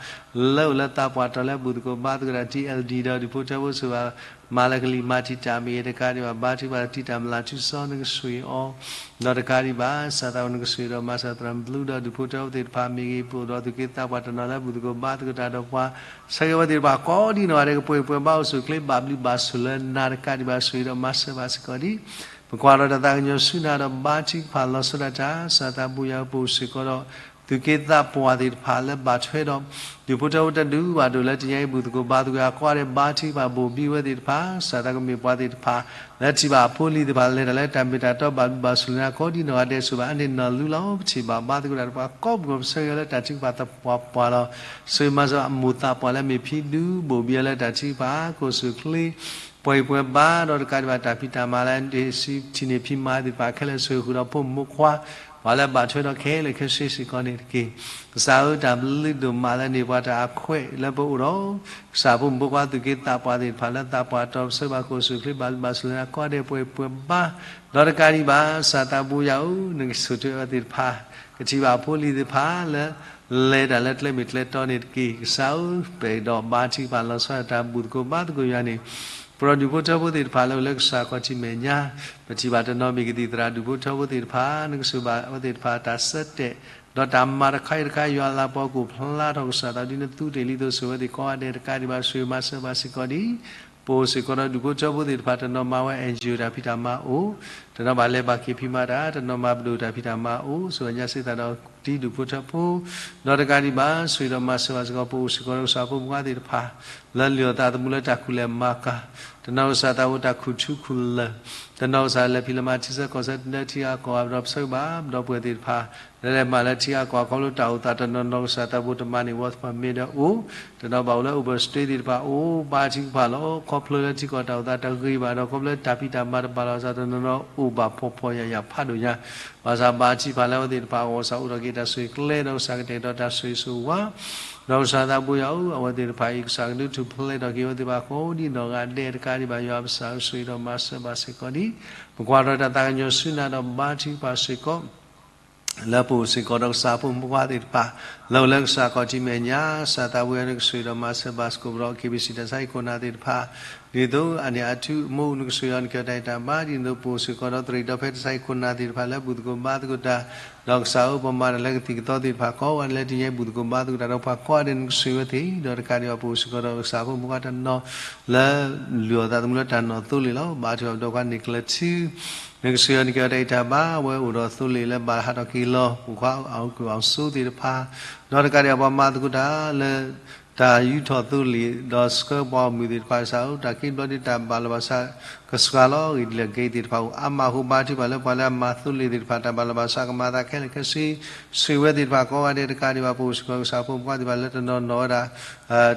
လၢအိၣ်လၢသးပှၢ်တီၤလၢဘူၣ်သကိးဘါသကိးတၢ် T L D ဒီးဒုးဖိထၢဖိ ဆိၣ်ဂ့ၤ မၤလၢကလံၤမၤတံာ်တာ်မ့ၢ်ဂ့ၤ တကးဒံးဘၣ် ဘါထုကဖၣ်တံၤတၢ်မုၢ်လၢ်ထူစီ နကဆိၣ်ဂ့ၤအီၤ ဒီးတကးဒံးဘၣ် ကစၢ်သးဘိ နကဆိၣ်ဂ့ၤဒီးမၤစၢၤသရၣ်ဘျူးဒီးဒုးဖိထၢဖိသ့ၣ်တဖၣ်မ့ၢ်ဂ့ၤ ပအိၣ်ဒီးသူၣ်က့သးပှၢ်တနီၤလၢဘူၣ်သကိးဘါသကိးတၢ်ဒီးပှၤ ဆၢဂ့ၤဝဲသ့ၣ်တဖၣ်ကိးဒ်နီၢ်ဂၤဒဲး ကပှဲၤပှဲၤဘါအိၣ်ဆူၣ်ချ့ ဘၣ်ဘျုးဘၣ်ဆိၣ်လၢနၤတကးဒံးဘၣ် ဆိၣ်ဂ့ၤဒီးမၤစၢၤဘၣ်စ့ၢ်ကီးဒ် ပကွၢ်ဒီးတၢ်သးကညီၤဆူနၤဒီးဘါထုကဖၣ်လီၤဆီဒၣ်တၢ် ကစၢ်သးဘိယွၤဧၢ ပအိၣ်စ့ၢ်ကီးဒီး သူၣ်က့သးပှၢ်သ့ၣ်တဖၣ်လၢဘၣ်ထွဲဒီး ဒုးဖိထၢဖိတဒူၣ်ဘၣ်ဒိၣ်လၢတနံၤအံၤ ဘူၣ်သကိးဘါသကိးအကိးဂၤဒဲး ဘါထုကဖၣ်ဘိၣ်ဘံဝဲသ့ၣ်တဖၣ် ကစၢ်သးကမ့ၢ်ပှၤသ့ၣ်တဖၣ် လၢထံၣ်ဘၣ်အဖိအလံၤသ့ၣ်တဖၣ် လဲၤတၢ်လၢတၢ်မ့ၢ်တၢ်တီ ဘၣ်ဘျုးဘၣ်ဆိၣ်လၢနၤကိးဒ်နီၢ်ဂၤဒဲး ဆိၣ်ဘၣ်အါန့ၢ်နီၢ်လူလီၤ ပထံၣ်ဘၣ်ဘါသကိးတၢ်ဒီးပှၤကိးပူၤ ပဆၢဂ့ၤလၢတၢ်ထုကဖၣ်သပှၢ်ပှၢ်လီၤ ဆိၣ်ဂ့ၤမၤစၢၤအမိၢ်သးပှၢ်လၢမ့ၢ်ဖံဒူ ဘိၣ်ဘံအီၤလၢတၢ်ထုကဖၣ် ကအိၣ်ဆူၣ်ချ့ ပှဲၤပှဲၤဘါ ဒီးတကးဒံးဘၣ်တၢ်ဖံးတၢ်မၤလၢ ထံၣ်န့ၢ်ဖံးမၤသ့ၣ်တဖၣ်ခဲလၢာ် ဆိၣ်ဂ့ၤဃုာ်ဒီးဖိမုၣ်ဖိခွါ ပှၤလၢဘၣ်ထွဲဒီးခဲလၢာ်ခဲဆ့စ့ၢ်ကီးန့ၣ်တက့ၢ်. ကစၢ်ဧၢ တၢ်ဘျုးဒိၣ်မးလၢန့ၢ်ပှၤတၢ်အခွဲးလၢပအိၣ်ဒီး ကစၢ်ဖိမုၣ်ဖိခွါသူၣ်က့သးပှၢ်သ့ၣ်တဖၣ်လၢသးပှၢ်တီၤ ပဆၢဘၣ်ကအိၣ်ဆူၣ်ချ့ ဘၣ်ဘျုးဘၣ်ဆိၣ်လၢနၤကိးဂၤဒဲး ပှဲၤပှဲၤဘါ ဒီးတကးဒံးဘၣ် ကစၢ်သးဘိယွၤဧၢ နကဆိၣ်ထွဲအဝဲသ့ၣ်တဖၣ် ကထံၣ်ဘၣ်အဖိအလံၤသ့ၣ်တဖၣ်လၢ လဲၤတၢ်လၢကျဲမ့ၢ်ကျဲတီန့ၣ်တက့ၢ်. ကစၢ်ဧၢ ပအဲၣ်ဒိးဘါထုကဖၣ်လီၤဆီဒၣ်တၢ် ဘူၣ်သကိးဘါသကိးယွၤန့ၣ် ပဒီးဒူၣ်ဖိထၢဖိသ့ၣ်တဖၣ်လၢအိၣ်လၢကစၢ်ခီၣ်ထံးမဲာ်ညါ ပထံၣ်ဘၣ်တနီၤမ့ၢ်ကသံၣ်သရၣ်ဒူၣ်ဖိထၢဖိသ့ၣ်တဖၣ် နကဆိၣ်ဘၣ်အဝဲသ့ၣ်တဖၣ်တၢ်ဆၢတဲာ် ဒီးတၢ်မၤတခါအံၤတခါ ယွၤလၤပှီၤကအိၣ်ဖျါထီၣ်ကစၢ်သးဒ်နသူတ့ၢ်လံအသိး ဆိၣ်ဝဲသ့ၣ်ကိးဂၤဒဲးတကးဒံးဘၣ် ဆိၣ်ဂ့ၤမၤစၢၤဘၣ်စ့ၢ်ကီးဒ် ပအိၣ်စ့ၢ်ကီးဒီးဒူၣ်ဖိထၢဖိသ့ၣ်တဖၣ် တနီၤမၤဝဲ N G O တၢ်ဖံးတၢ်မၤအိၣ် တနီၤဘၣ်လဲၤဘၣ်က့ၤဖံးမၤတၢ် တနီၤမၤပဒိၣ်တၢ်ဖံးတၢ်မၤအိၣ် ဆိၣ်ဂ့ၤညါစ့ၢ်သးဒီးတံၤဒူၣ်ဖိထၢဖိ ဒီးတကးဒံးဘၣ် ဆိၣ်ဂ့ၤဒီးမၤစၢၤဘၣ်စ့ၢ်ကီး ပအိၣ်စ့ၢ်ကီးဒီးကစၢ်ဖိမုၣ်ဖိခွါသ့ၣ်တဖၣ် လၢလုၢ်အီၣ်သးသမူလၢတၢ်ခူၣ်လဲၤမၤကၤ တနီၤကစၢ်သးဝဲတၢ်ခူၣ်ထူခူၣ်လၢၢ် တနီၤကစၢ်လဲၤဖံးလဲၤမၤထံဆၢကီၢ်ဆၢ တနၢထံအကီၢ် ပဒီးပဆၢဂ့ၤဘၣ်ပဒီပုၢ်ဝဲၢ်သ့ၣ်တဖၣ် လၢလဲၤမၤလၢထံအကီၢ် ခီဖျိတၢ်အိၣ်သးတနီၤနီၤ ကစၢ်သးဘိတမၤန့ၢ် work permit ဒီးအိၣ် တနီၤဘၣ်အိၣ်လၢ overstay သ့ၣ်တဖၣ်အိၣ် ဘါထုကဖၣ်လီၤ ခီဖျိလၢထံကီၢ်တၢ်အိၣ်သးတဂ့ၤဘၣ်ဒီး ခီဖျိလၢတၢ်ဖံးတၢ်မၤတဘၣ်လီၤ ကစၢ်တနီၤနီၤအိၣ်ဘၣ်ဖှီၣ်ဖှီၣ်ယာ်ယာ်ဖးဒိၣ်ညါ ဘၣ်ဆၣ်ဘါထုကဖၣ်လၢအဝဲသ့ၣ်တဖၣ်အဂီၢ် ကစၢ်အိၣ်ထီၣ်က့ၤတၢ်ဆိၣ်ဂ့ၤကျဲဒီး ကစၢ်ကတဲာ်ကတီၤတၢ်ဆိၣ်ဂ့ၤဆိၣ်ဝါ ဒီးကစၢ်သးဘိယွၤဧၢ အဝဲသ့ၣ်တဖၣ်အံၤ ကစၢ်ကဒုးထူၣ်ဖျဲးထီၣ်က့ၤအဝဲသ့ၣ်တဖၣ်ကိးဒ်နီၢ်ဂၤဒဲးတကးဒံးဘၣ် ယွၤပကစၢ်ဧၢ ဆိၣ်ဂ့ၤဒီးမၤစၢၤဘၣ်စ့ၢ်ကီးဒ် ပကွၢ်ထီၣ်တၢ်သးကညီၤဆူနၤဒီးဘါထုကဖၣ်စ့ၢ်ကီး လၢပအိၣ်စ့ၢ်ကီးဒီးကစၢ်ဖိမုၣ်ဖိခွါသ့ၣ်တဖၣ် လၢအိၣ်လၢကစၢ်ခီၣ်ထံးမဲာ်ညါ ကစၢ်သးဘိယွၤ နကဆိၣ်ဂ့ၤဒီးမၤစၢၤဘၣ်စ့ၢ်ကီးပဒီး K B C တၢ်ဆါဟံၣ်ခိၣ်နၢ်သ့ၣ်တဖၣ် ဒ်သိးအန့ၣ်အထူအမူ နကဆိၣ်ဂ့ၤအီၤ နကဲထီၣ်တၢ်အံၤတၢ်ဘါ ဒ်သိးပအိၣ်စ့ၢ်ကီးဒီးသရံးဒီဖဲတၢ်ဆါဟံၣ်ခိၣ်နၢ်သ့ၣ်တဖၣ်လၢဘူၣ်သကိးဘါသကိးတၢ် ဒီးကစၢ်ဧၢ ပမၤတၢ်လၢကသံၣ်ကသီသ့ၣ်တဖၣ်ကိးဂၤဒဲး လၢတနံၤအံၤ ဘူၣ်သကိးဘါသကိးတၢ်ဒီးပှၤကိးဂၤဒဲး နကဆိၣ်ဂ့ၤဝဲသ့ၣ် ဒီးတကးဒံးဘၣ် ပအိၣ်စ့ၢ်ကီးဒီးကစၢ်ဖိမုၣ်ဖိခွါတနီၤ လၢလုၢ်အီၣ်သးသမူလၢတၢ်နီၢ်သိလ့ၣ်လီၤ ဘါထုကဖၣ်ပဒီပုၢ်ဝဲၢ်န့ၣ်ကျၢၤထူ နကဆိၣ်ဂ့ၤအီၤ နကဲထီၣ်တၢ်အံၤတၢ်ဘါ အဝဲအိၣ်ဒီးသိလ့ၣ်လၢဘၣ်တၢ်ဟးထီၣ်က့ၤလီၤ ပိာ်ခွါအီၣ်ကူၣ်အီၣ်စိသ့ၣ်တဖၣ် ဒီးတကးဒံးဘၣ် ပှၤမၤသကိးတၢ်လၢ တၢ်ယူးထီၣ်သိလ့ၣ် ဒီးဆှၢပှၤဂီၢ်မုၢ်သ့ၣ်တဖၣ် ကစၢ်ဧၢ တၢ်က့ၤဘျီဒ်တၢ်ဘၣ်လီၤဘၣ်ဆၣ် ကစှၤလီၤ ဂ့ၢ်ဒ်လဲၣ်ဂ့ၢ်သ့ၣ်တဖၣ်အိၣ် အါမးအဃိ ဘါထုကဖၣ်လၢပှၤလၢအမၤသိလ့ၣ်သ့ၣ်တဖၣ် တၢ်ဘၣ်လီၤဘၣ်ဆၣ် ကမၤသးခဲလၢာ်ခဲဆ့ ဆိၣ်ဂ့ၤဝဲသ့ၣ်တဖၣ်ကိးဂၤဒဲး တကးဒံးဘၣ် ပအိၣ်စ့ၢ်ကီးကစၢ်ဖိမုၣ်ဖိခွါသ့ၣ်တဖၣ်လၢတနီၤနီၤဝဲဒၣ်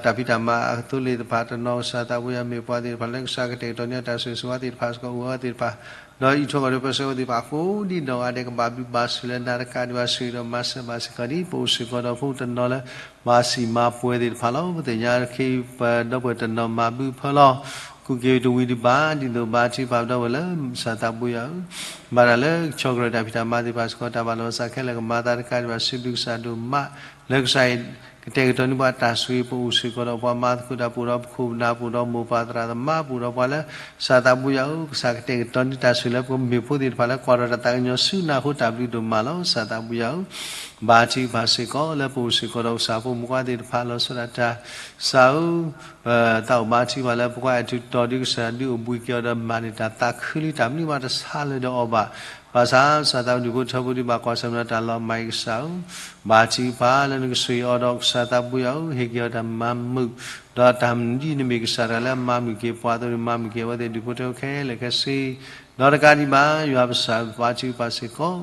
တၢ်ဖံးတၢ်မၤအသိလ့ၣ်သ့ၣ်တဖၣ် တနီၤကစၢ်သးဘိယွၤမ့ၢ်ပှၤသ့ၣ်တဖၣ်လၢကစၢ်ကတဲာ်ကတီၤန့ၢ်တၢ်ဆိၣ်ဂ့ၤဆိၣ်ဝါသ့ၣ်တဖၣ်စ့ၢ်ကီး အိၣ်ဝဲသ့ၣ်တဖၣ် ဒီးအံးထွဲကွၢ်ထွဲပၢဆှၢဝဲသ့ၣ်တဖၣ်အဃိ ဒ်နီၢ်ဂၤဒဲး ကဘၣ်ဘျုးဘၣ်ဆိၣ်လၢနၤတကးဒံးဘၣ် ဆိၣ်ဂ့ၤဒီးမၤစၢၤဘၣ်စ့ၢ်ကီးဒ် ပအိၣ်စ့ၢ်ကီးဒီးဖိတနီၤလၢ မၤစံၣ်မၤပှဲၤသ့ၣ်တဖၣ်လီၤ. ပသ့ၣ်ညါခဲအံၤ ပဒီပုၢ်ဝဲၢ်တနီၤမၤဘုဖၢလီၤ ကူၣ်က့ၤတဝံၤဒံးဘၣ် ဒ်သိးဘါထုကဖၣ်ပဒီပုၢ်ဝဲၢ်လၢ ကစၢ်သးဘိယွၤဧၢ ဘၣ်တၢ်လၢကဆီၣ်ကရၢၢ်တၢ်ဖံးတၢ်မၤသ့ၣ်တဖၣ်စ့ၢ်ကီး တၢ်ဘၣ်လီၤသးခဲလၢာ်ကမၤသးတကးဒံးဘၣ် စံးဘျုးကစၢ်ဒိၣ်မး လၢကစၢ်အံၤ ကတဲာ်ကတီၤန့ၢ်ပှၤတၢ်ဆိၣ်ဂ့ၤ ပအိၣ်စ့ၢ်ကီးဒီးပှၤမၤသကိးတၢ် ပအိၣ်ဒီးပခိၣ်ပနၢ် ပအိၣ်ဒီးမိၢ်ပၢ်သရၣ်သမါ ပအိၣ်ဒီးပှၤလၢ ကစၢ်သးဘိယွၤဧၢ ကစၢ်ကတဲာ်ကတီၤန့ၢ်တၢ်ဆိၣ်ဂ့ၤလၢပကမ့ၢ်ဖိသ့ၣ်တဖၣ်လၢကွၢ်ထီၣ်တၢ်သးကညီၤဆူနၤအဃိ တၢ်ဘျုးဒိၣ်မးလီၤ. ကစၢ်သးဘိယွၤဧၢ ဘါထုကဖၣ်စ့ၢ်ကီး လၢပအိၣ်စ့ၢ်ကီးဒီးကစၢ်ဖိမုၣ်ဖိခွါသ့ၣ်တဖၣ် လီၤဆီဒၣ်တၢ် ကစၢ်ဧၢ ပသးအိၣ်ဘါထုကဖၣ်လၢပကွၢ်အဲၣ်ထုးတီၤဒုးကစၢ်ဒုးအိၣ်ဘှံးက့ၤအီၤဒီးမၤန့ၢ်တၢ်သးခုလံ တၢ်မနုၤမးတဆါလၢၤဒီးအီၤဘၣ်. ဘၣ်ဆၣ် ကစၢ်သးဘိယွၤဒုးဖိထၢဖိဒုးဘၣ်ကွၢ်ဆၢၣ်မဲာ်ဒီးတၢ်လီၤမၢ်အံၤ ကစၢ်ဧၢ ဘါထုကဖၣ်လၢနကဆိၣ်ဂ့ၤအီၤဒီး ကစၢ်သးဘိယွၤဧၢ ဟ့ၣ်က့ၤအီၤတၢ်မၤမုာ် ဒီးတၢ်မနုၤဒ်နမ့ၢ်ကစၢ်တဂၤလၢအမၤမုာ်က့ၤပှၤအသိးန့ၣ် မၤမုာ်က့ၤအဝဲသ့ၣ်ဒုးဖိထၢခဲလၢာ်ခဲဆ့ ဒီးတကးဒံးဘၣ် ယွၤပကစၢ်ဘါထုကဖၣ်စ့ၢ်ကီး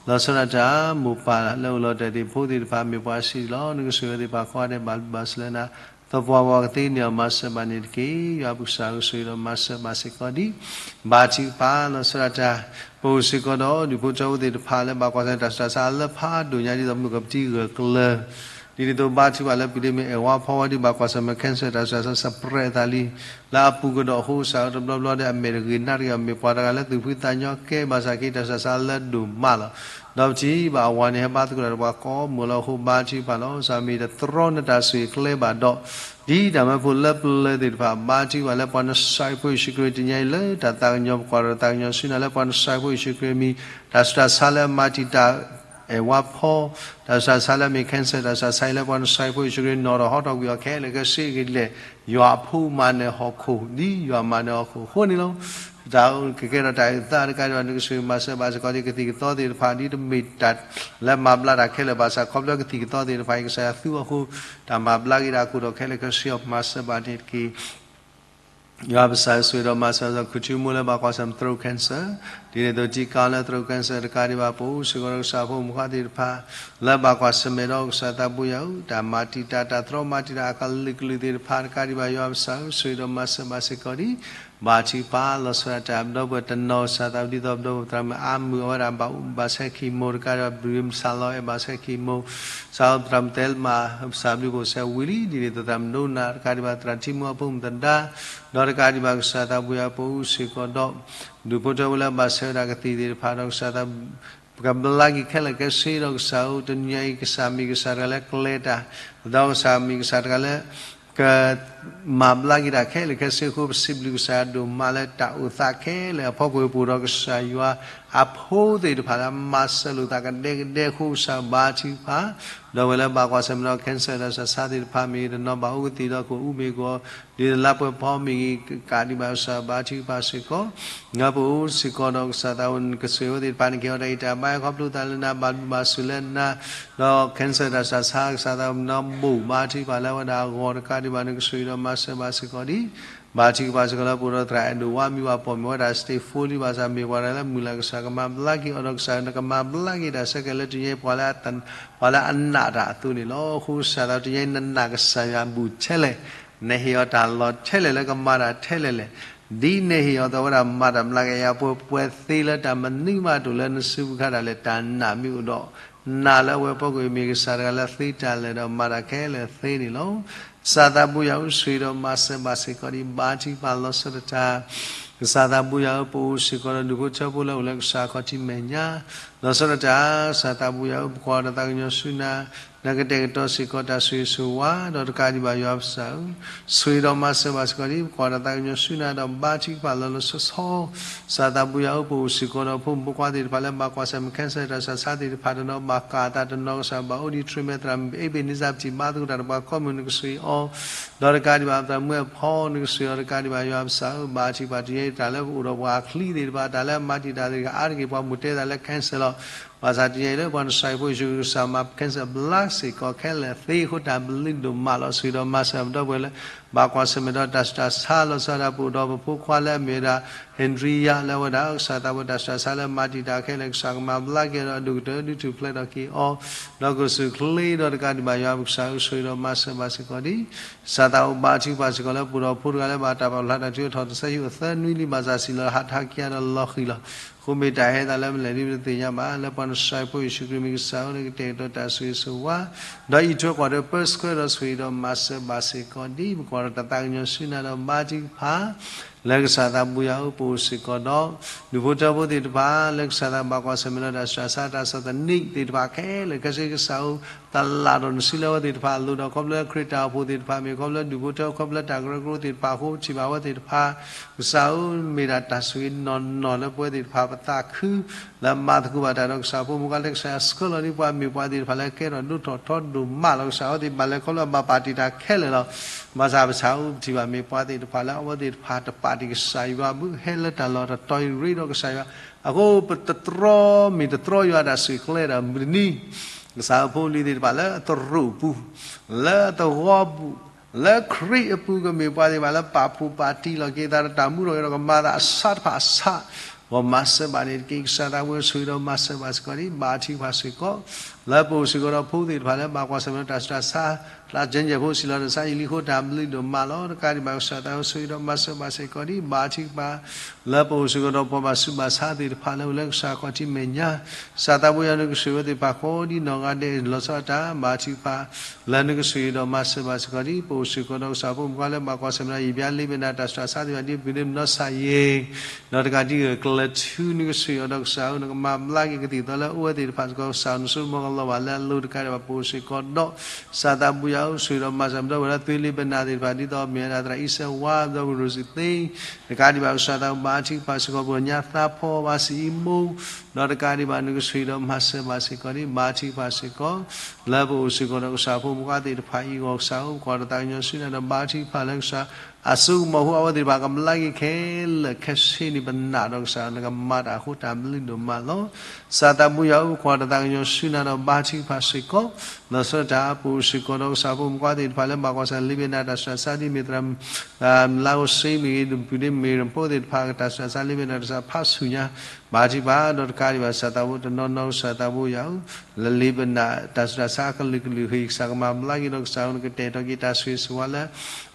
လီၤဆီဒၣ်တၢ် မိၢ်ပၢ်လၢအအိၣ်လီၤတဲာ်သ့ၣ်ဖိသ့ၣ်တဖၣ် မ့ၢ်ပှၤဆံးလီၤ နကဆိၣ်ဂ့ၤအဝဲသ့ၣ်တဖၣ်ကိးဂၤဒဲး ဘၣ်ဘျုးဘၣ်ဆိၣ်လၢနၤ သပှၢ်ပှၢ်ကသ့န့ၢ်အီၤ မၤစၢၤဘၣ်န့ၣ်တက့ၢ်. ယွၤပကစၢ်ကဆိၣ်ဂ့ၤဒီးမၤစၢၤဘၣ်စ့ၢ်ကီးဒံး ဘါထုကဖၣ်လီၤဆီဒၣ်တၢ် ပအိၣ်စ့ၢ်ကီးဒီးဒုးဖိထၢဖိသ့ၣ်တဖၣ်လၢဘၣ်ကွၢ်ဆၢၣ်မဲာ်တၢ်ဆူးတၢ်ဆါလၢဖးဒိၣ်ညါဒ်သိးမုၢ်ကပတံၢ်ဂၢၢ်ကျၢၤ ဒ်န့ၣ်အသိးဘါထုကဖၣ်လၢပုၢ်ဒ့မ့ၢ်အဲၣ်ဝါဖီဝါဒ်ဘၣ်ကွၢ်ဆၢၣ်မဲာ် cancer တၢ်ဆူးတၢ်ဆါ စပရဲးအသးလံ လၢအပူၤကဒီးအဃိ ကစၢ်ဧၢ တဘျီဘျီဒီးအမဲာ်တဂ့ၤနါတဂ့ၤ မ့ၢ်ပှၤတဂၤလၢသူၣ်ဖှံသးညီကဲဘၣ်ဆၣ်က့ တၢ်ဆူးတၢ်ဆါလၢဒိၣ်မးလီၤ. ဒီးပထံၣ်ဘၣ်အဝၤန့ၣ် ဟဲဘါသကိးတၢ်ဒီးပှၤကိးမုၢ်လီၤအဃိ ဘါထုကဖၣ်လီၤ. ကစၢ်မ့ၢ်တသြီနတၢ်ဆိၣ်ဂ့ၤကျဲဘၣ်ဒီး ဒ်တၢ်မၢဖိလၢပျၢၤသ့ၣ်တဖၣ် ဘါထုကဖၣ်လၢပှၤနစၢ်ဖိယ့ၣ်ၡူးခရံာ်တနံၤအံၤလၢတၢ်သးကညီၤ ပကွၢ်ထီၣ်တၢ်သးကညီၤဆူနၤလၢပှၤနစၢ်ဖိယ့ၣ်ၡူးခရံာ်အမံၤ တၢ်ဆူးတၢ်ဆါလၢအမၤတံာ်တာ် အဲၣ်ဝါဖီ တၢ်ဆူးတၢ်ဆါလၢအမ့ၢ် cancer တၢ်ဆူးတၢ်ဆါအံၤလၢပှၤနစၢ်ဖိယ့ၣ်ၡူးခရံာ် နီၣ်ထီၣ်ဟီထီၣ်ကွံာ်အီၤခဲလၢာ်ခဲဆ့အဂ့ၢ်ဒ်လဲၣ် ယွၤအဖိမၤနၢၤဟီၣ်ခိၣ် ဒ်ယွၤမၤနၢၤဟီၣ်ခိၣ်အဃိန့ၣ်လီၤ. တၢ်ကကဲထီၣ်တၢ်အုၣ်သးတကးဒံးဘၣ် နကဆိၣ်ဂ့ၤမၤစၢၤဘၣ်စ့ၢ်ကီးဒ်ကသံၣ်ကသီသ့ၣ်တဖၣ် ဒ်တမ့ၢ်တၢ်လၢမၤဘျါတၢ်ခဲလၢာ်ဘၣ်ဆၣ် ခီဖျိကသံၣ်ကသီသ့ၣ်တဖၣ်အံၤ ကစၢ်ယွၤသူအဃိ တၢ်မၤဘျါက့ၤတၢ်အခိၣ်ဒီးခဲလၢာ်ခဲဆ့အီၤ မၤစၢၤဘၣ်န့ၣ်တက့ၢ်. ယွၤပကစၢ်ဆိၣ်ဂ့ၤဒီးမၤစၢၤ ခူၣ်ထံမိၢ်လၢဘၣ်ကွၢ်ဆၢၣ်မဲာ် throat cancer ဒ်န့ၣ်အသိး ထံကါလၢ throat cancer တကးဒံးဘၣ် ပအိၣ်စ့ၢ်ကီးဒီးကစၢ်ဖိမုၣ်ဖိခွါသ့ၣ်တဖၣ် လၢဘၣ်ကွၢ်ဆၢၣ်မဲာ်ဒီးကစၢ်သးဘိယွၤဧၢ တၢ်မၤတံာ်တာ် တၢ်သြီမၤတံာ်တာ် အကလုာ်ကလုာ်သ့ၣ်တဖၣ်တကးဒံးဘၣ် ယွၤပကစၢ်ဧၢ ဆိၣ်ဂ့ၤဒီးမၤစၢၤဘၣ်စ့ၢ်ကီးဒ် ဘါထုကဖၣ်လီၤဆီဒၣ်တၢ် ပဒီပုၢ်ဝဲၢ်တနီၤ ကစၢ်သးဘိ ဒ်သိးပဒီပုၢ်ဝဲၢ်သရၣ်မုၣ်အါမုၢ် အဝဲဒၣ်ဘၣ်အူဘၣ်ဆဲး chemo တကးဒံးဘၣ် ဘုရင်မုၣ်ဆၣ်လီၤအဲၣ်ဘၣ်ဆဲး chemo ကစၢ်သရၣ်မုၣ်တဲလ်မၤ ကစၢ်ဘျုးဖှိၣ်ဆဲးဝံၤလံ ဒ်န့ၣ်အသိးသရၣ်မုၣ်ဒိနၤ တကးဒံးဘၣ်သရၣ်ထံမူအဖိမုၣ်သဒါ ဒီးတကးဒံးဘၣ်ကစၢ်သးဘိယွၤ ပအိၣ်စ့ၢ်ကီးဒီး ဒူၣ်ဖိထၢဖိလၢဘၣ်ဆၢဝဲဒၣ်ကသံၣ်သ့ၣ်တဖၣ်ဒီးကစၢ်သး ပကဘျါက့ၤခဲလၢာ်ခဲဆ့ဒီးကစၢ်ဧၢ တနံၤအံၤ ကစၢ်မ့ၢ်ကစၢ်တဂၤလၢကျဲတၢ် ဒီးကစၢ်မ့ၢ်ကစၢ်တဂၤလၢ ကမၤဘျါက့ၤတၢ်ခဲလၢာ်ခဲဆ့အဃိ ပစံးဘျုးကစၢ်ဒိၣ်မးလၢတၢ်အိၣ်သးခဲလၢာ်အဖီခိၣ် ပအိၣ်ဒီးကစၢ်ယွၤအဖိသ့ၣ်တဖၣ်လၢအမၤစၢၤလိာ်သးကဒဲကဒဲအဃိ ကစၢ်ဘါထုကဖၣ် ဒီးဝဲလၢဘၣ်ကွၢ်ဆၢၣ်မဲာ်ဒီး cancer ဒီးဆဆါသ့ၣ်တဖၣ်မ့ၢ်ဂ့ၤ တနီၤဘၣ်အိၣ်ကသံၣ်ဒီးကအိၣ်မ့ၢ်ဂ့ၤ ဒ်သိးလါပှဲၤဖီမ့ၢ်ဂ့ၤ ကးဒံးဘၣ်ကစၢ်ဘါထုကဖၣ်စ့ၢ်ကီး ပအိၣ်စ့ၢ်ကီးဒီးကစၢ်သးဘိ နကဆိၣ်ဂ့ၤအဝဲသ့ၣ်တဖၣ် နကဟ့ၣ်အီၤတၢ်အံးတၢ်ဘါ ခီဖျိသးလၢနၤ ဘၣ်ဘျုးဘၣ်ဆိၣ်လၢနၤ ဒီး cancer တၢ်ဆူးတၢ်ဆါ ကစၢ်သးဘိ နီၢ်ဘိၣ်ဘါထုကဖၣ်လၢအဝဲဒၣ်အဂီၢ်တကးဒံးဘၣ် နကဆိၣ်ဂ့ၤဒီးမၤစၢၤဘၣ်စ့ၢ်ကီးဒ် ဘါထုကဖၣ်စ့ၢ်ကီးလၢပအိၣ်ဒီးသရၣ်အဲၣ်ဒိၣ်ဝါ မံၤဝဲပိာ်မုၣ်ဝဲဒၣ် stage four လံ ဘၣ်ဆၣ်မ့ၢ်ပှၤတဂၤလၢမုၢ်လၢ်ကစၢ် ကမၤဘျါက့ၤအီၤဒီးကစၢ် နကမၤဘျါက့ၤတၢ်ဆၢကဲၤလၢတနံၤအံၤ ပှၤလၢ ပှၤလၢအနာ်တၢ်အသိးန့ၣ်လီၤ. အဃိကစၢ်သးဘိ တနံၤအံၤနနာ်ကစၢ်ယွၤအဘူၣ်ထဲလဲၣ်, နဟ့ၣ်အီၤတၢ်လီၢ်ထဲလဲၣ်လၢကမၤတၢ်ထဲလဲၣ်လဲၣ်, ဒ်နဟ့ၣ်အီၤအသိးဝဲဒၣ်မၤတၢ်ဘျါက့ၤ ပှဲၤပှဲၤသ့လၢတၢ်မနုၤမးတအိၣ်လၢနစုပူၤခါတၢ်လဲၣ် တၢ်နာ်မ့ၢ်အိၣ်ဒီး နာ်လၢအဝဲအဖီခိၣ်အံၤ မ့ၢ်ကစၢ်တဂၤလၢသ့တၢ်လၢာ်ဒီးမၤတၢ်ခဲလၢာ်သ့န့ၣ်လီၤ. ကစၢ်သးဘိယွၤဧၢ ဆိၣ်ဂ့ၤဒီးမၤစၢၤဘၣ်စ့ၢ်ကီးဒ် ဘါထုကဖၣ်လီၤဆီဒၣ်တၢ် ကစၢ်သးဘိယွၤဧၢ ပအိၣ်စ့ၢ်ကီးဒီးဒူၣ်ဖိထၢဖိလၢအိၣ်လၢကစၢ်ခီၣ်ထံးမဲာ်ညါ လီၤဆီဒၣ်တၢ် ကစၢ်သးဘိယွၤဧၢ ပကွၢ်တၢ်သးကညီၤဆူနၤ, နကတဲာ်ကတီၤစ့ၢ်ကီးတၢ်ဆိၣ်ဂ့ၤဆိၣ်ဝါ ဒီးတကးဒံးဘၣ်ယွၤပကစၢ်ဧၢ, ဆိၣ်ဂ့ၤဒီးမၤစၢၤဘၣ်စ့ၢ်ကီးဒ် ပကွၢ်တၢ်သးကညီၤဆူနၤဒီးဘါထုကဖၣ်လီၤလီၤဆီဆီ, ကစၢ်သးဘိယွၤဧၢ ပအိၣ်စ့ၢ်ကီးဒီးဖိမုၣ်ဖိခွါသ့ၣ်တဖၣ်လၢဘၣ်ကွၢ်ဆၢၣ်မဲာ် cancer တၢ်ဆူးတၢ်ဆါသ့ၣ်တဖၣ်တနီၤ ဘၣ်ကးအသးတနီၤ ကစၢ်ဘၣ်အိၣ်ဒံး treatment သရၣ်မုၣ် Ebenezer ပထံၣ်ဘါသကိးတၢ်ဒီးပှၤကိးမုၢ် နကဆိၣ်ဂ့ၤအီၤ ဒီးတကးဒံးဘၣ်သရၣ်မုၣ်အဖီ နကဆိၣ်ဂ့ၤအီၤ တကးဒံးဘၣ်ယွၤပကစၢ်ဧၢ, ဘါထုကဖၣ်တနံၤအံၤ တၢ်လၢပအိၣ်ဒီးပှၤအချံသ့ၣ်တဖၣ် တၢ်လၢအမၤတံာ်တာ်သ့ၣ်တဖၣ် အါတက့ၢ်ပှၤမိၢ်တဲသးလၢ cancer လီၤ. ဘၣ်ဆၣ်တနံၤအံၤလၢပှၤနစၢ်ဖိယ့ၣ်ၡူးခရံာ်ကစၢ်မၤ cancer ဘျါစ့ၢ်ကီးခဲလၢာ်သ့အဃိ တၢ်ဘျုးဒိၣ်မးလီၤ. ဆိၣ်ဂ့ၤဒီးမၤစၢၤပဒီပုၢ်ဝဲၢ်လၢ ဘၣ်ကွၢ်ဆၢၣ်မဲာ်ဒီးတၢ်ဆူးတၢ်ဆါ လီၤဆီဒၣ်တၢ် ပအိၣ်ဒီးပဖိခွါလၢအမ့ၢ်ဝဲဒၣ် Henry ယါ လၢအဝဲဒၣ် ကစၢ်သးဘိ တၢ်ဆူးတၢ်ဆါလၢမၤတံာ်တာ်ခဲလၢာ် ကစၢ်ကမၤဘျါက့ၤဒီးအဒိၣ်ကတၢၢ် ဒုးထူၣ်ဖျဲးထီၣ်က့ၤအီၤ ဒီးကစူၢ်ချ့ဒီးတကးဒံးဘၣ်ယွၤပကစၢ်ဧၢ ဆိၣ်ဂ့ၤဒီးမၤစၢၤဘၣ်စ့ၢ်ကီးဒ် ကစၢ်သးဘိဘါထုကဖၣ်စ့ၢ်ကီးလၢပအိၣ်ဒီးဖိတဂၤလၢဘၣ်တၢ်ပာ်ဖျါတၢ်ထုကဖၣ်ထီၣ်တဆံယဲၢ်အသၢနွံလံ ဘၣ်ဆၣ်စံးလီၤဟးထီၣ်က့ၤအီၤဒီးလီၤဃံၤလီၤ. အဃိမ့ၢ်တၢ်ဟဲသးလၢမနုၤလဲၣ်ဒ်ပတသ့ၣ်ညါဘၣ် လၢပှၤနစၢ်ဖိယ့ၣ်ၡူးခရံာ်မံၤကစၢ်ဧၢ နကတဲာ်ကတီၤတၢ်ဆိၣ်ဂ့ၤဆိၣ်ဝါ ဒီးအံးထွဲကွၢ်ထွဲပၢဆှၢဒီးဆိၣ်ဂ့ၤဒီးမၤစၢၤဘၣ်စ့ၢ်ကီးဒ် ပကွၢ်ထီၣ်တၢ်သးကညီၤဆူနၤဒီးဘါထုကဖၣ် လၢကစၢ်သးဘိယွၤဧၢ, ပအိၣ်စ့ၢ်ကီးဒီး ဒူၣ်ဖိထၢဖိသ့ၣ်တဖၣ် လၢကစၢ်သးဘၣ်ကွၢ်ဆၢၣ်မဲာ်ဒီးတၢ်ဆူးတၢ်ဆါတၢ်ဆီၣ်သနံးသ့ၣ်တဖၣ်ခဲလၢာ်ခဲဆ့ ကစၢ်ဧၢ, တၢ်လၢ်ဒီးနစုလၢအဝဲသ့ၣ်တဖၣ်အလိၤဒီး ခီဖျိလၢခရံာ်တၢ်အိၣ်ဖှိၣ်သ့ၣ်တဖၣ်မ့ၢ် ခီဖျိလၢဒူၣ်ဖိထၢဖိ ခီဖျိလၢတၢ်ကရၢကရိသ့ၣ်တဖၣ်အဃိ ပထံၣ်ဘၣ်အဝဲသ့ၣ်တဖၣ် ကစၢ်ဧၢ, မ့ၢ်ဒၣ်တၢ်ဆိၣ်ဂ့ၤနီၢ်နီၢ်လၢပဝဲသ့ၣ်တဖၣ်ပသးခု လၢမၤသကိးဘၣ်တၢ်ဒီးကစၢ်ဖိမူခါလၢကစၢ်ယွၤဆှၢလီၤဒ်ပှၤမ့ၢ်ပှၤသ့ၣ်တဖၣ်လၢကဲထီၣ်ဒိၣ်ထီၣ်ထီဒိၣ်မးလီၤ. ကစၢ်အဝဲသ့ၣ်ဘၣ်လဲၤခီဖျိဘၣ်ပာ်တ့ၢ်တၢ်ခဲလၢာ်လီၤ. ဘၣ်ဆၣ်ပဆၣ်အိၣ်ပထံၣ်ဘၣ်မ့ၢ်ပှၤသ့ၣ်တဖၣ်လၢ အဝဲသ့ၣ်တဖၣ်တပာ်တ့ၢ်ကစၢ်ယွၤဘၣ် ဟဲလၢတၢ်လီၢ်တတီၤအံၤရ့ဒီးကစၢ်ယွၤ အဃိပတတြီမ့ၢ်တတြီယွၤတၢ်စုၣ်ကျဲဒီးမုၢ်တနံၤ ကစၢ်ဖိလံၤသ့ၣ်တဖၣ်လၢအသရိာ်ပူၤ လၢအသဝီပူၤ လၢခရံာ်အပူၤကမ့ၢ်ပှၤသ့ၣ်တဖၣ်လၢပာ်ဖှိၣ်ပာ်တံၢ်လီၤက့ၤသးဒီးတၢ်မူထီၣ်က့ၤဒီးကမၤသးအဆါတဖၣ်အဆါ ဂီၢ်မၤစၢၤဘၣ်န့ၣ်တက့ၢ်. ကစၢ်သးဘိယွၤဆိၣ်ဂ့ၤဒီးမၤစၢၤဘၣ်စ့ၢ်ကီးဒံး ဘါထုကဖၣ်စ့ၢ်ကီး လၢပအိၣ်စ့ၢ်ကီးဒီးဖိသ့ၣ်တဖၣ်လၢဘၣ်ကွၢ်ဆၢၣ်မဲာ်ဒီးတၢ်ဆူးတၢ်ဆါ တၢ်ကဲကဲးဖိ စံၣ်လီၤတၢ်ဆါယံာ်လံအဃိ တၢ်ဘျုးဒိၣ်မးလီၤ. တကးဒံးဘၣ် ကစၢ်သးဘိယွၤဆိၣ်ဂ့ၤဒီးမၤစၢၤဘၣ်စ့ၢ်ကီးဒံး ဘါထုကဖၣ် လၢပအိၣ်စ့ၢ်ကီးဒီးပှၤဘၣ်ဆူးဘၣ်ဆါသ့ၣ်တဖၣ်လၢအိၣ်လၢကစၢ်ခီၣ်ထံးမဲာ်ညါ ကစၢ်သးဘိယွၤနကဆိၣ်ဂ့ၤဝဲသ့ၣ်တဖၣ်ကိးဒ်နီၢ်ဂၤဒဲး လီၤဆီဒၣ်တၢ် ဘါထုကဖၣ် လၢနကဆိၣ်ဂ့ၤဒီးမၤစၢၤဘၣ်စ့ၢ်ကီးဒံး ပအိၣ်စ့ၢ်ကီးဒီးကစၢ်ဖိမုၣ်ခွါလၢဘၣ်ကွၢ်ဆၢၣ်မဲာ်ဒီးယံာ်ဘျါလ့ဘဲနၤတၢ်ဆူးတၢ်ဆါသ့ၣ်တဖၣ်ဒ်ပူၤန့ၣ် မနီၢ်ဆၣ်ယ့ၣ် ဒီးတကးဒံးကလၢၤထူ နကဆိၣ်ဂ့ၤအီၤဒီးကစၢ်ဧၢ နကမၤဘျါက့ၤကသံၣ်ကသီလၢအအိၣ်ဝဲသ့ၣ်တဖၣ်စ့ၢ်ကီး ကစၢ်နစိတမီၤကလီၤဘၣ်လၢအလိၤ တကးဒံးဘၣ် ပအိၣ်စ့ၢ်ကီးဒီး ကစၢ်သးဘိယွၤဧၢ ဆိၣ်ဂ့ၤဒီးမၤစၢၤပဒီပုၢ်ဝဲၢ်လၢသွ့လ့ဘဲနၤသ့ၣ်တဖၣ် ဒ်သိးမ့ၢ်ဝဲဒၣ်သရၣ်အံၣ်စဲးဝါ ဒီပုၢ်ဝဲၢ်ရိၤစံသ့ တကးဒံးဘၣ် ကစၢ်သးဘိဘါထုကဖၣ်စ့ၢ်ကီး ပှၤညါသးဖီဘၣ်စံအံမူ ဒီးတကးဒံးဘၣ် နကဆိၣ်ဂ့ၤဒီးမၤစၢၤဘၣ်စ့ၢ်ကီးဒံး ဘါထုကဖၣ်စ့ၢ်ကီး လၢပအိၣ်စ့ၢ်ကီးဒီးကစၢ်ဖိမုၣ်ခွါသ့ၣ်တဖၣ်အံၤအဂီၢ် ကစၢ်ဧၢ ပကွၢ်ဒီးသးကညီၤဆူနၤဒီးဘါထုကဖၣ်လၢကစၢ် အစိကမီၤအဃိ အဝဲသ့ၣ်တဖၣ်ကမျါက့ၤခဲလၢာ်ခဲဆ့န့ၣ် ပနာ်ဒီးကစၢ်နကမၤတၢ်အဃိ တၢ်ဘျုးဒိၣ်မးလီၤ. ကစၢ်သးဘိယွၤဧၢ ပကွၢ်ဒီးသးကညီၤဆူနၤဒီးဘါထုကဖၣ်စ့ၢ်ကီး လီၤဆီဒၣ်တၢ် ပအိၣ်စ့ၢ်ကီးဒီးကစၢ်ဖိမုၣ်ခွါသ့ၣ်တဖၣ်လၢဘၣ်ကွၢ်ဆၢၣ်မဲာ်လ့ဘဲနၤတၢ်ဆူးတၢ်ဆါဒ်မ့ၢ်သရၣ် လါကီၢ်စ့မ့ၢ်ဂ့ၤ ပူၤဒ့မ့ၢ်ရဖိသ့ၣ်တဖၣ် တၢ်ဆူးတၢ်ဆါလ့ဘဲနၤတၢ်ဆူးတၢ်ဆါဖးဆူၣ်ညါ ဘါထုကဖၣ် ဒီးတကးဒံးဘၣ် ကစၢ်သးဘိတနီၤနီၤ ကစၢ်သးဘိယွၤဧၢ လၢလ့ဘဲနၤတၢ်ဆူးတၢ်ဆါကလုာ်ကလုာ်ဟ့ၣ် ကစၢ်ကမၤဘျါက့ၤဒီးကစၢ်ဧၢ နကတဲာ်ထီၣ်က့ၤတၢ်ဆိၣ်ဂ့ၤဆိၣ်ဝါလၢ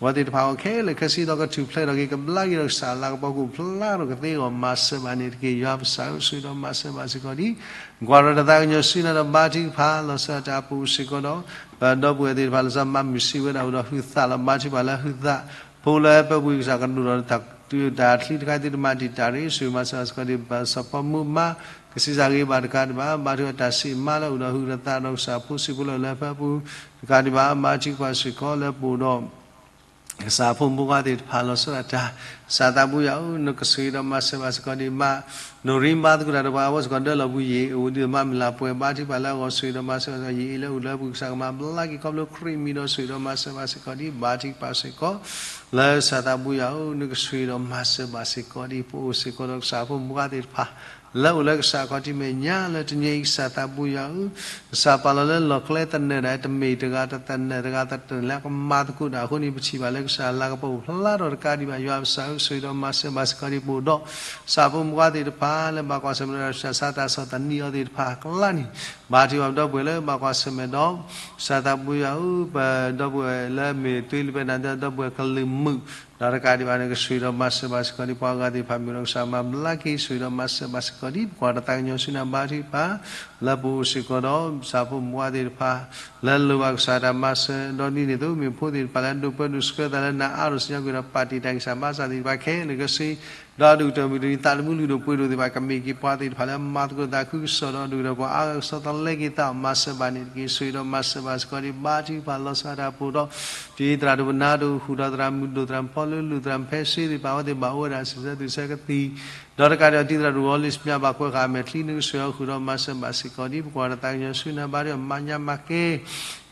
အဝဲသ့ၣ်တဖၣ်အအိၣ်ခဲလၢာ်ခဲဆ့ဒီးကထူၣ်ဖျဲးထီၣ်က့ၤ ကဘျါက့ၤဒီးကစၢ်အလၤကပီၤကအိၣ်ဖျါထီၣ်ကသ့အဂီၢ် မၤစၢၤဘၣ်န့ၣ်တက့ၢ်. ယွၤပစၢ်ဧၢ ဆိၣ်ဂ့ၤဒီးမၤစၢၤဘၣ်စ့ၢ်ကီးဒံး ကွၢ်ဒီးတၢ်သးကညီၤဆူနၤဒီးဘါထုကဖၣ် လီၤဆီဒၣ်တၢ် ပအိၣ်စ့ၢ်ကီးဒီး ပဒီပုၢ်ဝဲၢ်သ့ၣ်တဖၣ်လၢ စီၤမၤမုၢ်စံးဝဲဒၣ်အိၣ်ဒီးဟုးသးလီၤ ဘါထုကဖၣ်လၢဟုးသး ဖိလၢဟဲပၢပှဲၤကစၢ်ကဒိၣ်ထီၣ် တၢ်ချံတခါသုတမၤတံာ်တာ်ရ့ ဆိၣ်ဂ့ၤမၤစၢၤဘၣ်စ့ၢ်ကီးဒံး ပစီၤပီမူမါ ကဆံးစၢ်ဂ့ၤဘၣ်တကးဒံးဘၣ် ဘါထုကဖၣ်တၢ်စံးမါလၢအိၣ်ဒီးဟုးဒီးသးဒီးကစၢ်ဖိစံးဖိလၢအိၣ်လၢဟဲပၢပှဲၤ တကးဒံးဘၣ် ဘါထုကဖၣ်စ့ၢ်ကီးလၢပအိၣ်ဒီး ကစၢ်ဖိမုၣ်ဖိခွါသ့ၣ်တဖၣ်လီၤဆီဒၣ်တၢ် ကစၢ်သးဘိယွၤဧၢ နကဆိၣ်ဂ့ၤဒီးမၤစၢၤဘၣ်စ့ၢ်ကီးဒံးမး နီၢ်ရံမါသကိးတၢ်ဒီးပှၤအဝဲစ့ၢ်ကီးဒၢလီၤပူၤယံာ် အိၣ်ဒံးမါမုၢ်လၢ်ပှဲၤ ဘါထုကဖၣ်လၢအဂီၢ်ဆိၣ်ဂ့ၤဒီးမၤစၢၤဘၣ်စ့ၢ်ကီး ယံာ်အ့လၢအိၣ်လၢပူၤ ကစၢ်ကမၤဘျါက့ၤခီဖျိခရံာ်မံၤဒီးဆိၣ်ဂ့ၤဒီးမၤစၢၤဘၣ်စ့ၢ်ကီးဒံး ဘါထုကဖၣ်စ့ၢ်ကီး လၢကစၢ်သးဘိယွၤဧၢ နကဆိၣ်ဂ့ၤဒီးမၤစၢၤဘၣ်စ့ၢ်ကီးဒံး ပအိၣ်စ့ၢ်ကီးဒီးကစၢ်ဖိမုၣ်ဖိခွါသ့ၣ်တဖၣ် လၢအိၣ်လၢကစၢ်ခီၣ်ထံးမဲာ်ညါလၢတနံၤအံၤ ကစၢ်သးဘိယွၤဧၢ ကစၢ်ပာ်လီၤလၢလီၢ်ကျဲသနၢၣ်ဒၣ် တမ့ၢ်တဂၤတသနၢၣ်တဂၤတသနၢၣ်လၢအကမၤသကိးတၢ်အဃိန့ၣ် ပထံၣ်ဘၣ်လၢကစၢ်အလၤကပီၤအိၣ်ဖျါထီၣ်တကးဒံးဘၣ် ယွၤပစၢ်ဧၢ ဆိၣ်ဂ့ၤဒီးမၤစၢၤဘၣ်စ့ၢ်ကီးဒံး ပအိၣ်ဒီး ကစၢ်ဖိမုၣ်ဖိခွါသ့ၣ်တဖၣ် လၢဘၣ်ကွၢ်ဆၢၣ်မဲာ်ဒီးတၢ်ဆူးတၢ်ဆါတၢ်ဆီၣ်သနံးအီၤသ့ၣ်တဖၣ်အကျါန့ၣ် ဘါထုကဖၣ်ပဒီပုၢ်ဝဲၢ်လၢဘၣ်ကွၢ်ဆၢၣ်မဲာ်ဒီး ကစၢ်သးဘိယွၤဧၢ ပဒီပုၢ်ဝဲၢ်လၢမ့ၢ်သွ့လ့ဘဲနၤ ဒီပုၢ်ဝဲၢ်ကလုာ်မုာ် ဒီးတကးဒံးဘၣ် နကဆိၣ်ဂ့ၤဒီးမၤစၢၤဘၣ်စ့ၢ်ကီးဒံး ပှၤဂၤသ့ၣ်တဖၣ်မ့ၢ်ဒီးကစၢ်မၤဘျါက့ၤ ဆိၣ်ဂ့ၤဒီးမၤစၢၤဘၣ်စ့ၢ်ကီးဒံး ပကွၢ်ဒီးသးကညီၤဆူနၤ ဘါထုကဖၣ် လၢပအိၣ်စ့ၢ်ကီးဒီး ကစၢ်ဖိမုၣ်ဖိခွါသ့ၣ်တဖၣ် လၢလိၣ်ဘၣ်ကစၢ်တၢ်မၤစၢၤ ဒီးဒ်န့ၣ်အသိး မ့ၢ်ဖိသ့ၣ်တဖၣ်လၢဒိးပၢဒိးဆှၢသးလၢနၤအါထီၣ်စံးညီကွံာ်ဒီးပာ်တ့ၢ်တၢ်ဂံၢ်စၢ်ဘါစၢ်သ့ၣ်တဖၣ်ခဲလၢာ်ခဲဆ့ ဒီးအဒိၣ်ကတၢၢ်မုၢ်တနံၤသးသမူလုၢ်ဒိၣ်ပှ့ၤဒိၣ်သ့ၣ်တဖၣ် ကမ့ၢ်က့ၤပှၤသ့ၣ်တဖၣ်လၢမၤသကိးတၢ်သးခုကစီၣ်ဒီးအဒိၣ်ကတၢၢ်ပှၤအါဂၤကဆီတလဲက့ၤသး မၤစၢၤဘၣ်န့ၣ်တက့ၢ်. ဆိၣ်ဂ့ၤဒီးမၤစၢၤဘၣ်စ့ၢ်ကီးဒံး ဘါထုကဖၣ်လီၤဆီဒၣ်တၢ် ပအိၣ်ဒီး တံၤသရၣ်ဒိၣ်ပနါဒိၣ် ဃုာ်ဒီးသရၣ်မုၣ်ဒိၣ် သရၣ်ဖီလူလူ သရၣ်ဖဲစ့သ့ၣ်တဖၣ် အဝဲသ့ၣ်ဘၣ်အိၣ်ဝဲဒၣ်စံးဆၢသူၣ်ဆၢကသံၣ် ဒီးတကးဒံးဘၣ် တံၤသရၣ်ဒိၣ်ဝီလ့ၣ်စမၠၣ် ဘၣ်ကွဲးဃာ်အမဲာ်ချံ နကဆိၣ်ဂ့ၤအီၤ ဃုာ်ဒီးမၤစၢၤဘၣ်စ့ၢ်ကီးဒံး ပကွၢ်ဒီးသးကညီၤဆူနၤ ဘါထုကဖၣ်မၤညါမၤကဲ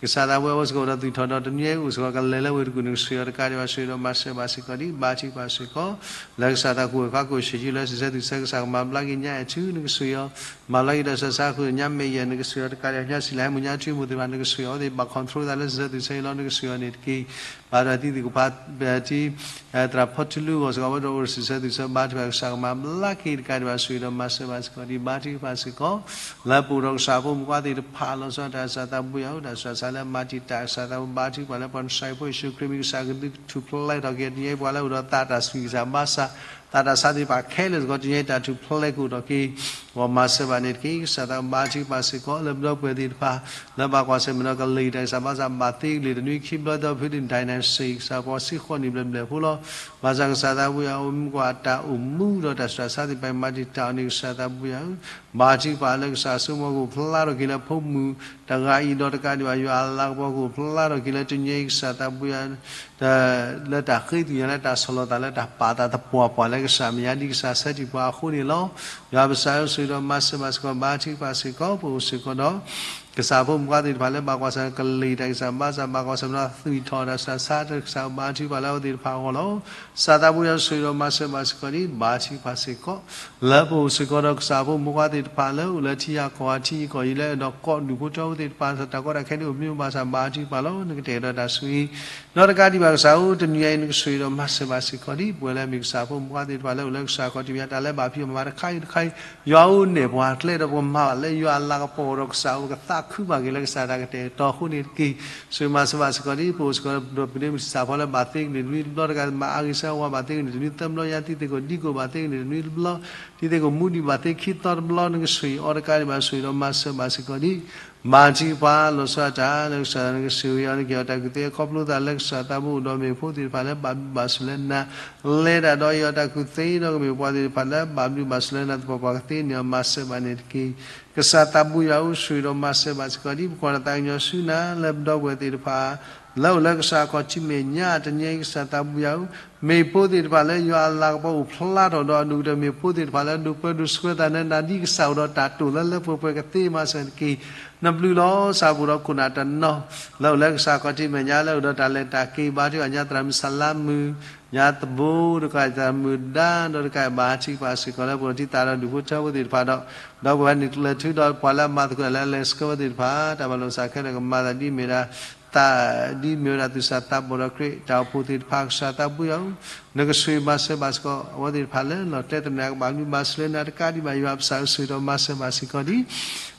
ကစၢ်သးဘိယွၤ အဝဲစ့ၢ်ကီးအိၣ်ဒီးသူၣ်ထီၣ်ဒီးတနွံအံၤအိၣ်စ့ၢ်ကီး ကလဲၤလၢဝ့ၢ်တကူၣ် နကဆိၣ်ဂ့ၤအီၤ တကးဒံးဘၣ် ဆိၣ်ဂ့ၤဒီးမၤစၢၤဘၣ်စ့ၢ်ကီးဒံး ဘါထုကဖၣ်စ့ၢ်ကီး လၢကစၢ်သးကူၣ်ဝဲခွါကူၣ်ဆံးဆံးလၢစံးဆၢသူၣ်ဆၢ ကစၢ်ကမၤဘျါက့ၤညါအဲၣ်ထူ နကဆိၣ်ဂ့ၤအီၤ မၤဘျါက့ၤဒီးစၢ်ဆါဃုာ်ညါမဲာ်ယဲၢ် နကဆိၣ်ဂ့ၤအီၤ တကးဒံးဘၣ် ညါစံးလၢဟဲမုၢ်ညါထူမူသ့ၣ်တဖၣ် နကဆိၣ်ဂ့ၤအီၤ အဝဲသ့ၣ်ဘၣ် control သးလၢစံးဆၢသူၣ်ဆၢအံၤလီၤ နကဆိၣ်ဂ့ၤအီၤန့ၣ်တက့ၢ်. ဘၣ်ဒီးတံၤသကိးဖါ တံၤ သရၣ်ဖီထူလူအဂီၢ်စ့ၢ်ကီး အဝဲသ့ၣ်အိၣ်ဒီးစံးဆၢသူၣ်ဆၢ ဘါထုကဖၣ် ကစၢ်ကမၤဘျါက့ၤ တကးဒံးဘၣ် ဆိၣ်ဂ့ၤဒီးမၤစၢၤဘၣ်စ့ၢ်ကီးဒံး ဘါထုကဖၣ်စ့ၢ်ကီး လၢပအိၣ်ဒီးကစၢ်ဖိမုၣ်ဖိခွါသ့ၣ်တဖၣ် လီၤဆီဒၣ်တၢ် ကစၢ်သးဘိယွၤဧၢ တၢ်ဆူးတၢ်ဆါလၢမၤတံာ်တာ် ကစၢ်သးဘိ ဘါထုကဖၣ်လၢပှၤနစၢ်ဖိယ့ၣ်ၡူးခရံာ်မံၤ ကစၢ်ကဒုးထူၣ်ဖျဲးထီၣ်က့ၤ တနံၤအံၤပှၤလၢအိၣ်ဒီးသးတၢ်ဆူးတၢ်ဆါဘါစၢ် သးတၢ်ဆါသ့ၣ်တဖၣ်ခဲလၢာ်စ့ၢ်ကီး တနံၤအံၤတၢ်ထူၣ်ဖျဲးကအိၣ်ထီၣ်က့ၤ ဂီၤမၤစၢၤဘၣ်န့ၣ်တက့ၢ်. ကစၢ်သးဘါထုကဖၣ်စ့ၢ်ကီး လၢပဒီပုၢ်ဝဲၢ်သ့ၣ်တဖၣ် လၢဘၣ်ကွၢ်ဆၢၣ်မဲာ်ဒီးကလံၤတၢ်ကစၢ်ဘါစၢ် ဘၣ်သ့ကလံၤတနွံခံဘျီဒီးဖုဒုၣ် dynasty ကစၢ်ပှၤစံးဃီန့ၣ်ဘျဲၣ်ဘျဲၣ်ဖိလီၤ. ဘၣ်ဆၣ်ကစၢ်သးဘိယွၤအိၣ်မူကွၢ်တၢ်အိၣ်မူဒီးတၢ်ဆူးတၢ်ဆါသ့ၣ်တဖၣ်မၤတံာ်တာ်အီၤန့ၣ် ကစၢ်သးဘိယွၤဧၢ, ဘါထုကဖၣ်လၢကစၢ်အစိကမီၤကအိၣ်ဖျါထီၣ်က့ၤလၢဖိမုၣ်တဂၤအံၤ ဒီးတကးဒံးဘၣ်ယွၤအလၤကပီၤကအိၣ်ဖျါထီၣ်က့ၤလၢတနွံအံၤ ကစၢ်သးဘိယွၤ လၢတၢ်ဃ့ကညးလၢတၢ်ဆီၣ်လီၤသးလၢတၢ်ပာ်သးသပှၢ်ပှၢ်လၢကစၢ်မဲာ်ညါဒ်ကစၢ်ဆၢထံၣ်ပှၤအဃိန့ၣ်လီၤ. ယွၤပကစၢ်ဧၢ ဆိၣ်ဂ့ၤဒီးမၤစၢၤဘၣ်စ့ၢ်ကီး ဘါထုကဖၣ်စ့ၢ်ကီး ပအိၣ်စ့ၢ်ကီးဒီး ကစၢ်ဖိမုၣ်ဖိခွါသ့ၣ်တဖၣ်လၢဘၣ်ကွၢ်ဆၢၣ်မဲာ်ကလံၤတၢ်ကစၢ်ဘါစၢ် ဘၣ်ကွၢ်ဆၢၣ်မဲာ်ဒီးသွံၣ်ထီၣ်တၢ်ဆူးတၢ်ဆါ ကစၢ်ဘါထုကဖၣ်လၢအဝဲသ့ၣ်တဖၣ်အဂီၢ်လီၤ. ကစၢ်သးဘိယွၤ ဆိၣ်ဂ့ၤဒီးမၤစၢၤဘၣ်စ့ၢ်ကီးဒ် ဘါထုကဖၣ်စ့ၢ်ကီး လၢပအိၣ်စ့ၢ်ကီးဒီးကစၢ်ဖိမုၣ်ဖိခွါသ့ၣ်တဖၣ်လၢအိၣ်လၢထံဂၤကီၢ်ဂၤ ထံဂၤကီၢ်ဂၤလၢအဲၣ်ဒိးကိးဒူၣ်ဖိထၢဖိသ့ၣ်တဖၣ် တၢ်ကီတၢ်ခဲဒ်အိၣ်မ့ၢ်ဘၣ်ဆၣ် ဘါထုကဖၣ်လီၤ. နကတဲာ်ကတီၤတၢ်ဆိၣ်ဂ့ၤ ဒီးတကးဒံးဘၣ်ကစၢ်ဧၢ တနွံအံၤ နကဆိၣ်ဂ့ၤဒီးမၤစၢၤဘၣ်စ့ၢ်ကီးဒ် ပဝဲလၢအမ့ၢ်ကစၢ်ဖိမုၣ်ဖိခွါသ့ၣ်တဖၣ်လၢအိၣ်လၢကစၢ်ခီၣ်ထံးမဲာ်ညါ တၢ်လၢဘၣ်ဖံးအီၣ်မၤတခါအံၤတခါအံၤ ယွၤအိၣ်နဲၣ်ပှၤကျဲဒီးပကမၤဘၣ်လၢယွၤအလၤကပီၤဒီးကစၢ်အိၣ်ကသးခုဘၣ်က့ၤလၢကစၢ်တၢ်ကတဲာ်ကတီၤအဃိန့ၣ်တက့ၢ်. ဆိၣ်ဂ့ၤမၤစၢၤဘၣ်စ့ၢ်ကီးဒ် ပအိၣ်စ့ၢ်ကီးဒီးပဒိၣ်ပဒ့မုၣ်ဆံးစၢ်ဖီလၢဘၣ်သ့ကန့ၢ်တနွံတဘျီ တကးမၤအါဂ့ၤဆၢဝါဘၣ်သ့ကန့ၢ်တနွံသၢဘျီညါ တံၤသကိးဒံကိးဘၣ်သ့ကန့ၢ်တနွံတဘျီ တံၤသကိးမူဒံးဘၣ်သ့ခံသီတဘျီ နကဆိၣ်ဂ့ၤအီၤတကးဒံးဘၣ် ဆိၣ်ဂ့ၤဒီးမၤစၢၤဘၣ်စ့ၢ်ကီးဒ် ဘါထုကဖၣ်လီၤဆီဒၣ်တၢ်လၢကစၢ်နကဆိၣ်ဂ့ၤအီၤ နကဟ့ၣ်အီၤတၢ်ကူၣ်သ့အခီဖျိသးလၢကစၢ်သးဘိအိၣ်ဒီးမ့ၢ်ဖိသ့ၣ်တဖၣ်လၢဘၣ်ဘျုးဘၣ်ဆိၣ်လၢနၤ လဲၤတၢ်ဒီးဟ့ၣ်အီၤတၢ်ကူၣ်သ့ဒီးကမ့ၢ်ပှၤသ့ၣ်တဖၣ်လၢဘၣ်ဘျုးဘၣ်ဆိၣ်လၢနၤ သပှၢ်ပှၢ်ကသ့န့ၢ်အီၤမၤစၢၤဘၣ်န့ၣ်တက့ၢ်. ကစၢ်သးဘိယွၤဧၢ ဆိၣ်ဂ့ၤဒီးမၤစၢၤဘၣ်စ့ၢ်ကီးဒ် ပကွၢ်ဒီးသးကညီၤဆူနၤလၢပဒီပုၢ်ဝဲၢ်သ့ၣ်တဖၣ် လၢအိၣ်လၢကစၢ်ခီၣ်ထံးမဲာ်ညါ တနွံအံၤ ကစၢ်သးဘိယွၤဧၢ မ့ၢ်ဖိသ့ၣ်တဖၣ်လၢယွၤအလၤကပီၤအိၣ်ဖျါထီၣ်ဒီးအဒိၣ်ကတၢၢ် မ့ၢ်ဖိသ့ၣ်တဖၣ်လၢဒိးပၢဒိးဆှၢသးလၢနၤဒ်ကစၢ်အိၣ်ဒီးတၢ်တိာ်လၢလၢပှဲၤပှဲၤကသ့မၤစၢၤတက့ၢ်. နဘျုးလီၤ ကစၢ်ပအိၣ်ဒီးခိၣ်နၢ်တနီၤ လၢအိၣ်လၢကစၢ်ခီၣ်ထံးမဲာ်ညါ လၢအိၣ်ဒီးတၢ်လဲၤတၢ်က့ၤ ဘါထုကဖၣ်ညါသရၣ်မုၣ်စလါမုၣ် ညါသဘိ တကးသရၣ်မုၣ်ဒါ ဒီးတကးဘၣ်ထုကဖၣ်စ့ၢ်ကီးလၢပအိၣ်ဒီး တံၤသကိးဒီးဒူၣ်ဖိထၢဖိသ့ၣ်တဖၣ်ဒီး ဒီပုၢ်ဝဲၢ်န့ၣ် ကျဲၤထုဒီးပှၤလၢအမၤသကိးတၢ်လၢအလဲၤဆှၢဝဲသ့ၣ်တဖၣ် တၢ်ဘၣ်လိာ်သးခဲလၢာ်ကမၤသးဒ်မ့ၢ်ဝဲဒၣ် သး ဒ်မ့ၢ်ဝဲဒၣ်သူၣ်စၢ်သးဘီၣ်ဒီးခရံာ်တၢ်အိၣ်ဖှိၣ်သ့ၣ်တဖၣ် ကစၢ်သးဘိယွၤဧၢ နကဆိၣ်ဂ့ၤမၤစၢၤဘၣ်စ့ၢ်ကီး အဝဲသ့ၣ်တဖၣ်လၢလီၤတဲာ်တနၤ ကဘၣ်ဘျုးဘၣ်ဆိၣ်လၢနၤတကးဒံးဘၣ် ယွၤပကစၢ်ဧၢ ဆိၣ်ဂ့ၤဒီးမၤစၢၤဘၣ်စ့ၢ်ကီးဒ်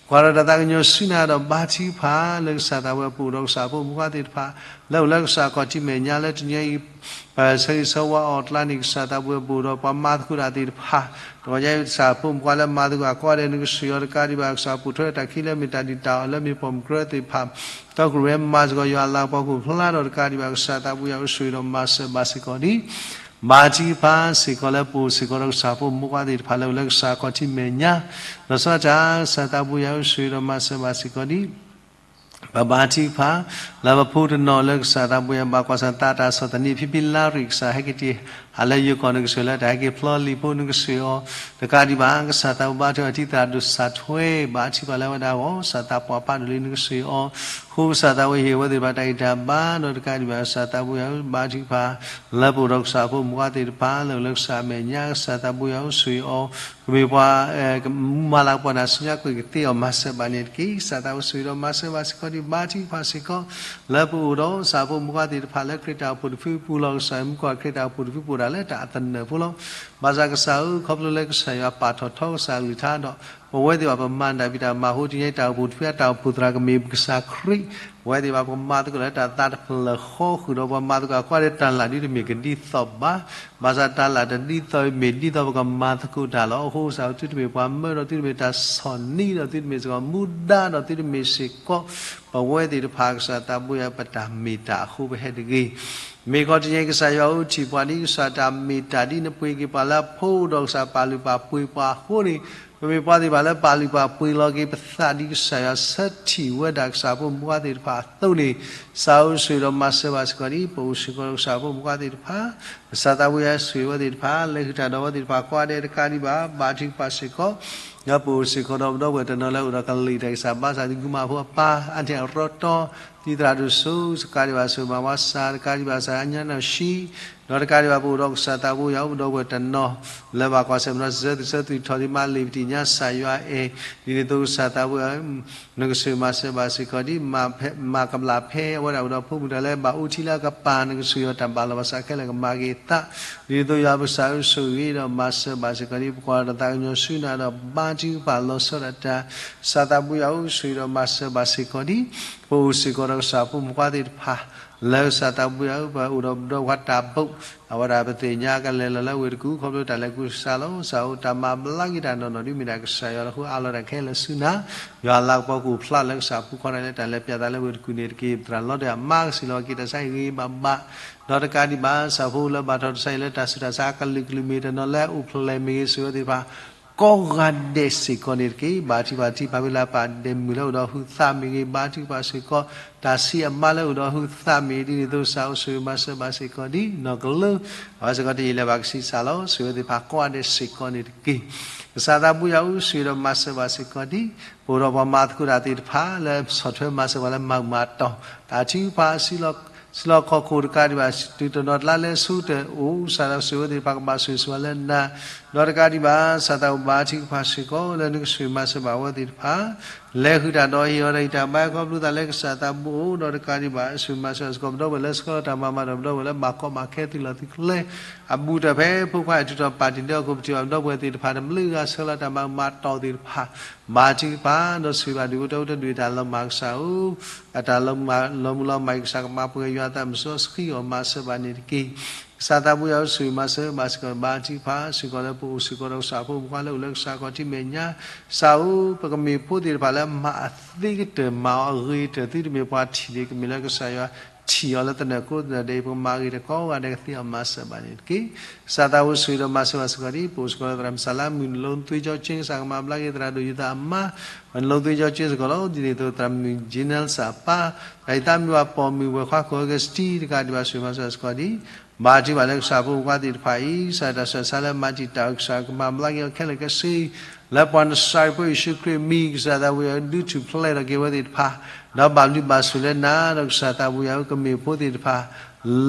ကွၢ်ဒီးတၢ်သးကညီၤဆူနၤဒီးဘါထုကဖၣ် လၢကစၢ်သးဘိယွၤပအိၣ်ဒီးကစၢ်ဖိမုၣ်ဖိခွါသ့ၣ်တဖၣ် လၢအိၣ်လၢကစၢ်ခီၣ်ထံးမဲာ်ညါလၢတနွံအံၤ ပဆၢဂ့ၤဆၢဝါအီၤအကျါန့ၣ် ကစၢ်သးဘိယွၤပအိၣ်ဒီးပှၤမၤသကိးတၢ်သ့ၣ်တဖၣ် တကီၢ်ညါကစၢ်ဖိမုၣ်ဖိခွါလၢမၤသကိးအကိးဂၤဒဲး နကဆိၣ်ဂ့ၤအီၤတကးဒံးဘၣ် ကစၢ်ပိာ်ထွဲတၢ်ခံလၢမ့ၢ်တၢ်ဒုၣ်တၢ်အီၣ်လၢမ့ၢ်ပိာ်မုၣ်ကရၢသ့ၣ်တဖၣ် ဒီးကရူၢ်မၤစ့ၢ်ကီး ယွၤအလၤကပီၤကအိၣ်ဖျါထီၣ်တကးဒံးဘၣ် ကစၢ်သးဘိယွၤဧၢ ဆိၣ်ဂ့ၤဒီးမၤစၢၤဘၣ်စ့ၢ်ကီးဒ် ဘါထုကဖၣ်စ့ၢ်ကီးလၢပအိၣ်စ့ၢ်ကီးဒီးကစၢ်ဖိမုၣ်ဖိခွါသ့ၣ်တဖၣ်လၢအိၣ်လၢကစၢ်ခီၣ်ထံးမဲာ်ညါ လီၤဆီဒၣ်တၢ် ကစၢ်သးဘိယွၤဧၢ ဆိၣ်ဂ့ၤဒီးမၤစၢၤဘၣ်စ့ၢ်ကီးဒ် ပဘါထုကဖၣ် လၢပဖိတနီၤလၢကစၢ်သးဘိယွၤဘၣ်ကွၢ်ဆၢၣ်သးတၢ်ဆီၣ်သနံးဖံဖံလါရံၣ် ကစၢ်ဟဲက့ၤတ့ၢ်ဟးလၢယိၤကီၢ် နကဆိၣ်ဂ့ၤလၢတၢ်ဟဲက့ၤဖျီလံာ်ဖိ နကဆိၣ်ဂ့ၤအီၤ တကးဒံးဘၣ် ကစၢ်သးဘိဘါထုကဖၣ်အီၤ ထံသရၣ်ဒိၣ်စၢ်ထွဲ ဘါထုကဖၣ်လၢအဝဲဒၣ်အဂီၢ် ကစၢ်သးပှၢ်ပၢ်ဒိၣ်လံ နကဆိၣ်ဂ့ၤအီၤ အဃိကစၢ်သးဘိယွၤဟ့ၣ်အဝဲသ့ၣ်တဖၣ်တၢ်ဂံၢ်တၢ်ဘါ ဒီးတကးဒံးဘၣ် ကစၢ်သးဘိယွၤဧၢ ဘါထုကဖၣ် လၢပအိၣ်ဒီးကစၢ်ဖိမုၣ်ဖိခွါသ့ၣ်တဖၣ် လၢအိၣ်လၢကစၢ်မဲာ်ညါ ကစၢ်သးဘိယွၤဧၢ ဆိၣ်ဂ့ၤအီၤ ကမ့ၢ်ပှၤ မူမၤလၤကပီၤနၤဆူညါကွံာ်ကသ့အီၤ မၤစၢၤဘၣ်န့ၣ်တက့ၢ်. ကစၢ်သးဘိဆိၣ်ဂ့ၤဒီးမၤစၢၤဘၣ်စ့ၢ်ကီးဒ် ဘါထုကဖၣ်စ့ၢ်ကီး လၢပအိၣ်ဒီးကစၢ်ဖိမုၣ်ဖိခွါသ့ၣ်တဖၣ်လၢခရံာ်တၢ်အိၣ်ဖှိၣ်တဖုပူၤလီၤ. ကစၢ်မုၢ်ကွၢ်ခရံာ်တၢ်အိၣ်ဖှိၣ်တဖုပူၤဒၣ်လၢတၢ်အသနၢၣ်ဖိလီၤ. ဘၣ်ဆၣ်ကစၢ်ဧၢ ခီဖျိလၢကစၢ်ယွၤပာ်ထီၣ်ထီကစၢ်အကလုၢ်ကထါဒီး ပဝဲသ့ၣ်ဘၣ်ပမၤတၢ်ဖံးတၢ်မၤအဃိ တနံၤအံၤတၢ်အိၣ်ဖှိၣ်တဖုအတၢ်အိၣ်ဖှိၣ်သရၣ်ကမ့ၢ်ပကစၢ်ခရံာ် ပဝဲသ့ၣ်ဘၣ်ပကမၤသကိးလၢတၢ်သးတဖျၢၣ်ဃီဃုာ်ဒီး ပှၤမၤသကိးအကွၢ်ဒီး တၢ်လၢ်ဒ်တမ့ၢ်ကဒ်သိးဘၣ်. ဘၣ်ဆၣ်တၢ်လၢ်တဒ်သိးမ့ၢ်ဒ်သိးပကမၤသကိးတၢ်လီၤ. အဃိကစၢ်ဧၢ သုတမ့ၢ်ပှၤမၢဒီး သုတမ့ၢ်တၢ်ဆီၣ်နံၤဒီး သုတမ့ၢ်စ့ၢ်ကီးမူဒါဒီး သုတမ့ၢ်စ့ၢ်ကီး ပဝဲသ့ၣ်တဖၣ် ကစၢ်သးဘိယွၤ ပတၢ်မ့ၢ်တၢ်အဃိပဟဲတဂ့ၤ မ့ၢ်ခီတနံၤအံၤ ကစၢ်ယွၤဧၢ ထံၣ်ပှၤဒ်ကစၢ်တၢ်မ့ၢ်တၢ်ဒ်နပှ့ၤက့ၤပှၤလၢအဖိဒီးကစၢ်ပာ်လုၢ်ပာ်ပှ့ၤပှၤအဃိန့ၣ် ပမ့ၢ်ပှၤသ့ၣ်တဖၣ်လၢပာ်လုၢ်ပာ်ပှ့ၤလီၤက့ၤပသးဒ်ကစၢ်ယွၤဆၢထံၣ်ဝဲဒၣ်ကစၢ်ဖိမုၣ်ဖိခွါသ့ၣ်တဖၣ်အသိးန့ၣ် ကစၢ်ဧၢ ဆိၣ်ဂ့ၤဒီးမၤစၢၤဘၣ်စ့ၢ်ကီးဒ် ပအိၣ်စ့ၢ်ကီးဒီးကစၢ်ဖိမုၣ်ဖိခွါသ့ၣ်တဖၣ် ကစၢ်သးဘိယွၤဆိၣ်ဂ့ၤဝဲသ့ၣ်တဖၣ် လဲၤဃုာ်တၢ်ဒီးဝဲသ့ၣ်တဖၣ်ကိးဂၤဒဲးတကးဒံးဘၣ် ဘါထုကဖၣ်စ့ၢ်ကီး ဒီးပအိၣ်စ့ၢ်ကီးဒီးပဒီပုၢ်ဝဲၢ်တနီၤလၢအိၣ်ဒီးကလံၤတၢ်ကစၢ်ဘါစၢ် သုးကမၤဖိအပၢ် အါန့ၢ်အရီတီ တံၤသရၣ်ဒိၣ်စိ တကးဒံးဘၣ် စိၤမၤဝါစၢ် တကးဒံးဘၣ် စၢ်အါညါနီၢ်ဆံ ဒီးတကးဒံးဘၣ် ပအိၣ်ဒီးကစၢ်သးဘိယွၤ ပဒီပုၢ်ဝဲၢ်တနီၤ လၢဘၣ်ကွၢ်ဆၢၣ်မဲာ်ဒီးစံးဆၢသုးဆၢသုးထီၣ် ဒ်မါလ့ၤပတံၢ်ညါ ကစၢ်ယွၤအဲၣ် ဒ်န့ၣ်အသိးကစၢ်သးဘိယွၤ နကဆိၣ်ဂ့ၤမၤစၢၤဘၣ်စ့ၢ်ကီးဒ် မၤကဘျၣ်ဖဲအဝဲဒၣ်အိၣ်ဒီးဖိမုၣ်တၢ်လၢဘၣ်အူထံလၢအကပၤ နကဆိၣ်ဂ့ၤအီၤတၢ်ဘၣ်လီၤဘၣ်စးခဲလၢာ်ကမၤက့ၤအသး ဒ်န့ၣ်အသိးယွၤပကစၢ်ဧၢ ဆိၣ်ဂ့ၤဒီးမၤစၢၤဘၣ်စ့ၢ်ကီးဒ် ပကွၢ်ဒီးတၢ်သးကညီၤဆူနၤဒီးဘါထုကဖၣ်လီၤဆီဒၣ်တၢ် ကစၢ်သးဘိယွၤဧၢ ဆိၣ်ဂ့ၤဒီးမၤစၢၤဘၣ်စ့ၢ်ကီးဒ် ပအိၣ်စ့ၢ်ကီး ကစၢ်ဖိမုၣ်ဖိခွါသ့ၣ်တဖၣ် လၢကစၢ်သးဘိယွၤဧၢ ပအိၣ်ဒီးပဒီပုၢ်ဝဲၢ်တၢ်ဘိး အဝဲဒၣ်ပသ့ၣ်ညါကလဲၤလီၤလၢဝ့ၢ်တကူၣ် ခီဖျိတၢ်လဲၤကူၣ်စါလီၤ. ကစၢ်ဧၢ တၢ်မၤဘျါက့ၤတၢ်နီၢ်နီၢ်ဒ်မ့ၢ်ဒၣ်ကစၢ်ယွၤလီၤ. အဃိအါလီၤတၢ်ခဲလၢာ်ဆူနၤ ယွၤအလၤကပီၤကအိၣ်ဖျါလၢကစၢ်ဖိခွါန့ၣ်လၢတၢ်လဲၤပၠးသးလၢဝ့ၢ်တကူၣ်န့ၣ်တက့ၢ်. ပသရၣ်လီၤတဲာ်အမါကစံးလီၤက့ၤတၢ်ဆါဟံၣ်ဂ့ၤဘၣ်ဘၣ် ဒီးတကးဒံးဘၣ် ကစၢ်ဖိလၢဘၣ်ထီၣ်တၢ်ဆါဟံၣ်လၢတၢ်ဆူးတၢ်ဆါအကလုာ်ကလုာ်မ့ၢ်တနီၤလၢအိၣ်ဖျဲၣ်မ့ၢ်ဂ့ၤ ဆိၣ်ဂ့ၤဝဲသ့ၣ်တဖၣ် ကိးဂၤဒဲးစ့ၢ်ကီးန့ၣ်တက့ၢ်. ဘါထုကဖၣ် ထံဖးဝံလၢပာ်ဒဲးမုၢ်လၢအိၣ်ဒီးဟုးသးမ့ၢ်ဂ့ၤ ဘါထုကဖၣ်စ့ၢ်ကီး တၢ်ဆံးအမါလၢအိၣ်ဒီးဟုးသးမ့ၢ်ဂ့ၤ ဒ်န့ၣ်အသိးကစၢ်ဧၢ ဆိၣ်ဂ့ၤမၤစၢၤဘၣ်စ့ၢ်ကီးဒ်နီၢ်ကလၢ အဝဲစ့ၢ်ကီးတယံာ်လၢၤဘၣ်ကဆံးစၢ်လီၤ. ဆိၣ်ဂ့ၤဝဲသ့ၣ်တဖၣ်ကိးဂၤဒဲးစ့ၢ်ကီးန့ၣ်တက့ၢ်. ကစၢ်သးဘိယွၤဧၢ ဆိၣ်ဂ့ၤဒီးမၤစၢၤဘၣ်စ့ၢ်ကီးဒ် ပအိၣ်ဒီးပှၤမၤသကိးတၢ်သ့ၣ်တဖၣ် လၢဆီၣ်ထွဲမၤစၢၤပှၤလၢမၤကမၤတီၢ် တၢ်ထုကဖၣ် စံးလီၤခီၣ်ခိၣ်တကးဒံးဘၣ် တုၤတနီၤတလါလၢအဆိကတၢၢ်အိၣ် ကစၢ်သးဘိယွၤဧၢ ဝဲသ့ၣ်တဖၣ်ကဘၣ်ဆိၣ်ဂ့ၤဆိၣ်ဝါလၢနၤ ဒီးတကးဒံးဘၣ် ကစၢ်သးဘိယွၤဧၢ ဘါထုကဖၣ်စ့ၢ်ကီး လၢနကဆိၣ်ဂ့ၤမၤစၢၤဘၣ်ဝဲသ့ၣ်တဖၣ် လဲၤဃုာ်တၢ်ဒီးဟ့ၣ်အီၤတၢ်ဂံၢ်တၢ်ဘါ ခီဖျိသးလၢကစၢ်သးဘိယွၤအိၣ် ဒီးတကးဒံးဘၣ် ဆိၣ်ဂ့ၤမၤစၢၤစ့ၢ်ကီး ပဒီပုၢ်ဝဲၢ်လၢဆှၢလီၤတၢ်မၤမၤဒီး ပဒီပုၢ်ဝဲၢ်လၢဘၣ်ကီဘၣ်ခဲသုးလီၢ်သုးကျဲ အဘူးတၢ်ဖဲဖိခွါအံၤထုးထီၣ်ပာ်တ့ၢ်လၢဟီၣ်ခိၣ်ပထံၣ်ဘၣ် ပဒီပုၢ်ဝဲၢ်သ့ၣ်တဖၣ် တမ့ၢ်လၢဂၤဆှၢလီၤတၢ်မၤကမၤတီၢ်သ့ၣ်တဖၣ် ဘါထုကဖၣ် ဒီးဆိၣ်ဂ့ၤဘၣ်ဒုးအိၣ်တၢ်အိၣ်တၢ်ဒုးတၢ်လီၤမၢ်ကစၢ်ဧၢ အတၢ်လီၤမၢ်လီၤမုၢ်လီၤမၢ်အံၤ ကစၢ်ကမၤပှဲၤယွၤအသးမုၢ်စီဆှံအီၤ မၤစၢၤဘၣ်န့ၣ်တက့ၢ်. ကစၢ်သးဘိယွၤဧၢ ဆိၣ်ဂ့ၤမၤစၢၤဘၣ်စ့ၢ်ကီး ဘါထုကဖၣ်စ့ၢ်ကီးလၢပအိၣ်စ့ၢ်ကီးဒီးကစၢ်ဖိမုၣ်ဖိခွါလၢအိၣ်လၢကစၢ်ခီၣ်ထံးမဲာ်ညါ ကစၢ်ဧၢ ပကမ့ၢ်ဖိသ့ၣ်တဖၣ်လၢမၤအသ့ကတၢၢ် မၤအီၤအဂ့ၤကတၢၢ် သုတမ့ၢ်ပှၤထံၣ်န့ၣ် ကမ့ၢ်လၢကစၢ်ယွၤထံၣ်အီၤလၢသနၢၣ်ကိသနၢၣ်ဒဲးအံၤ ပကမၤအဂ့ၤတၢ်ကိးဂၤဒဲးကသ့အီၤ မၤစၢၤဘၣ်န့ၣ်တက့ၢ်. ကစၢ်သးဘိဆိၣ်ဂ့ၤဒီးမၤစၢၤဘၣ်စ့ၢ်ကီးဒ် ပအိၣ်စ့ၢ်ကီးဒီးသရၣ်မုၣ်စၢ်လါမုၣ် နလိသ့ကၠီကၠ့ ကစၢ်ကမၤဘျါက့ၤသရၣ်ဒိၣ်ယုသးအမါ နလိသ့ကၠီကၠ့စ့ၢ်ကီးလီၤ. ဒ်န့ၣ်အသိးသရၣ်မုၣ် Janelle စၢ်ပၢ် သရၣ်ယသးမုၣ်အပိာ်မုၣ် ဝဲၢ်ခွါခိၣ် Augustine တကးဒံးဘၣ် ဆိၣ်ဂ့ၤမၤစၢၤဘၣ်စ့ၢ်ကီးဒ် ဘါထုကဖၣ်လၢကစၢ်ဖိမုၣ်ဖိခွါသ့ၣ်တဖၣ်အံၤ ကစၢ်တၢ်ဆူးတၢ်ဆါလၢမၤတံာ်တာ်အီၤ ကစၢ်ကမၤဘျါက့ၤအီၤခဲလၢာ်ခဲဆ့ လၢပှၤနစၤရ့းဖိယ့ၣ်ၡူးခရံာ်အမံၤ ကစၢ်သးဘိယွၤဧၢ ဒုးထူၣ်ဖျဲးထီၣ်က့ၤဝဲသ့ၣ်တဖၣ် ဒီးဘၣ်ဘျုးဘၣ်ဆိၣ်လၢနၤ ဒီးကစၢ်သးဘိယွၤဧၢ ကမ့ၢ်ဖိသ့ၣ်တဖၣ်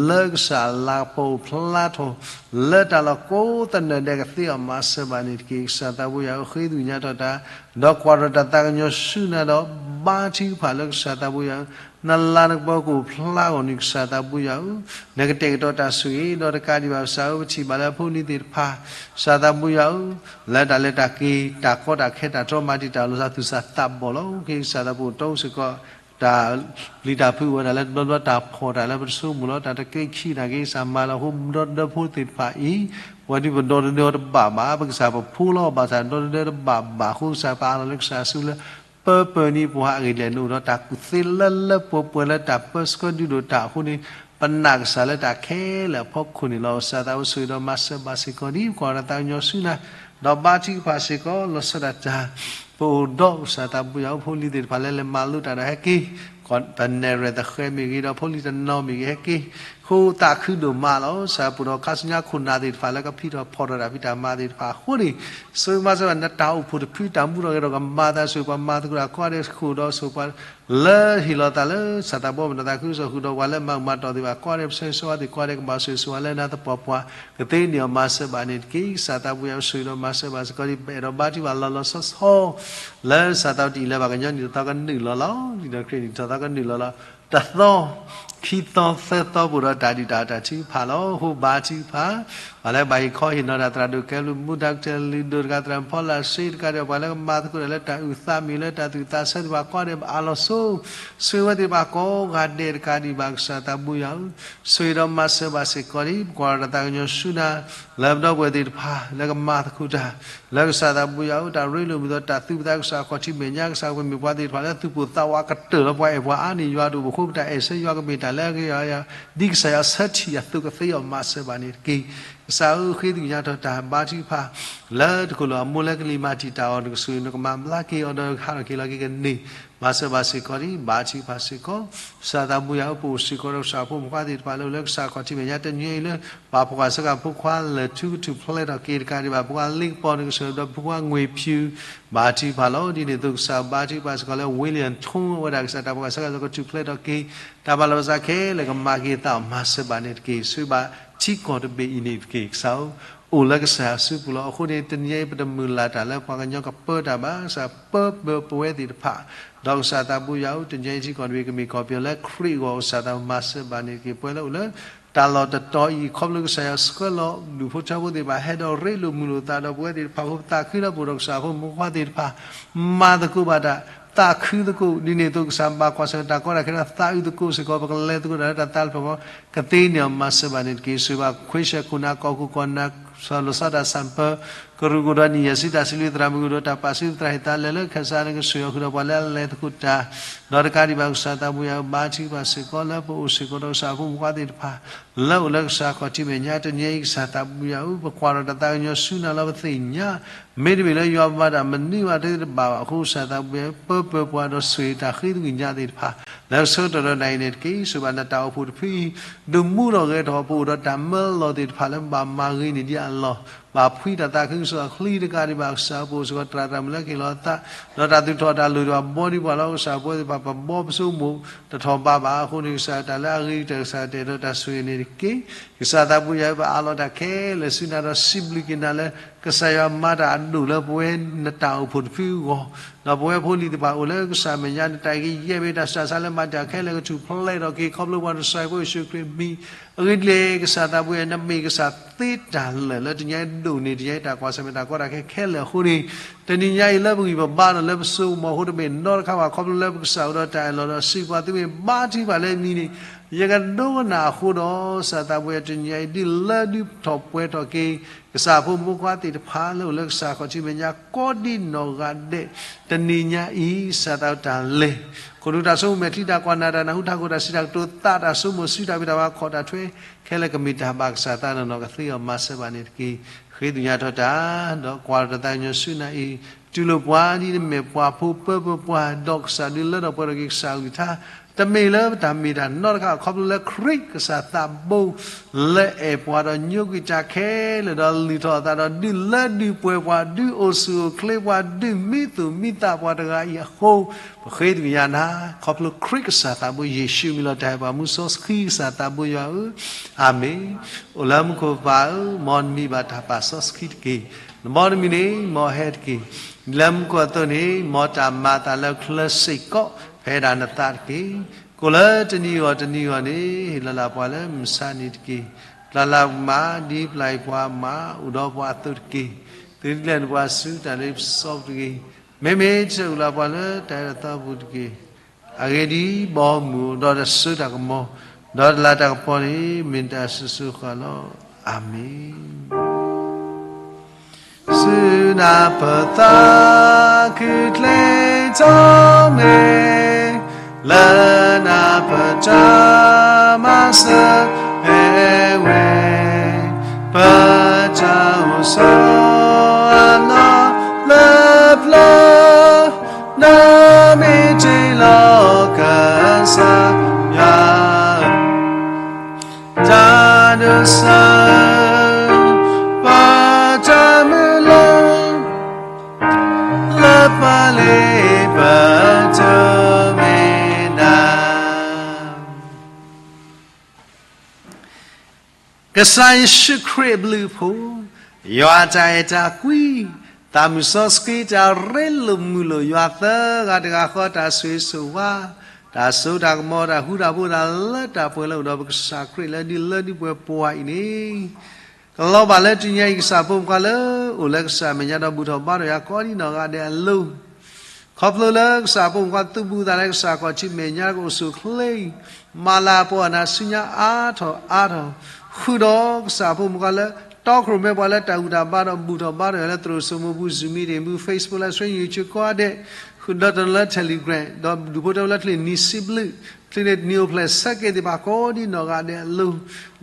လၢကစၢ်အလၤကပီၤအိၣ်ဖျါထီၣ် လၢတၢ်လီၢ်ကိးသနၢၣ်ဒဲးကသ့အီၤ မၤစၢၤဘၣ်န့ၣ်တက့ၢ်. ကစၢ်သးဘိယွၤဧၢ ဃ့သကွံၢ်ညါထီၣ်တၢ် ဒီးကွၢ်ထီၣ်တၢ်သးကညီၤဆူနၤဒီး ဘါထုကဖၣ်လၢကစၢ်သးဘိယွၤဧၢ နလၤနကပီၤကအိၣ်ဖျါထီၣ်န့ၣ် ကစၢ်သးဘိယွၤဧၢ နကတဲာ်ကတီၤတၢ်ဆိၣ်ဂ့ၤ ဒီးတကးဒံးဘၣ် ကစၢ်ဧၢ ပထံၣ်ဘၣ်လၢအဖိအလံၤသ့ၣ်တဖၣ် ကစၢ်သးဘိယွၤဧၢ လၢတၢ်လဲၤတၢ်က့ၤ တၢ်ကီတၢ်ခဲ တၢ်တြီမၤတံာ်တာ်လိာ်သး သူၣ်စၢ်သးဘီၣ်လီၤ. ကစၢ်သးဘိယွၤ ပအိၣ်တီအိၣ်စ့ၢ်ကီး တၢ်ပျံၤတၢ်ဖုးအိၣ်ဝဲဒၣ်လၢတဘျီဘျီ တၢ်ဖှီၣ်တၢ်လၢပတဆိကမိၣ်လီၤ တၢ်တကဲခံတၢ်က့ၤ ကစၢ်မၤလီၤအဃိ ဒီသဒၢဖိသ့ၣ်တဖၣ်အံၤ ပဝဲဒၣ်ပဒီသဒၢအီၤတဘၣ်ဘၣ် ပကစၢ်ပဖိလီၤ ဘၣ်ဆၣ်ဒီသဒၢတဘၣ်ဘၣ်အဃိ ကစၢ်ပအးလီၤလၢကစၢ်စုလၢ ပၢပၢနံၤပှၤအဂ့ၢ်ဒ်လဲၣ် နအိၣ်ဒီးတၢ်ကူၣ်သ့လၢလၢပှဲၤပှဲၤလၢတၢ်ပၢဆှၢဒုးဒိၣ်တၢ်အဃိန့ၣ် ပနာ်ကစၢ်လၢတၢ်ခဲလၢာ်အဖီခိၣ်န့ၣ်လီၤ. ကစၢ်သးဘိယွၤဆိၣ်ဂ့ၤဒီးမၤစၢၤဘၣ်စ့ၢ်ကီးဒ် ကွၢ်ဒီးသးကညီၤဆူနၤ ဒီးဘါထုကဖၣ်စ့ၢ်ကီး လီၤဆီဒၣ်တၢ် ပအိၣ်ဒီးကစၢ်သးဘိယွၤဧၢ ဖိလံၤသ့ၣ်တဖၣ်လၢလဲၤမၤလိတၢ်ဒီးဟဲက့ၤ ပနဲၣ်ရဲၣ်သဃဲၤမ့ၢ်ဂ့ၤ ဒီးဖိလံၤတနီၤမ့ၢ်ဂ့ၤ ဟဲက့ၤ ဃိသးခုဒိၣ်မးလီၤ. ကစၢ်ပအိၣ်ဒီးခါဆူညါခိၣ်နၢ်သ့ၣ်တဖၣ်လၢကဖံးထီၣ်ဖီၣ်ထီၣ်တၢ်ဖံးတၢ်မၤသ့ၣ်တဖၣ်အဃိန့ၣ် ဆိၣ်ဂ့ၤမၤစၢၤဘၣ်နတၢ်အိၣ်ဖှိၣ်တဖု တၢ်မူထီၣ်ဂဲၤထီၣ်ကမၤသး ဆိၣ်ပှၤမၤသကိးတၢ်ကိးဂၤဒဲး ဃုာ်ဒီးဆိၣ်ပှၤ လၢဟ့ၣ်လီၤသးလၢ ကစၢ်သးဘိမၤတၢ်သးခုကစီၣ် ဃုာ်ဒီးပှၤလၢမၤကမၤတီၢ်သ့ၣ်တဖၣ်ကိးဂၤဒဲး ပဆၢဂ့ၤဆၢဝါသ့ၣ်ကိးဂၤဒဲး ကဘၣ်ဆိၣ်ဂ့ၤဆိၣ်ဝါလၢနၤသပှၢ်ပှၢ် ကသ့န့ၢ်အီၤ မၤစၢၤဘၣ်န့ၣ်တက့ၢ်. ကစၢ်သးဘိယွၤ ဆိၣ်ဂ့ၤဒီးမၤစၢၤဘၣ်စ့ၢ်ကီးဒ် ပအဲၣ်ဒိးဘါထုကဖၣ်လီၤလီၤဆီဆီ လၢကစၢ်သးဘိတအံၤလၢဘၣ်ကညီနံၣ်ထီၣ်သီကနုာ်လီၤလီၤ ဒ်ဒီးခရံာ်နံၣ်ထီၣ်သီကနုာ်လီၤလီၤ တသီ ခံသီ သၢသီ ပအိၣ်ဒီးတၢ်ဒုးတၢ်အီၣ်တၢ်ထုကဖၣ်လီၤ. အဃိဘါထုကဖၣ် ပှၤလၢဘၣ်ဟ့ၣ်ခီဟ့ၣ်နီၤတၢ် သရၣ်ဒိၣ်ကဲဘျုးမူ ဒီကတၢၢ်လုၢ်ဒိၣ်တဂၤ သရၣ်ဖီလာ်စ့တဂၤ ဒီးပှၤလၢကမၤသကိးတၢ်လၢတၢ်အုၣ်သးမ့ၢ်လၢတၢ်သူၣ်သးဆၢသ့ၣ်တဖၣ်ကိးဂၤဒဲး ပအးလီၤဆိ ဆိၣ်ဂ့ၤဝဲသ့ၣ်တဖၣ်ကိးဂၤဒဲးတကးဒံးဘၣ် ကစၢ်သးဘိယွၤဧၢ ဆိၣ်ဂ့ၤဒီးမၤစၢၤဘၣ်စ့ၢ်ကီးဒ် ပကွၢ်ဒီးတၢ်သးကညီၤဆူနၤ လၢပဒီပုၢ်ဝဲၢ်သ့ၣ်တဖၣ် လၢကမၤသကိးတၢ် လၢကစၢ်သးဘိယွၤဧၢ တၢ်ရ့လိာ်မုာ်သီ တၢ်သူၣ်ပသး ကစၢ်ခီၣ်ထံးမဲာ်ညါ ကစၢ်ပမ့ၢ်ပှၤသ့ၣ်တဖၣ်လၢသူၣ်ပိၢ်သးဝးကတၢၢ်လီၤ ပှၤအဲၣ်ပှၤအါန့ၢ် ယွၤတအိၣ်ဘၣ်အဃိ ပတၢ်အဲၣ်ဆၢယွၤကမ့ၢ်တၢ်လၢအဂ့ၤ ဒ်ကစၢ်ယွၤဆၢထံၣ်အသိး ကသ့အီၤ မၤစၢၤဘၣ်န့ၣ်တက့ၢ်. ကစၢ်ဧၢ ဃ့သကွံၢ်ညါထီၣ်တၢ်ဘါထုကဖၣ် လၢတခိၣ်လၢအမိၢ်လၢကလံၤမၤတံာ်တာ်အီၤ နကဆိၣ်ဂ့ၤ နကမၤဘျါက့ၤအီၤ ဒီးဟးထီၣ်က့ၤလီၤက့ၤကန့ၢ် မၤစၢၤဘၣ်စ့ၢ်ကီးဒ် ဘါထုကဖၣ်စ့ၢ်ကီး ကစၢ်သးဘိယွၤဧၢ ပအိၣ်စ့ၢ်ကီးဒီးကစၢ်ဖိမုၣ်ဖိခွါသ့ၣ်တဖၣ်လၢအိၣ်လၢကစၢ်ခီၣ်ထံးမဲာ်ညါ တနံၤအံၤလၢ ပှၤဖှီၣ်ဃာ်ဆၢဃာ်ဖိခွါလၢာ်ထူကထူၣ်ဖျဲးထီၣ်က့ၤတကးဒံးဘၣ် ဖိခွါလ့ကပီၤန့ၣ် ကဆိၣ်ဂ့ၤဒီးဖိခွါငွေဖြူ ဘါထုကဖၣ်လီၤ. ဒ်န့ၣ်အသိးကစၢ်ဘါထုကဖၣ်စ့ၢ်ကီးလၢ William Tong အဝဲဒၣ်ကစၢ်တၢ်ဖှီၣ်ဃာ်ဆၢဃာ်စ့ၢ်ကီးကထူၣ်ဖျဲးထီၣ်က့ၤ တၢ်ဘၣ်လီၤပသးခဲလၢာ်ကမၤက့ၤသးအီၤ မၤစၢၤဘၣ်န့ၣ်တက့ၢ်. ဆိၣ်ဂ့ၤဘၣ်ထံကီၢ်တဘ့ၣ်အံၤန့ၣ်တက့ၢ်. ကစၢ်ဧၢ အိၣ်လၢကစၢ်ယွၤစုပူၤလီၤ. အဃိန့ၣ် တနံၤအံၤ ပတမုၢ်လၢ်တၢ်လၢပှၤကညီကပၢတၢ်ဘၣ် ကစၢ်ပၢပၢပဝဲသ့ၣ်တဖၣ် ဒီးကစၢ်သးဘိယွၤဧၢ တနံၤအံၤထံကီၢ်တဘ့ၣ်ကမ့ၢ်ကီၢ်ပယီၤလၢခရံာ်အဂီၢ် ကစၢ်သးမၤစၢၤဘၣ်န့ၣ်တက့ၢ်. ပဝဲလၢအိၣ်လၢ တၢ်လီၢ်တတီၤအံၤ ခီဖျိကစၢ်ယွၤဆှၢလီၤဒူၣ်ဖိထၢဖိသ့ၣ်တဖၣ် ဟဲဒီးရ့လိာ်မုာ်လိာ်သးဒီးပဝဲသ့ၣ်တဖၣ်အဃိ ပသးခုလၢပအိၣ်ဒီးကစၢ်ဖိမုၣ်ဖိခွါသ့ၣ်တဖၣ် မၤသကိးဘၣ်တၢ် သးခုသကိး, ဒ်န့ၣ်အသိးကစၢ်ဘၣ်ကွၢ်ဆၢၣ်တၢ်ကီတၢ်ခဲဒီးသးအုးသကိးစ့ၢ်ကီး, ပကလဲၤသကိးတၢ်လၢတၢ်သးတဖျၢၣ်ဃီ, ကသ့န့ၢ်အီၤမၤစၢၤဘၣ်န့ၣ်တက့ၢ်. ဆိၣ်ဂ့ၤဘၣ်ခွ့ၡၢၣ်ခိၣ်နၢ် ကီၢ်ခိၣ်ကီၢ်နၢ် စီၤလီၤဆီဒၣ်တၢ်ဆၢၣ်ဖၢ ကရူၢ်ကီၢ်ဒီးနံၣ်ယဲၢ်ဆံတၢ်စံးဘျုးသရၣ်မုၣ်ကရူၢ်ဒီးတၢ်ပာ်စုသရၣ်ဟ့ၣ်သးလဲၤလၢခဲစးန့ၣ် ကဆိၣ်ဂ့ၤအီၤဃုာ်ဒီးပှၤလၢအလဲၤသကိးတၢ်, ဒီးတကးဒံးဘၣ်ကစၢ်သးဘိယွၤဧၢ ဘါထုကဖၣ်စ့ၢ်ကီးလၢပအိၣ်စ့ၢ်ကီးဒီးကစၢ်ဖိမုၣ်ဖိခွါသ့ၣ်တဖၣ် လၢအိၣ်လၢကစၢ်ခီၣ်ထံးမဲာ်ညါတနံၤအံၤ ကစၢ်သးဘိယွၤဧၢ ပကွၢ်ဒီးတၢ်သးကညီၤဆူနၤလၢပသ့ၣ်ညါ မ့တမ့ၢ်လၢယွၤဘၣ်တၢ်မနုၤဘၣ်တသ့တဘၣ်ဘၣ်အဃိ ကစၢ်သးဘိယွၤဧၢ ပၢပၢပှၤဒီးဆိၣ်ဂ့ၤတၢ်ဃ့သကွံာ်ညါသ့ၣ်တဖၣ် လၢဆၢကတီၢ်ဒီးနၤအံၤန့ၣ်တက့ၢ်. ဆိၣ်ဂ့ၤဘၣ်နတၢ်အိၣ်ဖှိၣ်တဖုအံၤ ဒုးမူထီၣ်ဂဲၤထီၣ်ပအိၣ်ဒီးတၢ်မၢလီၤသ့ၣ်တဖၣ်လၢဘၣ်မၤဂ့ၤန့ၢ်ဒံးအလီၢ်, ဘၣ်ဖှံတၢ်သးခုကစီၣ်အချံတကးဒံးဘၣ် ကစၢ်ပအိၣ်စ့ၢ်ကီးသရၣ်သရၣ်မုၣ်လၢကဟ့ၣ်လီၤအသး, ဒီးတၢ်သူၣ်ထီၣ်တၢ်လိၣ်ဒံးဘၣ်ဘီဒံးပှၤလီၤ. ကစၢ်ပဝဲသ့ၣ်တဖၣ် ပဘီပစိမိၣ်တထီၣ်ဘးဘၣ်အဃိန့ၣ် ကစၢ်တၢ်လၢအဂ့ၤကတၢၢ် ကစၢ်တအဲၣ်ဒိးတၢ်ဆိၣ်ဂ့ၤန့ၣ်တက့ၢ်. ကစၢ်သးဘိယွၤဧၢ ပအးလီၤတၢ်ခဲလၢာ်ဆူနၤဒီးစံးဘျုးက့ၤနၤလၢ ကစၢ်ယွၤမၤတၢ်အဒိၣ်လၢပဝဲနတၢ်အိၣ်ဖှိၣ်တဖုအဂီၢ်, ဒီးပဝဲဖိလံၤသ့ၣ်တဖၣ်အိၣ်လၢကစၢ်မဲာ်ညါ နတၢ်ကယဲၢ်မ့ၢ်တၢ်ဆၢဆါလၢမၤတၢ်ခဲလၢာ်ကထူၣ်ဖျဲးထီၣ်က့ၤ ခီဖျိပှၤနစီၤယွၤဖိယ့ၣ်ၡူးခရံာ်မံၤ, အဂ့ၢ်ဒ်လဲၣ် ကစၢ်သးဘိယွၤ နမ့ၢ်ကစၢ်သ့တၢ်လၢာ်လၢတနံၤညါအံၤဒိၣ်န့ၢ်တနံၤညါအံၤတၢ်ကွၢ်ဆၢၣ်မဲာ်တၢ်ကီတၢ်ခဲခဲလၢာ်အဃိန့ၣ်, တနံၤညါအံၤလၢပဂံၢ်ပဘါဒီးလၢပစိကမီၤအဃိတမ့ၢ်နီတခါဘၣ် ခီဖျိလၢပကစၢ်အိၣ်ဒီးတၢ်အၢၣ်လီၤဒီးစံးပှၤသုမ့ၢ်ဘါထုကဖၣ်လၢမံၤန့ၣ်, ယကဒိကနၣ်အဃိဒီး ကစၢ်သးဘိယွၤ တနံၤညါအံၤ ဒုးလၢဒုးထီၣ်ပှဲၤထီၣ်က့ၤ ကစၢ်ဖိမုၣ်ဖိခွါသ့ၣ်တဖၣ်လၢအိၣ်လၢကစၢ်ခီၣ်ထံးမဲာ်ညါ ကိးဒံနီၢ်ဂၤဒဲး, တနံၤညါအံၤ ကစၢ်သးတၢ်လဲၤ, ခိၣ်နူာ်တၢ်ဆိကမိၣ်မဲာ်ချံတၢ်ကွၢ်နၢ်တၢ်နၢ်ဟူထးခိၣ်တၢ်စံးတၢ်ကတိၤသးတၢ်ဆိကမိၣ်စုတၢ်ဘံၣ်တၢ်ဘၣ်ခီၣ်တၢ်ထွဲ ခဲလၢာ်ကမ့ၢ်တၢ်ဘၣ်ကစၢ်သးနီၢ်နီၢ် ကသ့အီၤမၤစၢၤဘၣ်န့ၣ်တက့ၢ်. ဃ့သညါထီၣ်တၢ်, ဒီးကွၢ်ဒီးတၢ်သးကညီၤဆူနၤအံၤ, တူၢ်လိာ်ပှၤဒ်နမ့ၢ်ပှၤဖိပၢပၢပှၤ, ဒီးကစၢ်ဒုးလၢထီၣ်ပှဲၤထီၣ်က့ၤကစၢ်အကလုၢ်ကထါ, တမ့ၢ်လၢပတၢ်မ့ၢ်တၢ်နီတခါ ခီဖျိလၢခရံာ်ကစၢ်သးဘိ လၢအဲၣ်ပှၤဒီးညိကွံာ်တၢ်ခဲလၢာ်ဒီးလုၢ်ထီၣ်အသးဒီးဒုးလၢဒုးပှဲၤပှၤ ဒုးအိၣ်ဆူၣ်အိၣ်ချ့ပှၤ ဒုးမံသူၣ်မံသးပှၤတဂၤအံၤအဃိ, ပဃ့သကွံာ်ညါနၤ, ခီဖျိခရံာ်ကစၢ်သးဘိယ့ၣ်ၡူးမံၤလီၤတၢ်ဟဲပှၤမူစီဆှံကစၢ်သးဘိယွၤဧၢ, အၤမ့ၣ်. အိၣ်လၢမူခိၣ်ပၢ်ဧၢ, မ်နမံၤဘၣ်တၢ်ပာ်စီဆှံတက့ၢ်. နမ်နမံၤန့ၣ် မ်ဟဲတက့ၢ်. ဒ်လၢမူခိၣ်အသိးန့ၣ် မ်တၢ်မၤအသးလၢချၢစ့ၢ်ကီး ဖဲဒၣ်နသးတက့ၢ်. ကိးလၢတနံၤအဂီၢ်တနံၤအဂီၢ်န့ၣ် ဟ့ၣ်လီၤလၢပှၤလၢမုၢ်ဆါနံၤတက့ၢ်. ပျၢ်လၢပမၤ ဒ်ပျၢ်အံၤပှၤမၤ အိၣ်ဒီးပှၤအသိးတက့ၢ်. သုတလဲၤနုာ်ပှၤဆူတၢ်လၢပစီပတဂ့ၤ. မ့မ့ၢ်တၢ်အုၣ်လီၤပှၤလၢတၢ်အဲၣ်တၢ်သးပူၤတက့ၢ်. အဂ့ၢ်ဒ်အံၤ, ဘီမုၢ်ဒီးတၢ်စိတၢ်ကမီၤ, ဒီးတလၤတၢ်ကပီၤန့ၣ် မ့ၢ်တၢ်စုၣ်စိၤဃၣ်လီၤ. အၤမ့ၣ်. ဆူနၢ်ပၢၢ်သးခုချ့ထီၣ်မ့ၢ်, လၢနၢ်ပၢၢ်တၢ်မၤစၢၤဟဲဝဲ, ပတၢ်အိၣ်ဆိးအလီၢ်လၢပျၢၤ ဒီးမ့ၢ်တ့ၢ်လီၤကစၢ်ယွၤ, တၢ်ဒိးစၢၤ ပတၢ်မုၢ်လၢ် လၢပှၤလၢပတမ့ၢ်နၤ ကစၢ်ယ့ၣ်ၡူးခရံာ်အဘျုးအဖှိၣ်, ယွၤတၢ်အဲၣ်တၢ်ကွံ, သးမုၢ်စီဆှံတၢ်ရ့လိာ်မုာ်လိာ် ယွၤသၢဂၤတဂၤဃီတၢ်ဆိၣ်ဂ့ၤဆိၣ်ဝါ, တၢ်စိတၢ်ကမီၤ တၢ်ဃူတၢ်ဖိး တၢ်လၢတၢ်ပှဲၤလၢအိၣ်ဒီးပကစၢ်ခရံာ်လၢဒုးလၢဒုးပှဲၤပှၤအံၤန့ၣ် ကလီၤဘၣ်လၢတနံၤညါအံၤ ကစၢ်ဖိမုၣ်ခွါလၢအိၣ်လၢကစၢ်မဲာ်ညါဒီးဘူၣ်ထီၣ်ဘါထီၣ်ယၤကိးဒံနီၢ်ဂၤဒဲးအလိၤ ခီဖျိလၢကစၢ်ဖိမုၣ်ခွါသုးဘူးသးလၢကစၢ်ခီၣ်ထံးမဲာ်ညါကအိၣ်ဆူၣ်အိၣ်ချ့, မၤလၤအပီၢ်အနၢ်ဆူညါအါထီၣ်အါထီၣ်, ဃုာ်ဒီးကစၢ်ဖိမုၣ်ခွါလၢ တီခိၣ်ရိၣ်မဲပှၤလၢတၢ်ဘူၣ်တၢ်ဘါဒီးဘူၣ်ထီၣ်ဘါထီၣ်ယၤလၢသရိာ်စိမိၤပူၤ Zoom meeting ပူၤ Facebook လၢ Zoom YouTube ကိးဂၤဒဲး, ဃုာ်ဒီးတနီၤလၢ Telegram ဒီးဒူၣ်ဖိထၢဖိလၢချံၣ်နံၤဆံဘျုး, ချံၣ်န့ၣ်နံၤအိၣ်ဖျဲၣ်ဆၢက့ၤသ့ၣ်တဖၣ်ကိးဒံနီၢ်ဂၤဒဲးအလိၤ,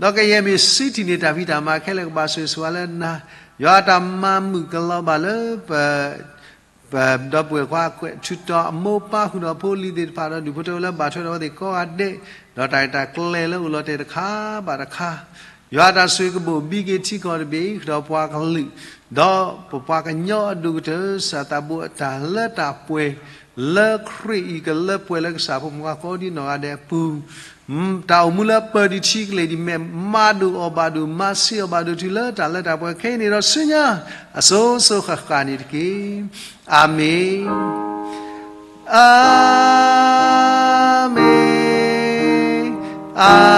ဒီးကယဲၢ်မ့ၢ်စံထံၣ်န့ၢ်တၢ်ဖံးတၢ်မၤခဲလၢာ်ကဘၣ်ဆိၣ်ဂ့ၤဆိၣ်ဝါလၢနၤ, ယွၤတၢ်မၤမုာ်ကလီၤဘၣ်လၢပ ပဒီပုၢ်ဝဲၢ်ခွါ ကွဲးထူးတီၤအမိၢ်ပၢ်ဃုာ်ဒီးဖိလံၤသ့ၣ်တဖၣ်ဒီး ဒူၣ်ဖိထၢဖိလၢဘၣ်ထွဲဒီးအဝဲသ့ၣ်ကိးဂၤဒဲး, ဒီးတၢ်ရဲၣ်တၢ်ကျဲၤလၢအိၣ်လီၤတဲာ်တခါဘၣ်တခါ, ယွၤတၢ်ဆိၣ်ဂ့ၤကဘိၣ်ဘံက့ၤထံကီၢ်တဘ့ၣ်အံၤ ဃုာ်ဒီးပှၤကလုာ်, ဒီးပပှၤကညီအဒိၣ်ကတၢၢ် ကစၢ်သးဘိအတၢ်လၢတၢ်ပှဲၤ လၢခရံာ်အံၤကလၢပှဲၤလၢကစၢ်ဖိမုၣ်ခွါကိးဒံနီၢ်ဂၤဒဲးအပူၤ တၢ်အိၣ်မူလၢပၢၤဒံးထံကလ့ၢ်ဒံးမဲာ် မၤဒိၣ်အီၣ်ဘၣ်ဒိၣ် မၤဆံးအီၣ်ဘၣ်ဒိၣ်တုၤလၢတၢ်လၢတၢ်ပှဲၤခဲအံၤန့ၣ်ဒီး ဆူညါအစိၤစိၤဃၣ်ဃၣ်န့ၣ်တက့ၢ်. အၤမ့ၣ်, အၤမ့ၣ်, အၤ